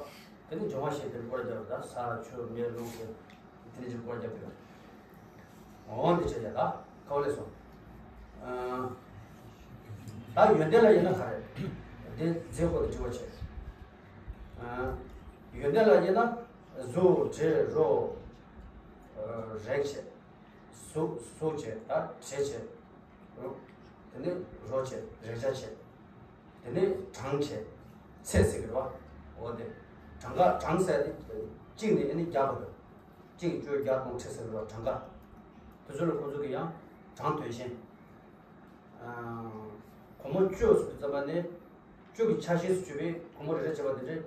དེ་ནི་འབྱུང་བ་བཞི་དེར་སྐོར་རྒྱབ་ད་ས་ཆུ་མེ་རླུང་ཟེར། དེ་ནི་ཅིག་སྐོར་རྒྱབ་དགོས། འོ་འདི་བྱས་ཡ་ད་ཁ་བ་ལས་སོ། ད་ཡོན་ཏན་ལ་དབྱེ་ན་ག་རེ། དེ་རྫས་སྐོར་དུ་དྲི་བ་བྱས། ཡོན་ཏན་ལ་དབྱེ་ན་གཟུགས་དྲི་རོ། རེག་བྱེད། གཟུགས་གཟུགས་བྱེད་ད་དྲི་བྱེད། དེ་ནས་རོ་བྱེད་རེག་བྱ་བྱེད། དེ་ནས་གྲངས་བྱེད། ཚད་ཟེར་གི་རེད་བ། འོ་དེ། གྲངས་ཀ་གྲངས་ཟེར་དེ་གཅིག་ནས་ཨ་ནི་བརྒྱ་བར་དུ། གཅིག་བཅུ་བརྒྱ་སྟོང་ཁྲི་ཟེར་བ་གྲངས་ཀ། དེ་ཚོ་ལ་ཁོ་ཚོ་གི་ཡང་གྲངས་དོན་གཞན། སྒོར་མོ་བཅུ་ཟེར་དུས་ཙམ་པ་ནས། བཅུ་གི་ཆ་ཤས་སུ་གྱུར་པའི་སྒོར་མོ་རེ་རེ་བྱས་པ་དེ་འདྲས།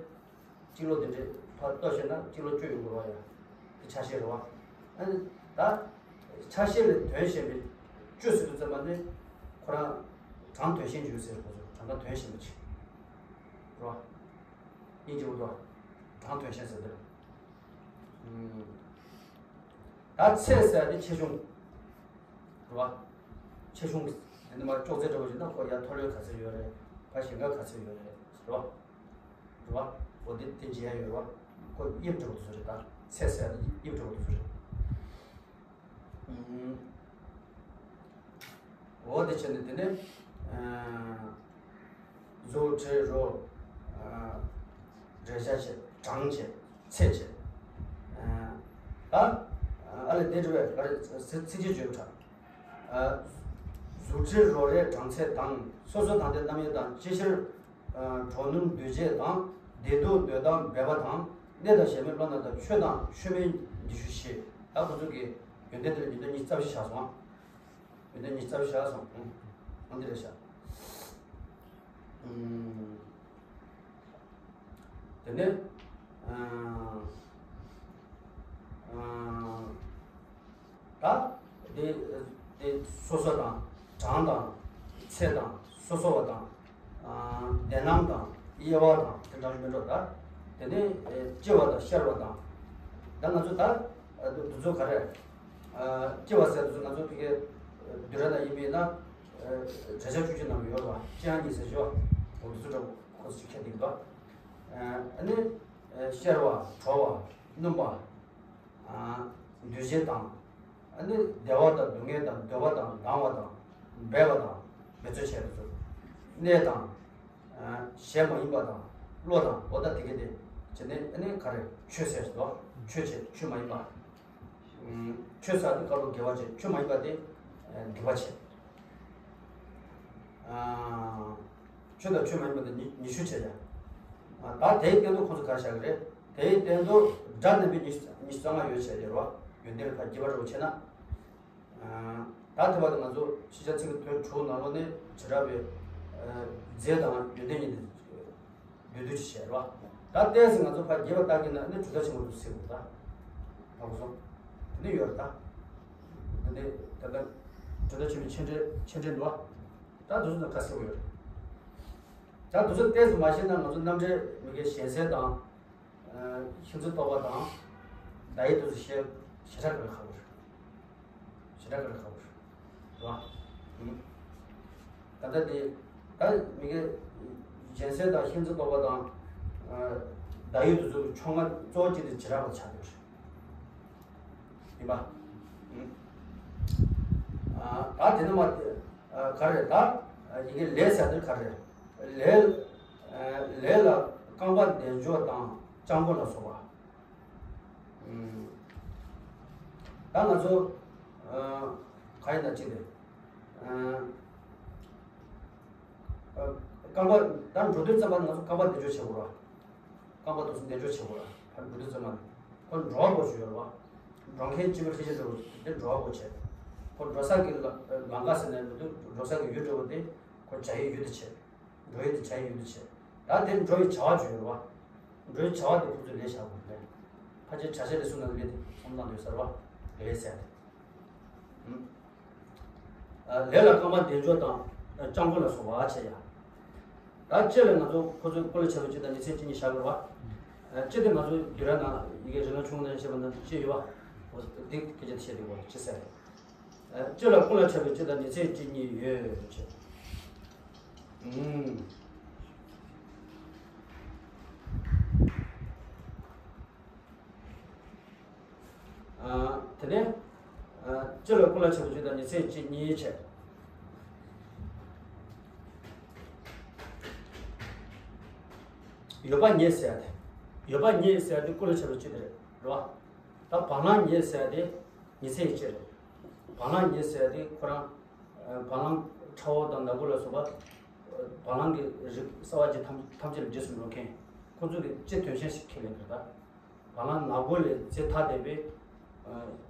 སྤྱི་ལོ་དེ་འདྲས་ཕར་ལྟོ་བཤད་ན་སྤྱི་ལོ་བཅུ་ཡོང་དགོས་པ་ཡ། དེ་ཆ་ཤས་རེད་བ། ཨ་ནི་ད། ཆ་ཤས་ལས་དོན་གཞན་པའི་བཅུ་ཟེར་དུས་ཙམ་པ་ནས་ཁོ་རང་གྲངས་དོན་གཞན་བརྗོད་ཟེར་ཁོ་ཚོ་གྲངས་ཀ་དོན་གཞན་པ་ཅིག་རེད་བ། སྙིང་རྗེ་པོ་འདུག་བ། གྲངས་དོན་གཞན་ཟེར་དེ་རེད། ད་ཚད་ཟེར་དེ་ཆེ་ཆུང་། རེད་བ། ཆེ་ཆུང་དེ་ནི་མ་ཅོག་ཙེ་འདྲ་བོ་ཞིག་ན་ཁོ་ཡར་མཐོ་ལོས་ག་ཚོད་ཡོད་རེད། ཕར་ཞེང་ཁ་ག་ཚོད་ཡོད་རེད། རེད་བ། རེད་བ། འོ་དེ་དེ་འཇལ་ཡ་ཡོད་རེད་བ། ཁོ་དབྱིབས་འདྲ་བོ་དེ་ཚོ་རེད་ད། ཚད་ཟེར་དེ་དབྱིབས་འདྲ་བོ་དེ་ཚོ་རེད། འོ་དེ་བྱས་ནས་དེ་ནས། གཟུགས་དྲི་རོ། རེག་བྱ་བྱེད་གྲངས་བྱེད་ཚད་བྱེད། ད། ཨ་ལས་དེ་འདྲ་བའི་ག་རེ་ཚིག་ཚིག་གཅིག་བརྗོད་པ་འདྲ། གཟུགས་བྲལ་རོ་རས་གྲངས་ཚད་དང་། སོ་སོ་དང་། དེ་རྣམ་དབྱེ་དང་། ཅི་ཕྱིར་གྲོགས་ནུབ་འདུས་བྱས་དང་། བདེ་སྡུག་འདོད་དང་འབད་པ་དང་། གནས་དང་གཞན་མིན་བློ་རྣམས་དང་། ཆོས་དང་ཆོས་མིན་འདི་ཞུ་ཞེས། ད་ཁོ་ཚོ་གི་ཡོན་ཏན་དེ་ལ་ཡོན་ཏན་ཉི་ཤུ་རྩ་བཞི་བཞག་སོང་། ཡོན་ཏན་ཉི་ཤུ་རྩ་བཞི་བཞག་སོང་། ཨང་། འདི་རེད་བཞག། ཨང་། དེ་ནས་ཨང་། ཨང་། ད་དེ་དེ་སོ་སོ་དང་། གྲངས་དང་། ཚད་དང་། སོ་སོ་བ་དང་། ཨང་། བདེན་སྣང་དང་། དབྱེ་བ་དང་། དེ་འདྲ་ཞིག་མི་འགྲོ། ད་དེ་ནས་ཨེ་སྐྱེ་བ་དང་། ཤར་བ་དང་། ད་ང་ཚོ་ད་ཨ་འདི་ཚོ་ག་རེ། ཨ་སྐྱེ་བ་ཟེར་དུས་ང་ཚོ་ཕ་གིའི་བསྡུས་གྲྭ་ནང་ཡིན་པ་ཡིན་ན། ཨ་བརྗོད་བྱ་བཅུ་གཅིག་ནང་ཡོད་རེད་པ། སྐྱེ་ཡང་གཉིས་ཟེར་ཞུ་བ། འོ་འདི་ཚོ་འདྲ་པོ་ཁོ་ཚོ་ཅིག་ཁྱེར་འདུག་གི་འདུག། ཨ་ནི་ཨ་ཤར་བ། གྲོལ་བ། སྣུམ་པ། ཨ་འདུས་བྱས་དང་། ཨ་ནི་བདེ་བ་དང་། སྡུག་བསྔལ་དང་། འདོད་པ་དང་། སྡང་བ་དང་། འབད་པ་དང་། འབད་རྩོལ་བྱས་པ་ཚོ། གནས་དང་། ཨ་གཞན་མ་ཡིན་པ་དང་། བློ་དང་། འོ་ད་དེ་ག་དེ་བྱས་ནས། ཨ་ནི་ག་རེ། ཆོས་ཟེར་དོ། ཆོས་བྱས། ཆོས་མ་ཡིན་པ། ཨུམ། ཆོས་ཟེར་དེ་སྐབས་ལ་དགེ་བ་བྱས། ཆོས་མ་ཡིན་པ་དེ་ཨ་སྡིག་པ་བྱས། ཨ་ཆོས་དང་ཆོས་མ་ཡིན་པ་དེ་ཉི་ཉི་ཤུ་བྱས་ཡ། ཨ་ད་དེའི་སྟེང་དུ་ཁོང་ཚོ་ག་རེ་བཞག་གི་རེད། དེའི་སྟེང་དུ་སྒྲ་རྣམ་པའི་ཉི་ཤུ་ཉི་ཤུ་རྩ་ལྔ་ཡོད་བྱས་ཡོད་རེད་པ། ཡོན་ཏན་ཕར་རྒྱས་པ་འདྲ་པོ་བྱས་ན། ཨ་ད་ཐོས་པ་དེ་ང་ཚོ་ཕྱི་རྒྱལ་ཚིག་གི་དོན་དྲུག་ནང་ལོགས་ནས་བྱེ་བྲག་པའི་ཨ་རྫས་དང་ཡོན་ཏན་གཉིས་དེ་བསྡུས་བསྡུས་ཀྱིས་བཤད་རོ། ད་ལྟས་སུ་ང་ཚོ་ཕར་རྒྱས་པ་བཏང་གི་ན་ནི་གྲུབ་མཐའ་ཆེན་པོ་དེ་ཟེར་དགོས། ད་ཧ་གོ་སོང་། དེ་ནི་ཡོད་རེད། ད་དེ་ནི་ད་ལྟ་གྲུབ་མཐའ་ཆེན་པོའི་མཆན་འགྲེལ། མཆན་འགྲེལ་འདུག་བ། ད་དེ་ཚོ་ནི་ཁ་གསལ་པོ་ཡོད་རེད། ད་དེ་ཚོ་ལྟས་སུ་མ་ཤེས་ན་ང་ཚོ་རྣམ་འགྲེལ་མི་དགེ་གཞན་སེལ་དང་། ཨ་ཤིང་རྩི་རྟོག་པ་དང་། བརྡ་ཡིག་དེ་ཚོ་ཤེས། ཞེ་དྲག་གི་ཁག་པོ་རེད། ཞེ་དྲག་གི་ཁག་པོ་རེད། རེད་པ། ཨུམ། ད་ལྟ་དེ་ད་མི་དགེ་གཞན་སེལ་དང་། ཤིང་རྩི་རྟོག་པ་དང་། ཨ་བརྡ་ཡིག་དེ་ཚོ་ཕྱོགས་སྔ་གཙོ་བོ་གཅིག་དེ་བྱེ་བྲག་པ་ཆགས་ཡོད་རེད། ཡིན་པ། ཨུམ། ཨ་ད་དེ་ནི་མ་དེ་ཨ་ག་རེ་རེད། ད་ཨ་ཡི་གེ་ལས་ཟེར་དེ་ག་རེ་རེད། ལས་ཨ་ལས་ལ་རྐང་པ་བདེ་འཇོག་དང་སྤྱང་པོ་ལ་སོགས་པ། ཨུམ། ད་ང་ཚོ་ཨ་ག་ཡིན་ན་ཅི་རེད། ཨ་ཨ་རྐང་པ་ད་འགྲོ་དུས་ཙམ་པ་ང་ཚོ་རྐང་པ་བདེ་འཇོག་བྱེད་དགོས་ར། རྐང་པ་དེ་ཚོ་བདེ་འཇོག་བྱེད་དགོས་ར། ད་འགྲོ་དུས་ཙམ་པ་ཁོ་འགྲོ་བ་པོ་ཞིག་ཡོད་ར་བ། འགྲོ་མཁན་སྤྱི་བོ་ལྷན་ཅིག་འགྲོ་བ་དེ་འགྲོ་བ་པོ་བྱེད། ཁོ་འགྲོ་ས་གི་ལམ་ལམ་ཁ་ཟེར་ནས་མི་འདུག། འགྲོ་ས་གི་ཡུལ་འགྲོ་བ་དེ་ཁོ་བྱ་ཡུལ་ཡུལ་དུ་བྱེད། འགྲོ་ཡུལ་དེ་བྱ་ཡུལ་དུ་བྱེད། ད་དེ་འགྲོ་ཡི་བྱ་བ་བརྗོད་ཡོད་རེད་བ། འགྲོ་ཡི་བྱ་བ་དེ་ཁོ་ཚོས་ལས་བྱ་དགོས་རེད། ཕལ་ཆེར་བྱ་བྱེད་ལས་གསུམ་ནང་ལས་དེ་ཚང་མ་ནང་དུ་ཡོད་ས་རེད་བ། ལས་ཟེར་ཡ་དེ། ཨུམ། ཨ་ལས་ལ་རྐང་པ་བདེ་འཇོག་དང་། སྤྱང་པོ་ལ་སོགས་པ་བྱེད་ཡ། ད་སྤྱི་ལ་ང་ཚོ་ཁོ་ཚོའི་སྐུ་ལ་ཆ་བའི་སྤྱི་དང་ཉི་ཚེ་སྤྱི་གཉིས་བཞག་དགོས་རེད་བ། ཨ་སྤྱི་དེ་ང་ཚོའི་བསྡུས་གྲྭ་ནང་ཡི་གེ་རིགས་ལམ་ཆུང་ངུ་ནང་བཤད་པ་ནང་སྤྱི་ཡོད་བ། འོ་དེ་སྐད་ཆ་དེ་བཤད་དགོས་རེད། སྤྱི་ཟེར། ཨ་སྤྱི་ལ་སྐུ་ལ་ཆ་བའི་སྤྱི་དང་ཉི་ཚེ་སྤྱི་གཉིས་ཡོད་ཅེས། ཨུམ། ཨ་དེ་ནས་ཨ་སྤྱི་ལ་སྐུ་ལ་ཆ་བའི་སྤྱི་དང་ཉི་ཚེ་སྤྱི་གཉིས་བྱས། ཡོད་པ་ཉིད་ཟེར་ཡ་དེ། ཡོད་པ་ཉིད་ཟེར་ཡ་དེ་སྐུ་ལ་ཆ་བའི་སྤྱི་དེ་རེད། རེད་བ། ད་བ་ལང་ཉིད་ཟེར་ཡ་དེ་ཉི་ཚེ་ཡི་སྤྱི་རེད། བ་ལང་ཉིད་ཟེར་ཡ་དེ་ཁོ་རང་ཨ་བ་ལང་ཁྲ་བོ་དང་ནག་པོ་ལ་སོགས་པ། བ་ལང་གི་རིགས་གསར་བ་ཅན་ཐམས་ཐམས་ཅད་ལ་རྗེས་སུ་འགྲོ་མཁན། ཁོ་ཚོ་གི་སྤྱི་དོན་ཆེན་ཞིག་ཁས་ལེན་གི་རེད་ད། བ་ལང་ནག་པོ་ལས་རྫས་ཐ་དད་པའི་ཨ་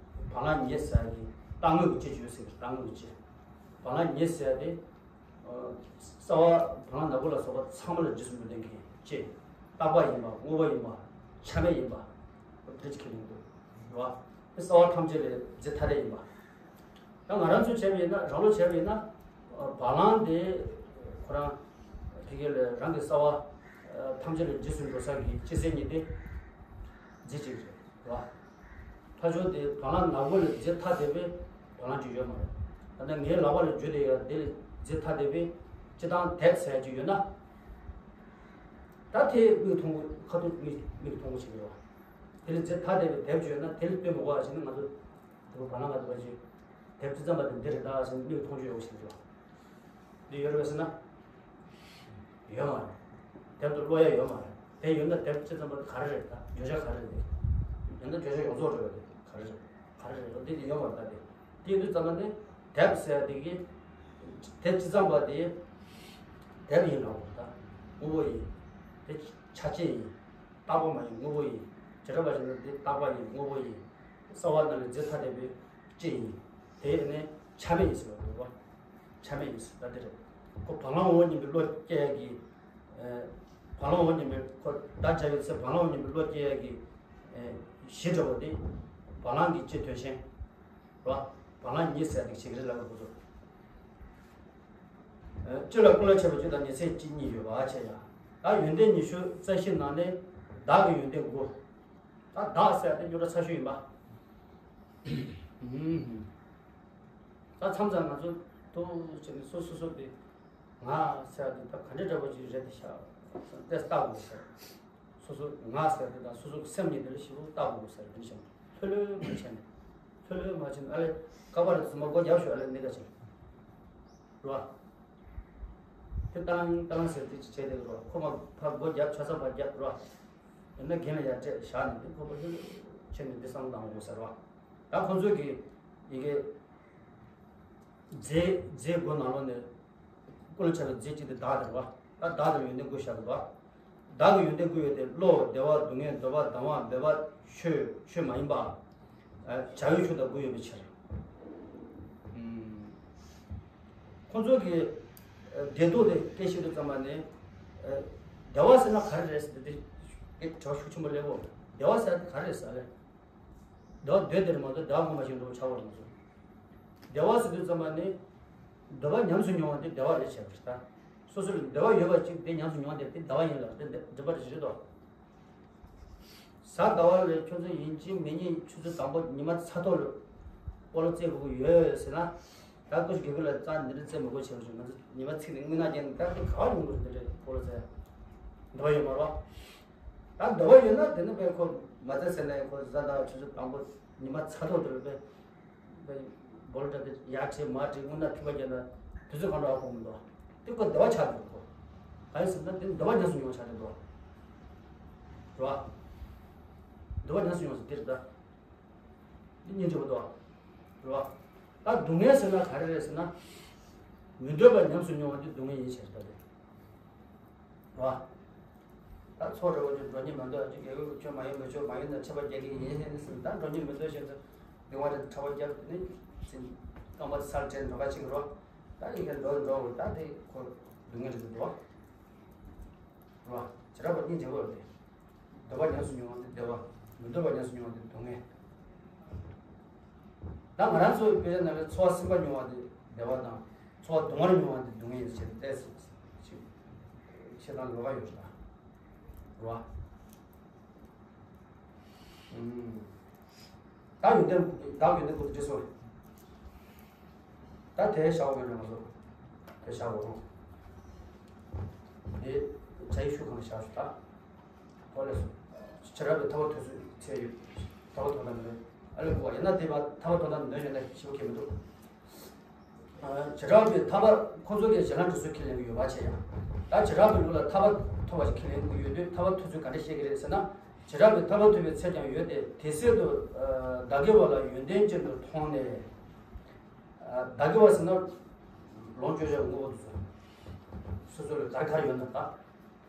བ་ལང་ཉིད་ཟེར་ཡ་གི་རྟག་དངོས་ཀྱི་སྤྱི་ཅིག་ཡོད་ཟེར་གི། རྟག་དངོས་ཀྱི་སྤྱི། བ་ལང་ཉིད་ཟེར་ཡ་དེ་ཨ་གསར་བ་བ་ལང་ནག་པོ་ལ་སོགས་པ་ཚང་མ་ལ་རྗེས་སུ་འགྲོ་ལྡན་གྱི་སྤྱི། རྟག་པ་ཡིན་པ། དངོས་པོ་ཡིན་པ། ཆ་མེད་ཡིན་པ། འདི་ཅིག་ཁས་ལེན་དགོས་རེད་བ། དེ་གསར་བ་ཐམས་ཅད་ལས་རྫས་ཐ་དད་ཡིན་པ། ད་ང་རང་ཚོས་བྱས་པ་ཡིན་ན། རང་བློ་བྱས་པ་ཡིན་ན། ཨ་བ་ལང་དེ་ཁོ་རང་ཕ་གི་ལ་རང་གི་གསར་བ་ཨ་ཐམས་ཅད་ལ་རྗེས་སུ་འགྲོ་ས་གི་སྤྱི་ཟེར་མཁན་དེ་རྫས་གཅིག་རེད་བ། ཕ་ཆོས་དེ་བ་ལང་ནག་པོ་ལས་རྫས་ཐ་དད་པའི་བ་ལང་གཅིག་ཡོད་མ་རེད། ད་ལྟ་ངའི་ལག་པ་ལ་འཇུ་བསྡད་ཡ་དེ་ལས་རྫས་ཐ་དད་པའི་སྤྱི་དང་དེབ་ཟེར་ཡ་གཅིག་ཡོད་ན། ད་དེ་མིག་མཐོང་གི། ཁ་ཐུག་མིག་མིག་མཐོང་གི་བྱེད་ཀྱི་ཡོད་བ། དེ་ལས་རྫས་ཐ་དད་པའི་དེབ་གཅིག་ཡོད་ན་དེ་ལས་སྟོན་མི་དགོས་པ་བྱས་ནས། ང་ཚོ་དེ་བ་ལང་ག་དུ་བ་ཅིག་དེབ་ཅི་ཙམ་པ་དེ་འདི་རེད་ད་ཟེར་ནས་མིག་མཐོང་རྒྱུ་ཡོད་བཞིན་རེད། འདི་ཡོད་རེད་ཟེར་ན། ཡོད་མ་རེད། དེབ་ཏུ་ཀློག་ཡ་ཡོད་མ་རེད། དེ་ཡོད་ན་དེབ་ཅི་ཙམ་པ་དེ་ག་རེ་རེད། ད་བརྗོད་བྱ་ག་རེ་རེད། ཡོད་ན་བརྗོད་བྱ་ཡོངས་རྫོགས་རེད་པ། དེ་ག་རེ་རེད། ག་རེ་རེད། འོ་འདི་དེ་ཡོད་མ་རེད། ད་དེ་དེ་ཡིན་དུས་ཙམ་པ་ནི་དེབ་ཟེར་ཡ་དེ་གི་ དེ་ཅི་ཙམ་པ་དེ་དེབ་ཡིན་ལ་འོ་ད་དངོས་པོ་ཡིན། དེ་ཆ་བྱད་ཡིན། རྟག་པ་མ་ཡིན་དངོས་པོ་ཡིན། བྱེ་བྲག་པ་ཞིག་ན་དེ་རྟག་པ་ཡིན་དངོས་པོ་ཡིན། གསལ་བ་རྣམས་ལས་རྫས་ཐ་དད་པའི་སྤྱི་ཡིན། དེ་ནི་ཆ་མེད་ཡིན་ཟེར་བ་རེད་བ། ཆ་མེད་ཡིན་ཟེར་ད་དེ་རེད། ཁོ་བ་ལང་འོ་གཉིས་པའི་བློ་སྐྱེ་ཡ་གི། ཨ། བ་ལང་འོ་གཉིས་པའི་ཁོ་བརྡ་བྱ་ཡོད་ཚེ་བ་ལང་འོ་གཉིས་པའི་བློ་སྐྱེ་ཡ་གི། ཨ། གཞི་འདྲ་བོ་དེ། བ་ལང་གི་སྤྱི་དོན་ཤེས། རེད་བ། བ་ལང་ཉིད་ཟེར་དེ་ཞིག་རེད་ལབ་དགོས་ཚོ། ཨ། སྤྱི་ལ་ཀུན་ལ་ཆགས་པའི་སྤྱི་དང་ཉི་ཚེ་སྤྱི་གཉིས་ཡོད་པ་བྱས་ཡ། ད་ཡོན་ཏན་ཉི་ཤུ་རྩ་བཞི་ནང་ནས་བདག་གི་ཡོན་ཏན་དགུ། ད་བདག་ཟེར་དེ་རྙོག་དྲ་ཚ་ཤོས་ཡིན་པ། ད་མཚམས་མཚམས་ང་ཚོ་ཏོག་ཙམ་ནས་སོ་སོ་སོ་དེ་ང་ཟེར་དེ་ད་ག་འདྲ་འདྲ་པོ་ཅིག་རེད་དེ་ཤག་ཏེ་ལྟ་དགོས་ཟེར། སོ་སོ་ང་ཟེར་དེ་དང་སོ་སོ་སེམས་ཉིད་དེ་ལ་ཞིབ་པོ་ལྟ་དགོས་ཟེར་དེ་བྱས་ལྷོད་ལྷོད་མ་བྱས་ནས་ལྷོད་ལྷོད་མ་བྱས་ནས་ཨ་ལས་ཀ་པར་དེ་ཚོ་མ་སྒོ་རྒྱབ་ཤོག་ཨ་ལས་གནས་ཀ་ཅིག་རོ། དེ་ཏང་ཏང་ཟེར་དེ་ཅིག་བྱས་དེ་རོ་ཁོ་མ་ཕར་སྒོ་རྒྱབ་ཆ་ཚང་ཕར་རྒྱབ་རོ། ཡིན་ན་རྒན་ལ་ཡར་སྤྲད་བཞག་ནས་འདི་ཁོ་པ་ཧུ་ཆེ་ནས་འདི་བསམ་བློ་བཏང་དགོས་ཟེར་བ། ད་ཁོ་ཚོས་ཀྱི་ཡི་གེ་རྫས་རྫས་དགུ་ནང་ལོགས་ནས་ཀུན་ལ་ཆགས་པའི་རྫས་གཅིག་དེ་བདག་དེ་རེད་བ། ད་བདག་དེ་ཡོན་ཏན་དགུ་བཞག་གི་འདུག་བ། བདག་གི་ཡོན་ཏན་དགུ་ཡོད་དེ་བློ་བདེ་བ་སྡུག་བསྔལ་འདོད་པ་སྡང་བ་འབད་པ་ཆོས་ཆོས་མ་ཡིན་པ། བྱ་བའི་ཆོས་དང་དགུ་ཡོད་པའི་ཕྱིར། ཁོང་ཚོ་གི་བདེ་སྡུག་དེ་སྐད་ཆ་དུ་ཙམ་པ་ནི། བདེ་བ་ཟེར་ན་ག་རེ་རེད་ཟེར་ཏེ་དྲི་བ་ཤུགས་ཆེན་པོ་སླེབས་འོ། བདེ་བ་ཟེར་ན་ག་རེ་རེད་ཟེར་ལེ། བདེ་བ་འདོད་དེ་རེད་མ་གཏོགས་བདེ་བ་ངོ་མ་ཤེས་འགྲོ་བ་ཆགས་པ་རེད་མ་གཏོགས། བདེ་བ་ཟེར་དུས་ཙམ་པ་ནི། འདོད་པ་ཉམས་སུ་མྱོང་བ་དེ་བདེ་བ་རེད་བྱས་པ་རེད་ད། སོ་སོ་ལ་འདོད་པ་ཡོད་པ་ཅིག་དེ་ཉམས་སུ་མྱོང་བ་དེ་དེ་བདེ་བ་ཡིན་ལ་དེ་འདོད་པ་རེད་ཟེར་དོ། གཟའ་ཟླ་བ་ལ་ཁྱོད་ཚོ་ཡིན་གཅིག་མིན་གཉིས་ཆུ་ཚོད་དང་པོ་ཉི་མ་ཚ་ཐོག་ལ་སྤོ་ལོ་རྩེད་དགོས་ཀྱི་ཡོད་ཟེར་ན། ད་ཀུ་ཤུ་དགེ་ཕྲུག་ལ་རྩ་འདི་འདྲ་རྩེད་མི་དགོས་བྱས་པ་བྱུང་ང་ཚོ་ཉི་མ་ཚིག་ནས་དངུལ་ནག་རྒྱན་ད་ཀུ་ག་བ་ཡོང་དགོས་འདི་འདྲ་སྤོ་ལོ་རྩེད། འདོད་པ་ཡོད་མ་རེད་བ། ད་འདོད་པ་ཡོད་ན་དེ་ནི་བས་ཁོ་མ་རྩེད་ཟེར་ན་ཡང་ཁོ་གཟའ་ཟླ་བ་ཆུ་ཚོད་དང་པོ་ཉི་མ་ཚ་ཐོག་དེ་ལ་བས། སྦོ་ལོ་འདྲ་དེ་ཡར་ཁྲིད་མར་ཁྲིད་དངུལ་ནག་མཐུན་པ་རྒྱག་ན་དུས་ཚོད་གང་འདྲ་བ་ཕོག་མི་འདུག་དེ་ཁོ་བདེ་བ་ཆགས་འདུག་ཁོ། གང་ཡིན་ཟེར་ན་དེ་འདོད་པ་ཉམས་སུ་མྱོང་བ་ཆགས་འདུག་རེད་བ། འདོད་པ་ཉམས་སུ་མྱོང་ཟེར་དེ་རེད་ད། འདི་སྙིང་རྗེ་པོ་འདུག་རེད་བ། ད་སྡུག་བསྔལ་ཟེར་ན་ག་རེ་རེད་ཟེར་ན། མི་འདོད་པ་ཉམས་སུ་མྱོང་བ་འདི་སྡུག་བསྔལ་ཡིན་ཟེར་ད་དེ། རེད་བ། ད་ཚོགས་འདྲ་བོ་ཅིག་འགྲོ་སྙིང་མི་འདོད་ཅིག་རྒྱལ་ཁབ་ཁྱོད་མ་ཡིན་མི་ཆོག་མ་ཡིན་ན་ཆད་པ་རྒྱག་གི་ཡིན་ཟེར་ནས་ཟེར་ད་འགྲོ་སྙིང་མི་འདོད་ཞེས་ཟེར་འདི་བ་དེ་ཁྲ་བ་རྒྱབ་ནི་ཟིན་རྐང་པ་དེ་སར་བྲེལ་འགྲོ་ཁ་ཅིག་རོ། ད་ཡིན་ཁན་འགྲོ་འགྲོ་བོ་ད་དེ་ཁོ་སྡུག་བསྔལ་རེད་འདུག་རོ། རོ། བྱེ་བྲག་པ་གཉིས་འབྲེལ་བ་རེད། འདོད་པ་ཉམས་སུ་མྱོང་བ་དེ་བདེ་བ། མི་འདོད་པ་ཉམས་སུ་མྱོང་བ་དེ་སྡུག་བསྔལ། ད་ང་རང་ཚོའི་དཔེ་ཆ་ནང་ལ་ཚོར་བ་སིམ་པ་མྱོང་བ་དེ་བདེ་བ་དང་། ཚོར་བ་སྡུག་བསྔལ་མྱོང་བ་དེ་སྡུག་བསྔལ་ཡིན་ཟེར་ཏེ་ཞེ་སྡང་ལོགས་ཀ་ཡོད་རེད་ད། རོ། ཨུམ། ད་ཡོན་ཏན་བདག་ཡོན་ཏན་ཀུན་ཏུ་འདྲེས་སོ། ད་དེ་བཞག་དགོས་མེད་ང་ཚོ། དེ་བཞག་དགོས་རུང་། དེ་བྱ་ཡི་ཤུགས་གང་བཞག་ཤོག་ད། ཧོ་ལེ་སོ། བྱེ་བྲག་པའི་ཐར་པ་ཐོབ་ཚུལ་ཚད་ཡོད། ཐར་པ་ཐོབ་ཐབས་མེད། ཨ་ལེ་གོ་ཡིན་ན་དེ་བ་ཐར་པ་ཐོབ་ཐབས་མེད་ཡོད་ན་ཞིབ་པོ་གལ་མི་འདུག་བྱེ་བྲག་པའི་ཐར་པ་ཁོ་ཚོ་གིས་གཞན་ལ་འགྲོ་ཚུལ་ཁས་ལེན་གྱི་ཡོད་པ་བྱས་ཡང་། ད་བྱེ་བྲག་པའི་ལུགས་ལ་ཐར་པ་ཐོབ་པ་ཞིག་ཁས་ལེན་གྱི་ཡོད་དུས་ཐར་པ་ཐོབ་ཚུལ་ག་འདྲ་བཤད་ཀྱི་རེད་ཟེར་ན། བྱེ་བྲག་པའི་ཐར་པ་ཐོབ་པའི་ཚད་ཀྱང་ཡོད་དེ་དེ་སྲིད་དུ་བདག་གི་བ་ལ་ཡོན་ཏན་ཅན་དུ་མཐོང་ནས། བདག་གི་བ་ཟེར་ན་ལོངས་སྤྱོད་བྱ་དངོས་པོ་དེ་ཚོ། སོ་སོ་ལ་ག་རེ་ག་རེ་ཡོད་ན་ད། རེད་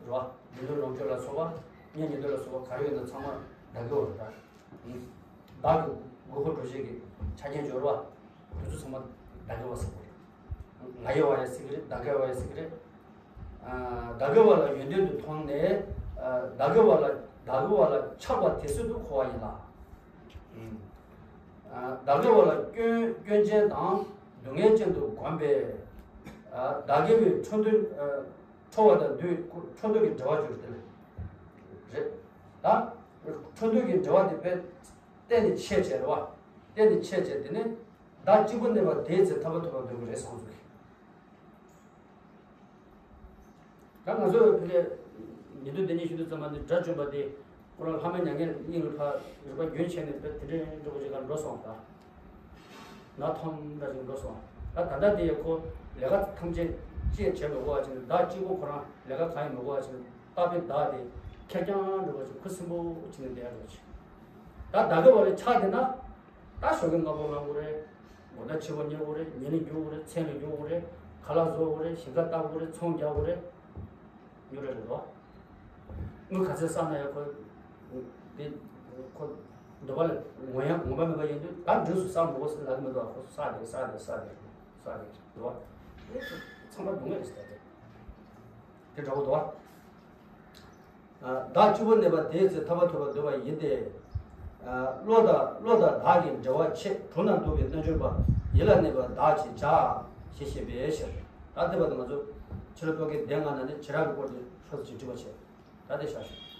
བ། ལུས་འདོད་ལོངས་སྤྱོད་ལ་སོགས་པ། གཉེན་ཉེ་འདོད་ལ་སོགས་པ་ག་རེ་ཡོད་ན་ཚང་མ་བདག་གི་བ་རེད་ད། བདག་གི་དགོས་མཁོ་འདྲ་བྱེད་ཀྱི་ཆ་རྐྱེན་སྦྱོར་བ། དེ་ཚོ་ཚང་མ་བདག་གི་བ་ཟེར་བ་རེད། ང་ཡི་བ་ཡང་ཟེར་གྱི་རེད་བདག་གི་བ་ཡང་ཟེར་གྱི་རེད། བདག་གི་བ་ལ་ཡོན་ཏན་དུ་མཐོང་ནས། བདག་གི་བ་ལ་བདག་གི་བ་ལ་ཆགས་པ་དེ་སྲིད་དུ་འཁོར་བ་ཡིན་ལ། བདག་གི་བ་ལ་སྐྱོན་སྐྱོན་ཅན་དང་སྡུག་བསྔལ་ཅན་དུ་བསྒོམས་པས། བདག་གི་བའི་འཕྲོ་འདུ། ཁྲོ་བ་དང་འདུས་འཕྲོ་འདུ་གི་འབྲེལ་བ་སྦྱོར་ཏེ་རེད། ད་འཕྲོ་འདུ་གི་འབྲེལ་བ་དེ་དཔེ་གཏན་ནས་ཆད་བྱས་རེད་བ། གཏན་ནས་ཆད་བྱས་དེ་ནས་བདག་གཅིག་པུ་གནས་པ་དེའི་ཚེ་ཐར་པ་ཐོབ་པར་འདོད་ཀྱི་རེད་ཟེར་ཁོང་ཚོ་གིས། ད་ང་ཚོས་ཕ་གིའི་ཉན་ཐོས་སྡེ་གཉིས་ཞུ་དུས་ཙམ་པ་འདི་དགྲ་བཅོམ་པ་དེ་ཁོ་རང་ལྷ་མོའི་མྱ་ངན་སྙིང་ལ་ཕར་རིག་པ་རྒྱུན་ཆད་ནས་དཔེ་དེ་འདྲའི་འདྲ་པོ་ཅིག་ག་འགྲོ་སོང་ད། ན་ཐོམ་འདྲ་ཅིག་འགྲོ་སོང་། ད་ད་ལྟ་དེ་ཡང་ཁོ་ལས་ཀ་ཐམས་ཅད་ཅི་ཡང་བྱེད་མི་དགོས་པ་ཅིག་བདག་གཅིག་པུ་ཁོ་རང་ལས་ཀ་གང་ཡང་མི་དགོས་པ་ཅིག་རྟག་པའི་བདག་དེ་ཁེར་རྐྱང་འདྲ་པོ་ཅིག་ཁུ་སིམ་པོ་བྱས་ནས་བསྡད་ཡ་འདྲ་པོ་ཅིག་ད་བདག་གི་བ་ལ་ཆགས་བསྡད་ན། ད་ཞོགས་ཀས་སྔ་པོ་ལངས་དགོས་རེད། དགོང་དག་ཕྱི་པོ་ཉལ་དགོས་རེད། ཉལ་ནས་རྒྱུག་དགོས་རེད། མཚན་ལ་རྒྱུག་དགོས་རེད། ཁ་ལག་བཟོ་དགོས་རེད། ཞིང་ཁ་བཏབ་དགོས་རེད། ཚོང་རྒྱག་དགོས་རེད། ཉོ་རེད་རེད་དོ། དངུལ་ག་ཚོད་བསགས་ན་ཡང་ཁོ་དེ་ཁོ་འདོད་པ་ལ་ངོ་ཡང་ངོ་མ་མེད་པ་ཡིན་དུས། ད་འབྲས་སུ་བསགས་མི་དགོས་ཟེར་ལབ་ཀྱི་མི་འདུག་ཁོ་བསགས་དེ་བསགས་དེ་བསགས་དེ་བསགས་དེ་འདུག་དེ་ཚང་མ་སྡུག་བསྔལ་རེད་ཟེར་ཏེ། དེ་འདྲ་བོ་འདུག་བདག་སྐྱིད་པོ་གནས་པ་དེའི་ཚེ་ཐར་པ་ཐོབ་པར་འདོད་པ་ཡིན་ཏེ། བློ་དང་བློ་དང་བདག་གི་འབྲེལ་བ་ཆད། གྲོང་ན་འདུག་པའི་རྣལ་འབྱོར་པ། ཡིད་ལ་གནས་པ་བདག་ཅེས་བྱ། ཞེས་བཤད་པའི་ཕྱིར། ད་དེ་བར་དུ་ང་ཚོ་ཕྱི་ལོ་སྟོད་ཀའི་སྡེ་ལྔ་ནང་ནས་བྱེ་བྲག་གི་སྐོར་དེ་ཧྲོ་ཅིག་འབྲི་བ་བྱས། ད་དེ་བཞག་ཞུ།